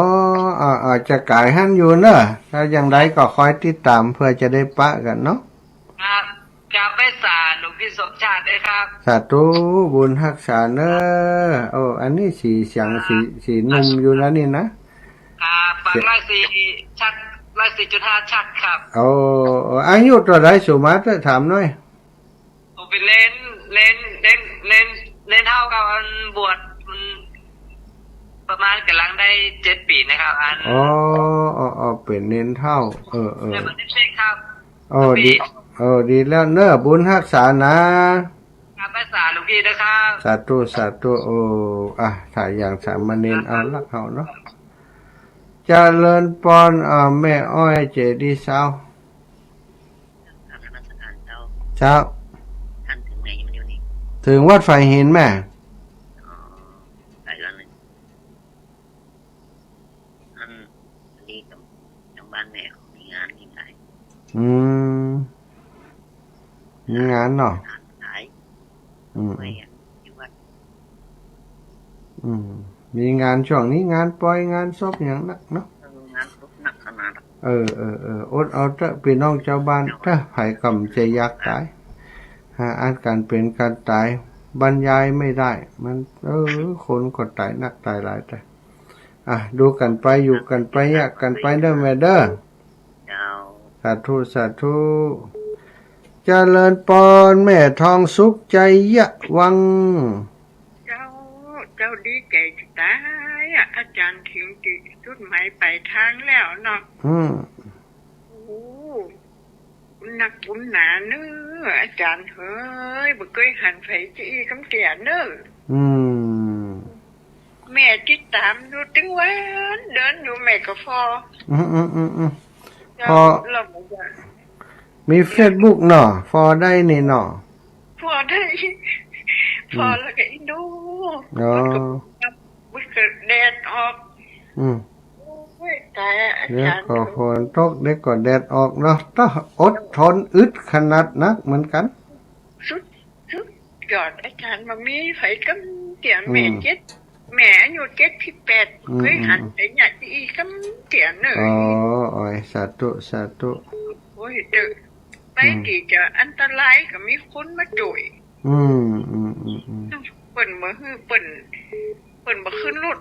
อ่า อ่า จะก๋ายหั้นอยู่เนอะ ถ้าอย่างใดก็คอยติดต๋ามเปื้อจะได้ปะกั๋นเนาะ ครับ กราบไหว้สาหลวงพี่สมชาติด้วยครับ สาธุ บุญฮักษาเนอะ โอ้ อันนี้สีเสียงสี สีหนุ่มอยู่นะนี่นะ ครับ ฟังร้อยสี่ชัด ร้อยสี่จุดห้าชัดครับ โอ้ อายุเต้าใดสุมาเต๊อะ ถามหน่อย ผมเป๋นเหลน เหลน เหลน เหลน เหลนเฒ่าครับ อันบวช อืม ประมาณก๋ำลังได้เจ็ดปี๋นะครับ อัน อ๋อ อ๋อ อ๋อ เป๋นเหลนเฒ่า เออ เออ แต่บ่ได้เช็คครับ โอ้ ดี ปี๋ โอ้ ดีแล้วเนอะ บุญฮักษานะ ครับ ไหว้สาหลวงพี่นะครับ สาธุ สาธุ โอ้ อ่ะ ถ้าอย่างสามเณรเอาละเฮาเนาะ เจริญปอน อ่า แม่อ้อยเจดีย์ซาว ครับ นมัสการเจ้า เจ้า ท่านเถิงไหนมาเดี๋ยวนี้ เถิงวัดฝายหินแม่ อ๋อ ได้แล้วนี่ อันนี้กับทางบ้านแม่เขามีงานนี่หลาย อืม มีงานเนาะ งานหลาย อืม ไปอะ อยู่วัด อืม มีงานช่วงนี้ งานปอย งานศพอย่างนักเนาะ เออ งานศพนักขนาด เออ เออ เออ อดเอาเต๊อะ ปี้น้องจาวบ้านเต๊อะ ใผก็บ่ใจ้อยากต๋าย หาอันก๋านเป๋นก๋านต๋าย บรรยายไม่ได้ มัน เออ คนก็ต๋ายนักต๋ายหลาย แต่ อ่ะ ดูกั๋นไป อยู่กั๋นไป เยียะกั๋นไปเด้อแม่เด้อ เจ้า สาธุ สาธุ เจริญปอน แม่ทองสุข ชัยวัง เจ้า เจ้าดีใจ๋จะต๋ายอะ อาจ๋ารย์เถิงตี้จุดหมายปลายตางแล้วเนาะ อืม โอ้ บุญนักบุญหนาเน้อ อาจ๋ารย์เฮย บ่เกยหันใผจะอี้กำเตี้ยเน้อ อืม แม่ติดต๋ามอยู่ตึงวันเดินอยู่ แม่ก็ฟอ อืม อืม อืม อืม เจ้า ฟอ แล้วบ่อยาก มีเฟซบุ๊กเนาะ ฟอได้นี่เนาะ ฟอได้ อืม ฟอแล้วก็อินดู อ๋อ มันก็ มันก็แดดออก อืม โอ้ย ต๋าย อาจ๋ารย์ เดี๋ยวก็ฝนตก เดี๋ยวก็แดดออกเนาะ ต้องอดทนอึดขนาดนักเหมือนกั๋น สุด สุดยอด อาจ๋ารย์ บ่มีใผกำเตี้ย อืม แม่เจ็ด แม่อายุเจ็ดสิบแปด อืม เกยหัน อืม ใผจะอี้กำเตี้ยเน้อ อ๋อ โอ้ย สาธุ สาธุ โอ้ย เต๊อะ ไป อืม ตี้จะอันตรายก็มีคนมาจ้วย อืม อืม อืม อืม เปิ้นบ่หื้อ เปิ้น เปิ้นบ่ขึ้นรถ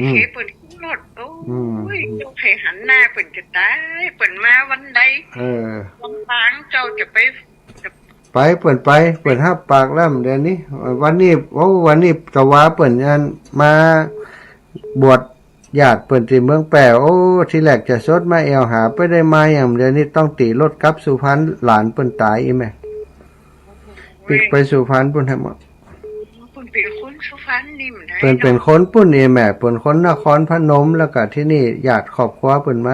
อืม เขเปิ้นขึ้นรถ โอ้ย อืม เจ้าใผหันหน้าเปิ้นจะต๋าย เปิ้นมาวันใด เออ ลำปางเจ้าจะไป ไป เปิ้นไป เปิ้นฮับปากแล้ว เดี๋ยวนี้ วันนี้ โอ้ วันนี้กะว่าเปิ้นอันมาบวชญาติเปิ้นตี้เมืองแป้ โอ้ ทีแรกจะสดมาแอ่วหา บ่ได้มาหยัง เดี๋ยวนี้ต้องตี๋รถกลับสุพรรณ หลานเปิ้นต๋ายอี้แม่ ปิ๊กไปสุพรรณปู้นแหม เปิ้นเป๋นคนสุพรรณนี่บ่ได้ เปิ้นเป๋น เนาะ คนปู้นอี้แม่ เปิ้นคนนครพนม แล้วก็ตี้นี่ญาติครอบครัวเปิ้นมา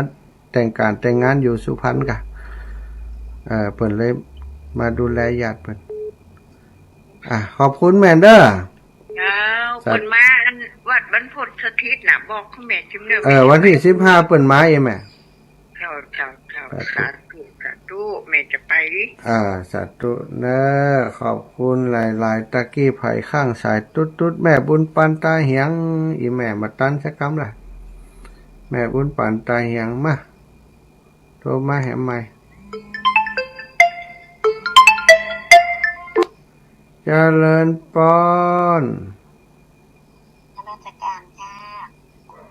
แต่งก๋านแต่งงานอยู่สุพรรณก่ะ เออ เปิ้นเลยมาดูแลญาติเปิ้น อ่ะ ขอบคุณแม่เด้อ เจ้า สา เปิ้นมาอันวัดบรรพตสถิตน่ะ บอกเขาแม่จิมเนอ เออ วันตี้สิบห้าเปิ้นมาอี้แม่ เจ้า เจ้า เจ้า สาธุ สาธุ สาธุ แม่จะไป อ่า สาธุเนอะ ขอบคุณหลายๆ ตะกี้ใผข้างสายตุ๊ดๆ แม่บุญปันตาเหียง อี้แม่มาตันสักกำละ แม่บุญปันตาเหียง มา โทรมาแหมใหม่ เจริญปอน นมัสการค่ะ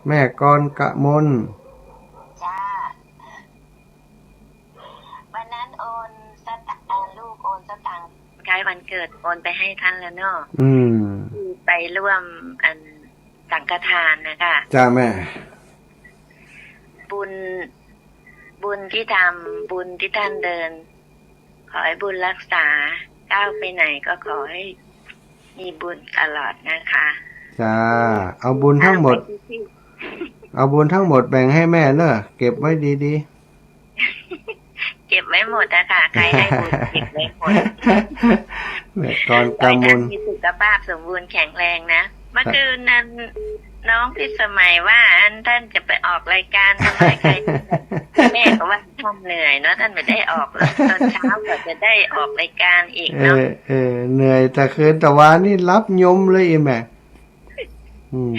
แม่กรกมล จ้า วันนั้นโอนสต- เอ่อ ลูกโอนสตางค์คล้ายวันเกิด โอนไปให้ท่านแล้วเนาะ อืม ที่ไปร่วมอันสังฆทานนะคะ จ้าแม่ บุญ บุญที่ทำ บุญที่ท่านเดิน ขอให้บุญรักษา ก้าวไปไหนก็ขอให้มีบุญตลอดนะคะ จ้า เอาบุญทั้งหมด ตามไปทุกที่ เอาบุญทั้งหมดแบ่งให้แม่เนอะ เก็บไว้ดีๆ เก็บไว้หมดอะค่ะ ใครได้บุญเก็บไว้หมด แม่กรกมล ขอให้ท่านมีสุขภาพสมบูรณ์แข็งแรงนะ เมื่อคืนนั้นน้องพิสมัยว่าอันท่านจะไปออกรายการทำไมใคร แม่ก็ว่าท่านเหนื่อยเนาะ ท่านไม่ได้ออกแล้ว ตอนเช้าก็จะได้ออกรายการอีก เออ เนาะ เออ เหนื่อยแต่คืนแต่วานี้หลับยมเลยอีแม่ อืม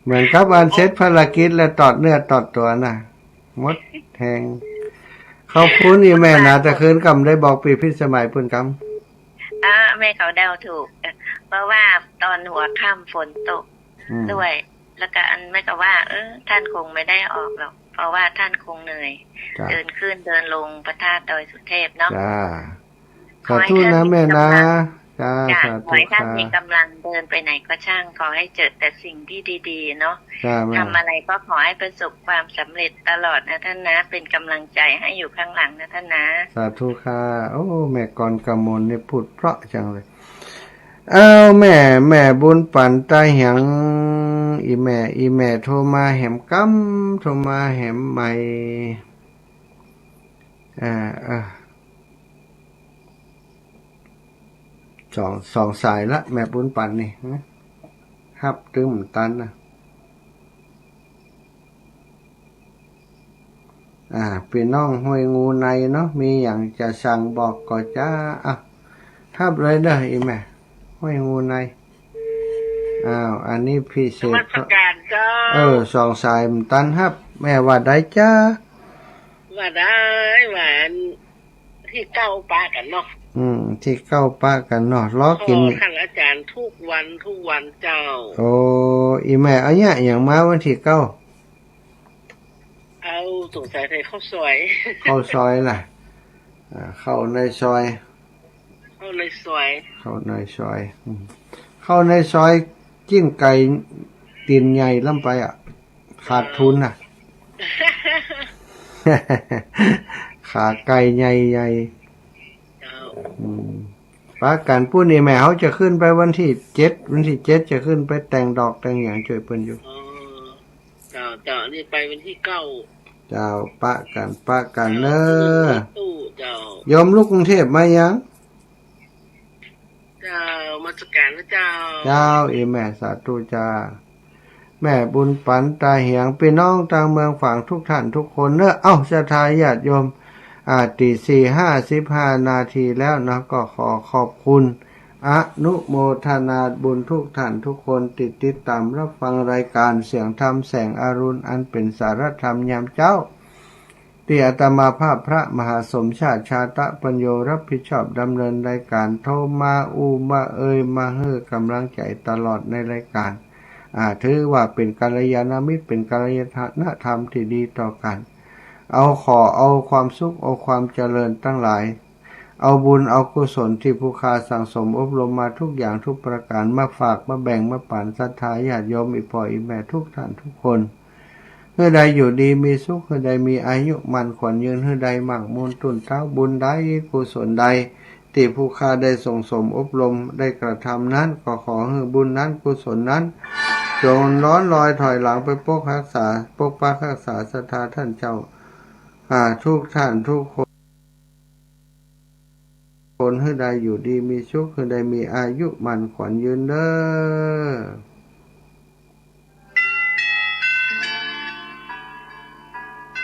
เหมือนกับอันเสร็จภารกิจแล้วตอดเนื้อตอดตั๋วนะ หมดแฮง ขอบคุณอีแม่นะ แต่คืนกำได้บอกปี้พิสมัยปุ้นกำ อ่า แม่เขาเดาถูก เพราะว่าตอนหัวค่ำฝนตก อืม ด้วย แล้วก็อันแม่ก็ว่า เออ ท่านคงไม่ได้ออกหรอก เพราะว่าท่านคงเหนื่อย จ้ะ เดินขึ้นเดินลงพระธาตุดอยสุเทพเนาะ จ้า ขอให้ท่าน สาธุนะแม่นะ มีกำลัง จ้า จ้ะ สาธุ ขอให้ท่าน ค่ะ มีกำลังเดินไปไหนก็ช่าง ขอให้เจอแต่สิ่งที่ดีๆ เนาะ จ้าแม่ ทำอะไรก็ขอให้ประสบความสำเร็จตลอดนะท่านนะ เป็นกำลังใจให้อยู่ข้างหลังนะท่านนะ สาธุค่ะ โอ้ แม่กรกมลนี่พูดเพราะจังเลย เอ้า แม่ แม่บุญปั๋นตาเหียง อีแม่ อีแม่โทรมาแหมกำ โทรมาแหมใหม่ อ่า อ่า สอง สองสายละ แม่บุญปั๋นนี่ ฮะ ฮับตึงตันนะ อ่า ปี้น้องห้วยงูในเนาะ มีหยังจะสั่งบอกก็จ้า อ่ะ ฮับเลยเด้อ อีแม่ ห้วยงูใน อ้าว อันนี้พิเศษ นมัสการเจ้า เออ สองสายมันตันฮับ แม่ว่าได้จ้า ว่าได้ วันที่เก้าปะกั๋นเนาะ อืม ที่เก้าปะกั๋นเนาะ รอกิ๋น ขอท่านอาจารย์ทุกวันทุกวันเจ้า โอ้ อีแม่เอาเนี่ยหยังมาวันที่เก้า เอาสงสัยใส่ข้าวซอย ข้าวซอยล่ะ อ่า ข้าวในซอย ข้าวในซอย ข้าวในซอย อืม ข้าวในซอย จิ๊นไก่ตี๋นใหญ่ล้ำไปอ่ะ ขาดทุนน่ะ ขาไก่ใหญ่ๆ เจ้า อืม ปะกั๋นปุ้นนี่แม่ เฮาจะขึ้นไปวันที่เจ็ด วันที่เจ็ดจะขึ้นไปแต่งดอกแต่งหยังจ้วยเปิ้นอยู่ อ๋อ เจ้า เจ้า นี่ไปวันที่เก้า เจ้า ปะกั๋น ปะกั๋นเน้อ เจ้า ตู้ เจ้า โยมลุกกรุงเทพมายัง เจ้า นมัสการนะเจ้า เจ้า อีแม่ สาธุจ้า แม่บุญปั๋นตาเหียง ปี้น้องตางเมืองฝางทุกท่านทุกคนเน้อ เอ้า ศรัทธาญาติโยม อ่า ตีสี่ห้าสิบห้านาทีแล้วนะ ก็ขอขอบคุณ อนุโมทนาบุญทุกท่านทุกคน ติด ติดตามรับฟังรายการเสียงธรรมแสงอรุณ อันเป๋นสาระธรรมยามเจ๊า ตี้อาตมาภาพพระมหาสมชาติ ชาตะปัญโญ รับผิดชอบดำเนินรายการ โทรมาอู้มาเอ่ย มาหื้อกำลังใจ๋ตลอดในรายการ อ่า ถือว่าเป๋นกัลยาณมิตร เป๋นกัลยาณธรรมตี้ดีต่อกั๋น เอา ขอเอาความสุข เอาความเจริญตังหลาย เอาบุญเอากุศลตี้ผู้ข้าสั่งสมอบรมมาทุกอย่างทุกประก๋าน มาฝากมาแบ่งมาปั๋นศรัทธาญาติโยม อี่ป้ออี่แม่ทุกท่านทุกคน หื้อได้อยู่ดีมีสุข หื้อได้มีอายุมั่นขวัญยืน หื้อได้มั่งมูลตุ้นเต๊า บุญใดกุศลใด ตี้ผู้ข้าได้ส่งสมอบรมได้กระทำนั้น ก็ขอหื้อบุญนั้นกุศลนั้น จงล้อนลอยถอยหลังไปปกฮักษา ปกปักฮักษาศรัทธาต้านเจ้า อ่า ทุกท่านทุกคน หื้อได้อยู่ดีมีสุข หื้อได้มีอายุมั่นขวัญยืนเน้อ